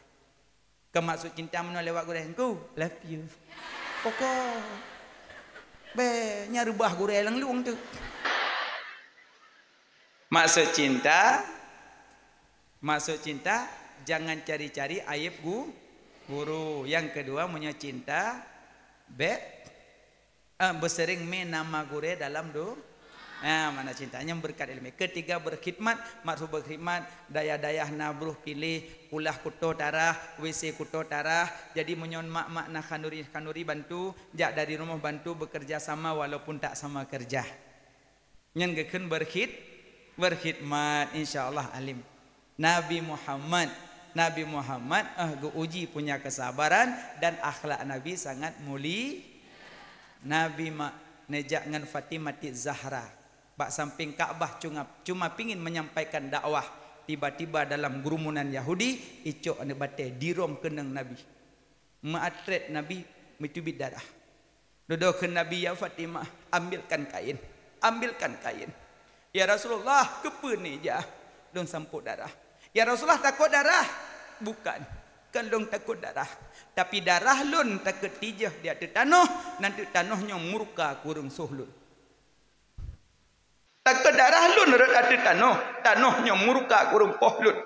Keu maksud cinta meunoe lewat gurée, "Engku, love you." Pokok. Beh, nya reubah gurée lam lueng tu. Maksud cinta, maksud cinta, jangan cari-cari aib gu-, guru. Yang kedua, meunyoe cinta, bek, eh, beusering mé nama gurée dalam do-, nah, mana cinta nyang berkat ilmu. Ketiga, berkhidmat, maksud berkhidmat, dayah-dayah na broh piléh, kulah kuto tarah, W C kuto tarah. Jadi, meunyoe mak-mak na khanuri-khanuri bantu, jak dari rumoh bantu bekerja sama walaupun tak sama kerja. Nyan geukheun berkhid-, berkhidmat, insya Allah alim. Nabi Muhammad, Nabi Muhammad, eh, geuuji punya kesabaran dan akhlak Nabi sangat muli-, Nabi ma-, neujak ngon Fatimah Zahra bak samping Ka'bah cuma, cuma pingin menyampaikan dakwah. Tiba-tiba dalam gerumunan Yahudi, icok aneuk batée dirôm keunong Nabi. Meuatrét Nabi meuteubiet darah. Dudoe kheun Nabi, "Ya Fatimah, ambilkan kain, ambilkan kain." "Ya Rasulullah, keupeue ni jah lôn sampôk darah?" "Ya Rasulullah, takot darah?" "Bukan, kon lôn takot darah. Tapi darah lôn takot tijeuh di ateueh tanoh, nanti tanoh nyoe murka keu ureuëng soh lôn." Takot darah lôn rhot ateueh tanoh, tanoh nyoe murka keu ureuëng poh lôn.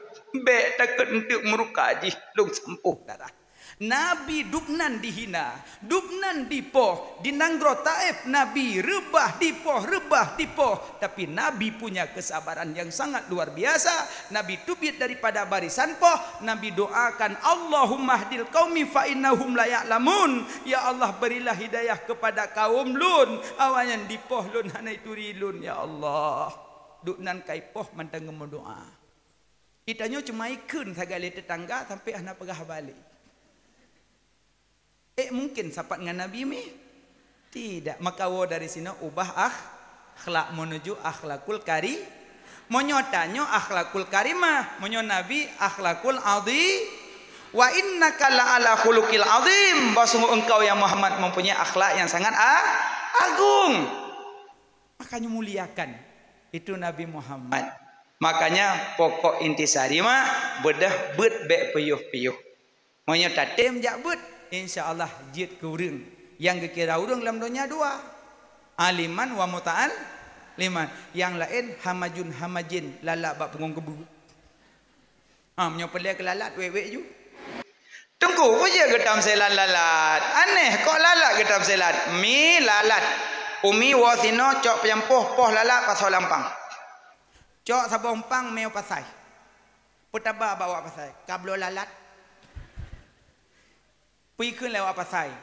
Bék takot eunteuk murka jih lôn sampôh darah. Nabi dubnan dihina, dubnan dipoh, di nanggroe Taif Nabi reubah dipoh, reubah dipoh. Tapi Nabi punya kesabaran yang sangat luar biasa. Nabi teubiet daripada barisan poh, Nabi doakan, "Allahumma hdil qaumi fa innahum la ya'lamun." Ya Allah, berilah hidayah kepada kaum lôn, awaknyan dipoh lôn hana ituri lôn, ya Allah. Dubnan ka ipoh mantong geumeudoa. Geutanyoe cuma ikheun sagai lé teutangga sampai hana peugah balek. Eh, mungkin sapat ngon Nabi mi? Tidak. Maka woe dari sinoe ubah akh-, akhlak menuju akhlakul kari-, meunyoe tanyoe akhlakul karimah, meunyoe Nabi akhlakul adhi-, "Wa innaka la'ala khuluqil azim." Bahwa sungguh engkau, ya Muhammad, mempunyai akhlak yang sangat a-, agung. Makanya muliakan itu Nabi Muhammad. Makanya pokok intisari mak beudoh beuet bék piôh-piôh. Meunyoe tatem jak beuet, insya Allah jeuet keu ureuëng nyang geukira ureuëng lam donya dua. Aliman wa muta'alliman. Nyang laén hamajun hamajin, lalat bak punggong keubu. Ha, meunyoe peureulée keu lalat, wék-wék ju. Teungku, peue jeuet geutamsilan lalat? Aneh, kok lalat geutamsilan? Mi lalat. Umi woe sinoe cok peunyampoh poh lalat pasoe lam pang. Cok saboh umpang mé u pasai. Peutaba bak awak pasai, ka bloe lalat. Pih kheun lé awak pasai.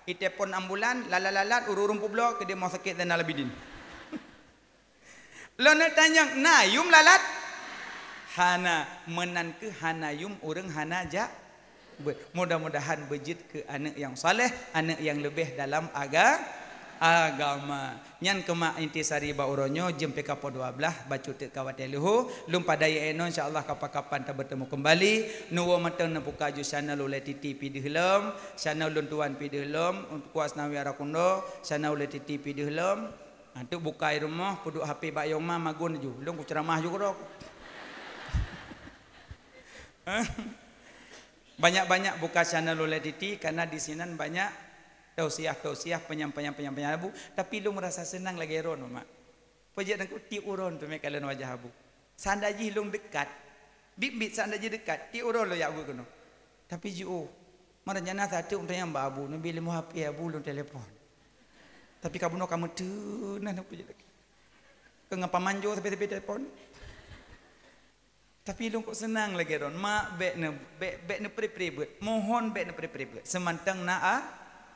Iteupon ambulan, lalat-lalat, ureuëng-ureuëng peubloe keudeh rumoh sakét Zainal Abidin. Lôn neutanyong, na yum lalat? Hana, meunan keuh hana yum ureuëng hana jak beuet. Mudah-mudahan beujeuet keu aneuëk nyang saleh, aneuëk nyang leubeh dalam aga-, agama. Nyan keuh mak intisari bak uroe nyoe, jeuem pih ka poh dua blaih, bacut teuk ka watée leuhô. Lôn padai inoe, insya Allah kapan-kapan tabeutemu keumbali. Neuwoe mantong neubuka ju channel Ulée Titi pih deuh lom, channel lôn tuan pih deuh lom, Teungku Asnawi Arakundo, channel Ulée Titi pih deuh lom. Antuk bukai rumoh, peuduek H P bak yong ma magun ju. Lôn kuceuramah ju keudroe. Banyak-banyak buka channel Ulée Titi, karena di sinan banyak tausiah-tausiah, penyampaian-penyampaian Abu. Tapi lôn merasa senang lagée ron, Mak. Peujeuet nangku tiep uron peumikiran wajah Abu. Sanda jih lôn dekat, Bit-bit saat anda jideukat, tiep uroe lôn jak beuet keunoe. Tapi jiôh, meurencana sateuk untuk nyang bak Abu, neubi limoh H P Abu lôn telepon. Tapi ka bunoe ka meuteuna peujeuet lagi. Keu ngon pamanjo sabe-sabe telepon. Tapi lôn kok seunang lagée droen, mak bék ne, bék, bék neupré-pré beuet. Mohon bék neupré-pré beuet. Seumantong na a,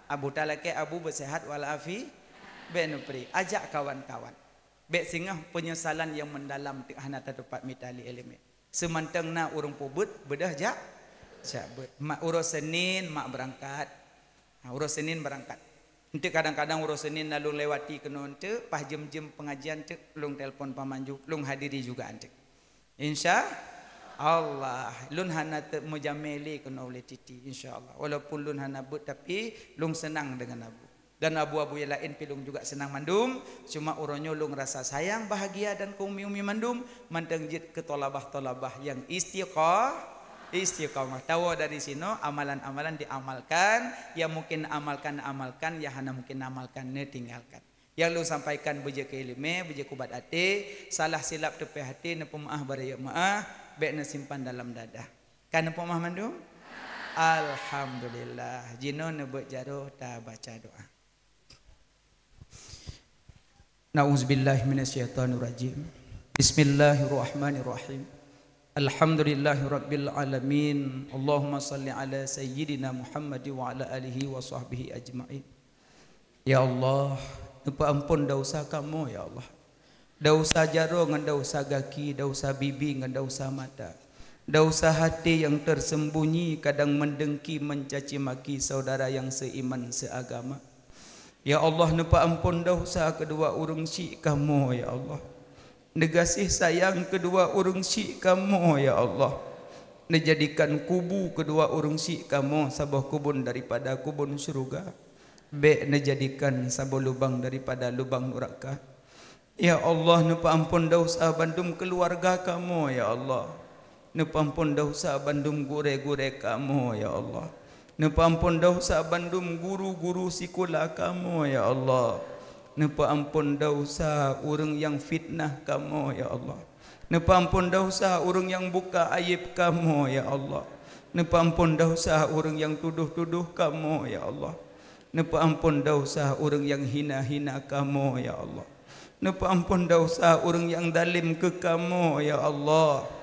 Abu talakée Abu beuseuhat walafi, bék neupré. Ajak kawan-kawan. Bék singoh peunyesalan nyang meudalam teuk hana tatupat mita lé iéleumé. Seumantong na ureuëng peubuet beudôh jak, jak beuet. Mak uroe Senin mak beurangkat. Ha, uroe Senin beurangkat. Enteuk kadang-kadang uroe Senin na lôn lewati keunoe enteuk, pas jeuem-jeuem pengajian enteuk lôn telepon pamanju, lôn hadiri juga enteuk. Insya Allah, lôn hana teuk meujamé lé keunoe ulée titi, insya Allah. Walaupun lôn hana beuet tapi lôn seunang deungon Abu. Dan abu-abu nyang laén pi lôn juga seunang mandum, cuma uroe nyoe lôn rasa sayang, bahagia dan keu umi-umi mandum, mantong jeuet keu thalabah-thalabah nyang istiqa-, istiqamah. Tawoe dari sinoe, amalan-amalan diamalkan, nyang mungken amalkan, amalkan, nyang hana mungken amalkan, neutinggalkan. Nyang lôn sampaikan beujeuet keu iéleumé, beujeuet keu ubat até, salah silap teupéh até, neupeumeuáh barayek meuáh, bék neusimpan dalam dadah. Ka neupeumaah mandum? Alhamdulillah. Jinoe neubeuet jaroe tabaca doa. Na'udzubillahi minasyaitonirrajim. Bismillahirrahmanirrahim. Alhamdulillahirabbil alamin. Allahumma shalli ala sayyidina Muhammad wa ala alihi wa sahbihi ajmain. Ya Allah, neupeuampon desya kamoe, ya Allah. Desya jaroe ngon desya gaki, desya bibi ngon desya mata. Desya até nyang tersembunyi, kadang meudengki, mencaci maki saudara nyang seiman, seagama. Ya Allah, neupeuampon desya keudua ureuëng syik kamoe, ya Allah. Neugaséh sayang keudua ureuëng syik kamoe, ya Allah. Neujadikan kubu keudua ureuëng syik kamoe saboh kubon daripada kubon syeuruga. Bék neujadikan saboh lubang daripada lubang nuraka. Ya Allah, neupeuampon desya bandum keuluwarga kamoe, ya Allah. Neupeuampon desya bandum gurée-gurée kamoe, ya Allah. Neupeuampon desya bandum guru-guru sikula kamoe, ya Allah. Neupeuampon desya ureuëng nyang fitnah kamoe, ya Allah. Neupeuampon desya ureuëng nyang buka ayeb kamoe, ya Allah. Neupeuampon desya ureuëng nyang tudoh-tudoh kamoe, ya Allah. Neupeuampon desya ureuëng nyang hina-hina kamoe, ya Allah. Neupeuampon desya ureuëng nyang dalem keu kamoe, ya Allah.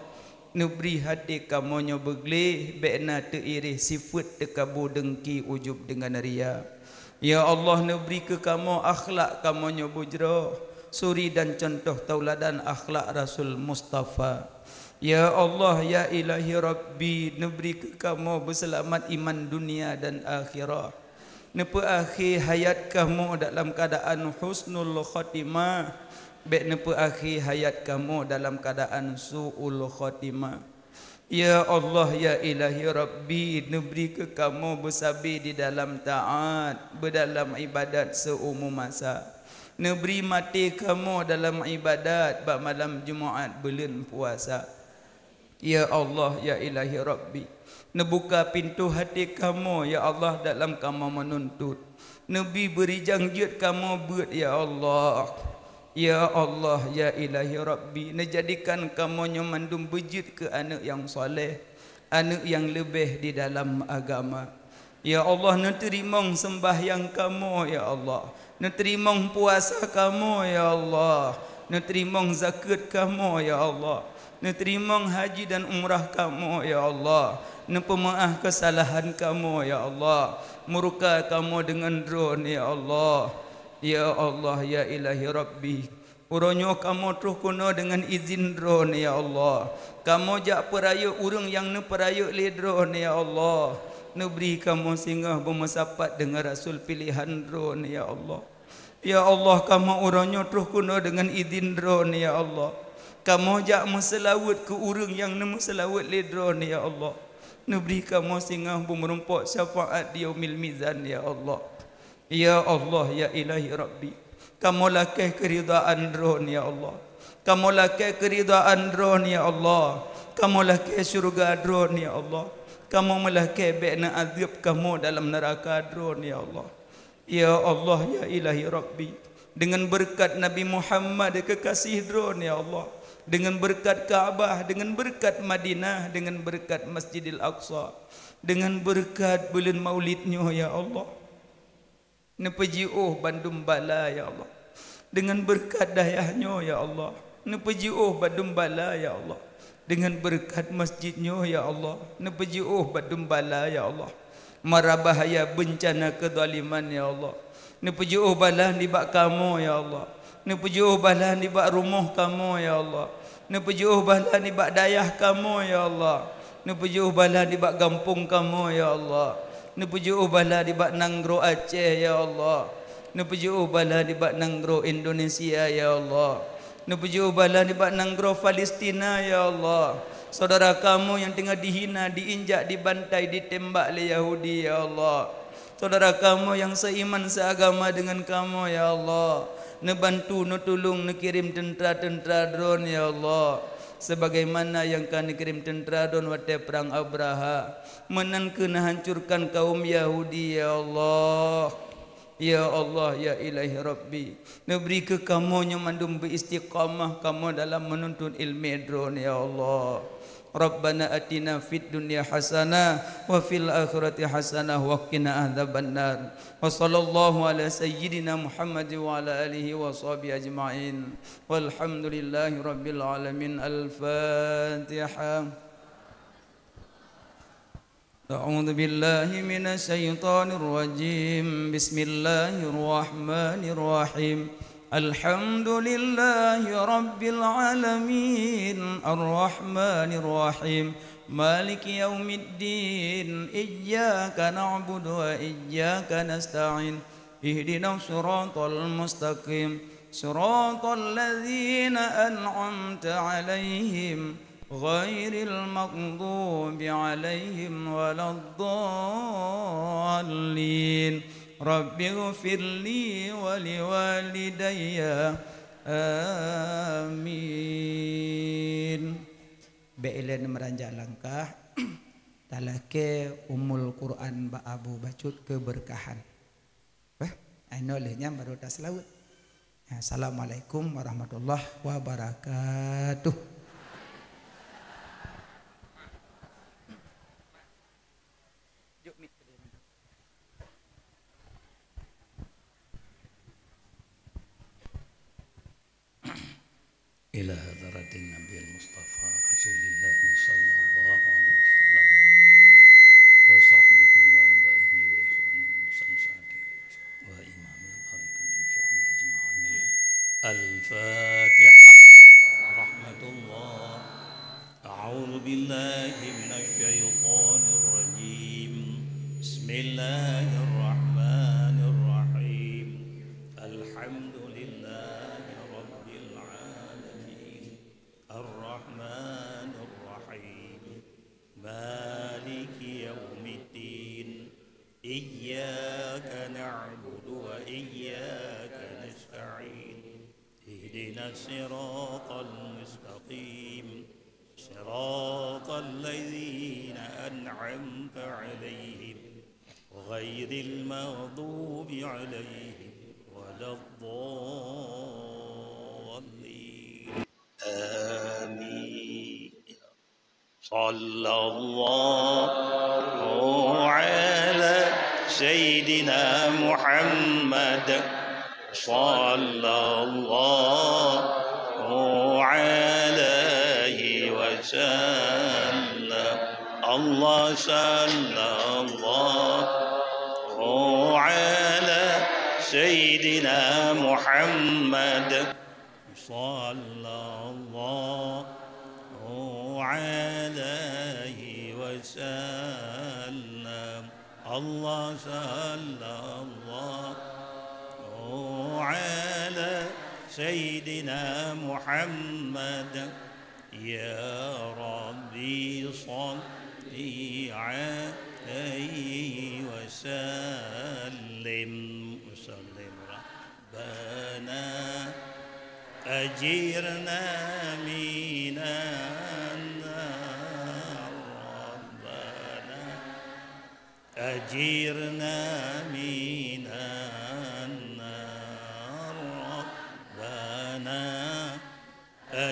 Neubri até kamoe nyoe beugleh, bék na teuiréh sifeuet teukabu deungki ujub deungon ria. Ya Allah, neubri keu kamoe akhlak kamoe nyoe beujroh, suri dan cuntoh tauladan akhlak Rasul Mustafa. Ya Allah, ya Ilahi Rabbi, neubri keu kamoe beuseulamat iman dunia dan akhirat. Neupeuakhé hayat kamoe dalam keuadaan husnul khotimah, bék neupeuakhé hayat kamoe dalam keuadaan suul khotimah. Ya Allah, ya Ilahi Rabbi, neubri keu kamoe beusabe di dalam taát, beudalam ibadat seumu masa. Neubri maté kamoe dalam ibadat bak malam Jumat buleuen puasa. Ya Allah, ya Ilahi Rabbi, neubuka pintoe até kamoe, ya Allah, dalam kamoe meununtut. Neubi beurijang jeuet kamoe beuet, ya Allah. Ya Allah, ya Ilahi Rabbi, neujadikan kamoe nyoe mandum beujeuet keu aneuëk nyang saleh, aneuëk nyang leubeh di dalam agama. Ya Allah, neuteurimong seumbahyang kamoe, ya Allah. Neuteurimong puasa kamoe, ya Allah. Neuteurimong zakeuet kamoe, ya Allah. Neuteurimong haji dan umrah kamoe, ya Allah. Neupeumeuáh keusalahan kamoe, ya Allah. Murka kamoe deungon Droeneuh, ya Allah. Ya Allah, ya Ilahi Rabbi. Uroe nyoe kamoe troh keunoe deungon idhin Droeneuh, ya Allah. Kamoe jak peurayeuk ureuëng nyang neupeurayeuk lé Droeneuh, ya Allah. Neubri kamoe singoh beumeusapat deungon rasul piléhan Droeneuh, ya Allah. Ya Allah, kamoe uroe nyoe troh keunoe deungon idhin Droeneuh, ya Allah. Kamoe jak meuseulaweuet keu ureuëng nyang neumeuseulaweuet lé Droeneuh, ya Allah. Neubri kamoe singoh beumeurumpok syafaat di Yaumil Mizan, ya Allah. Ya Allah, ya Ilahi Rabbi, kamoe lakée keuridhaan Droeneuh, ya Allah. Kamoe lakée keuridhaan Droeneuh, ya Allah. Kamoe lakée syeuruga Droeneuh, ya Allah. Kamoe meulakée bék neuazeueb kamoe dalam neuraka Droeneuh, ya Allah. Ya Allah, ya Ilahi Rabbi, deungon beureukat Nabi Muhammad keukaséh Droeneuh, ya Allah, deungon beureukat Ka'bah, deungon beureukat Madinah, deungon beureukat Masjidil Aqsa, deungon beureukat buleuen Maulid nyoe, ya Allah. Neupeujiôh bandum bala, ya Allah, deungon beureukat dayah nyoe, ya Allah. Neupeujiôh bandum bala, ya Allah, deungon beureukat masjid nyoe, ya Allah. Neupeujiôh bandum bala, ya Allah, mara bahaya beuncana keuzaliman, ya Allah. Neupeujiôh bala nibak kamoe, ya Allah. Neupeujiôh bala nibak rumoh kamoe, ya Allah. Neupeujiôh bala nibak dayah kamoe, ya Allah. Neupeujiôh bala nibak gampông kamoe, ya Allah. Neupeujiôh bala nibak nanggroe Aceh, ya Allah. Neupeujiôh bala nibak nanggroe Indonesia, ya Allah. Neupeujiôh bala nibak nanggroe Palestina, ya Allah. Saudara kamoe nyang teungoh dihina, diinjak, dibantai, ditembak lé Yahudi, ya Allah. Saudara kamoe nyang seiman, seagama deungon kamoe, ya Allah. Neubantu, neutulông, neukirém teuntra-teuntra droeneuh, ya Allah. Sebagaimana nyang ka neukirém teuntra droeneuh watée prang Abraha. Meunan kheueh neuhancurkan kaum Yahudi, ya Allah. Ya Allah, ya Ilahi Rabbi, neubri keu kamoe nyoe mandum beuistiqamah kamoe dalam meununtut iéleumé droeneuh, ya Allah. Rabbana atina fid dunya hasanah wa fil akhirati hasanah wa qina adzabannar. Wa sallallahu ala sayyidina Muhammad wa ala alihi wa sahbihi ajma'in. Walhamdulillahi rabbil alamin. Al-Fatihah. أعوذ بالله من الشيطان الرجيم. بسم الله الرحمن الرحيم. الحمد لله رب العالمين. الرحمن الرحيم. مالك يوم الدين. إياك نعبد وإياك نستعين. اهدنا الصراط المستقيم. صراط الذين أنعمت عليهم غير المغضوب عليهم ولا الضالين. رب اغفر لي ولوالدي. آمين. Bék ilée meuranjak langkah, talakée Ummul Quran bak Abu Bacut keubeurkahan. Bah, inoe lheueh nyan barô taseulaweuet. Assalamualaikum warahmatullahi wabarakatuh. إلى حضرة النبي المصطفى رسول الله صلى الله عليه وسلم وعلى آله وصحبه وآبائه وإخوانه وسادته وإمام طريقته أجمعين. الفاتحة. رحمة الله. أعوذ بالله من الشيطان الرجيم. بسم الله الرحمن الرحيم. الحمد لله رب العالمين. الرحمن الرحيم. مالك يوم الدين. إياك نعبد وإياك نستعين. اهدنا الصراط المستقيم. صراط الذين أنعمت عليهم. غير المغضوب عليهم ولا الضالين. آمين. صلى الله على سيدنا محمد. صلى الله عليه وسلم. الله صلى الله على سيدنا محمد. صلى الله عليه وسلم. الله صلى الله على سيدنا محمد. يا ربي صل عليه وسلم. وسلم. ربنا أجرنا من النار. ربنا أجرنا من النار. ربنا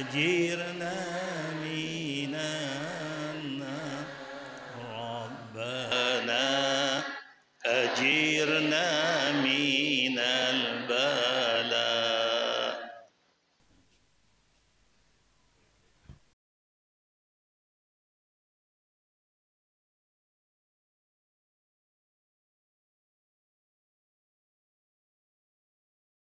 أجرنا من النار. ربنا أجرنا من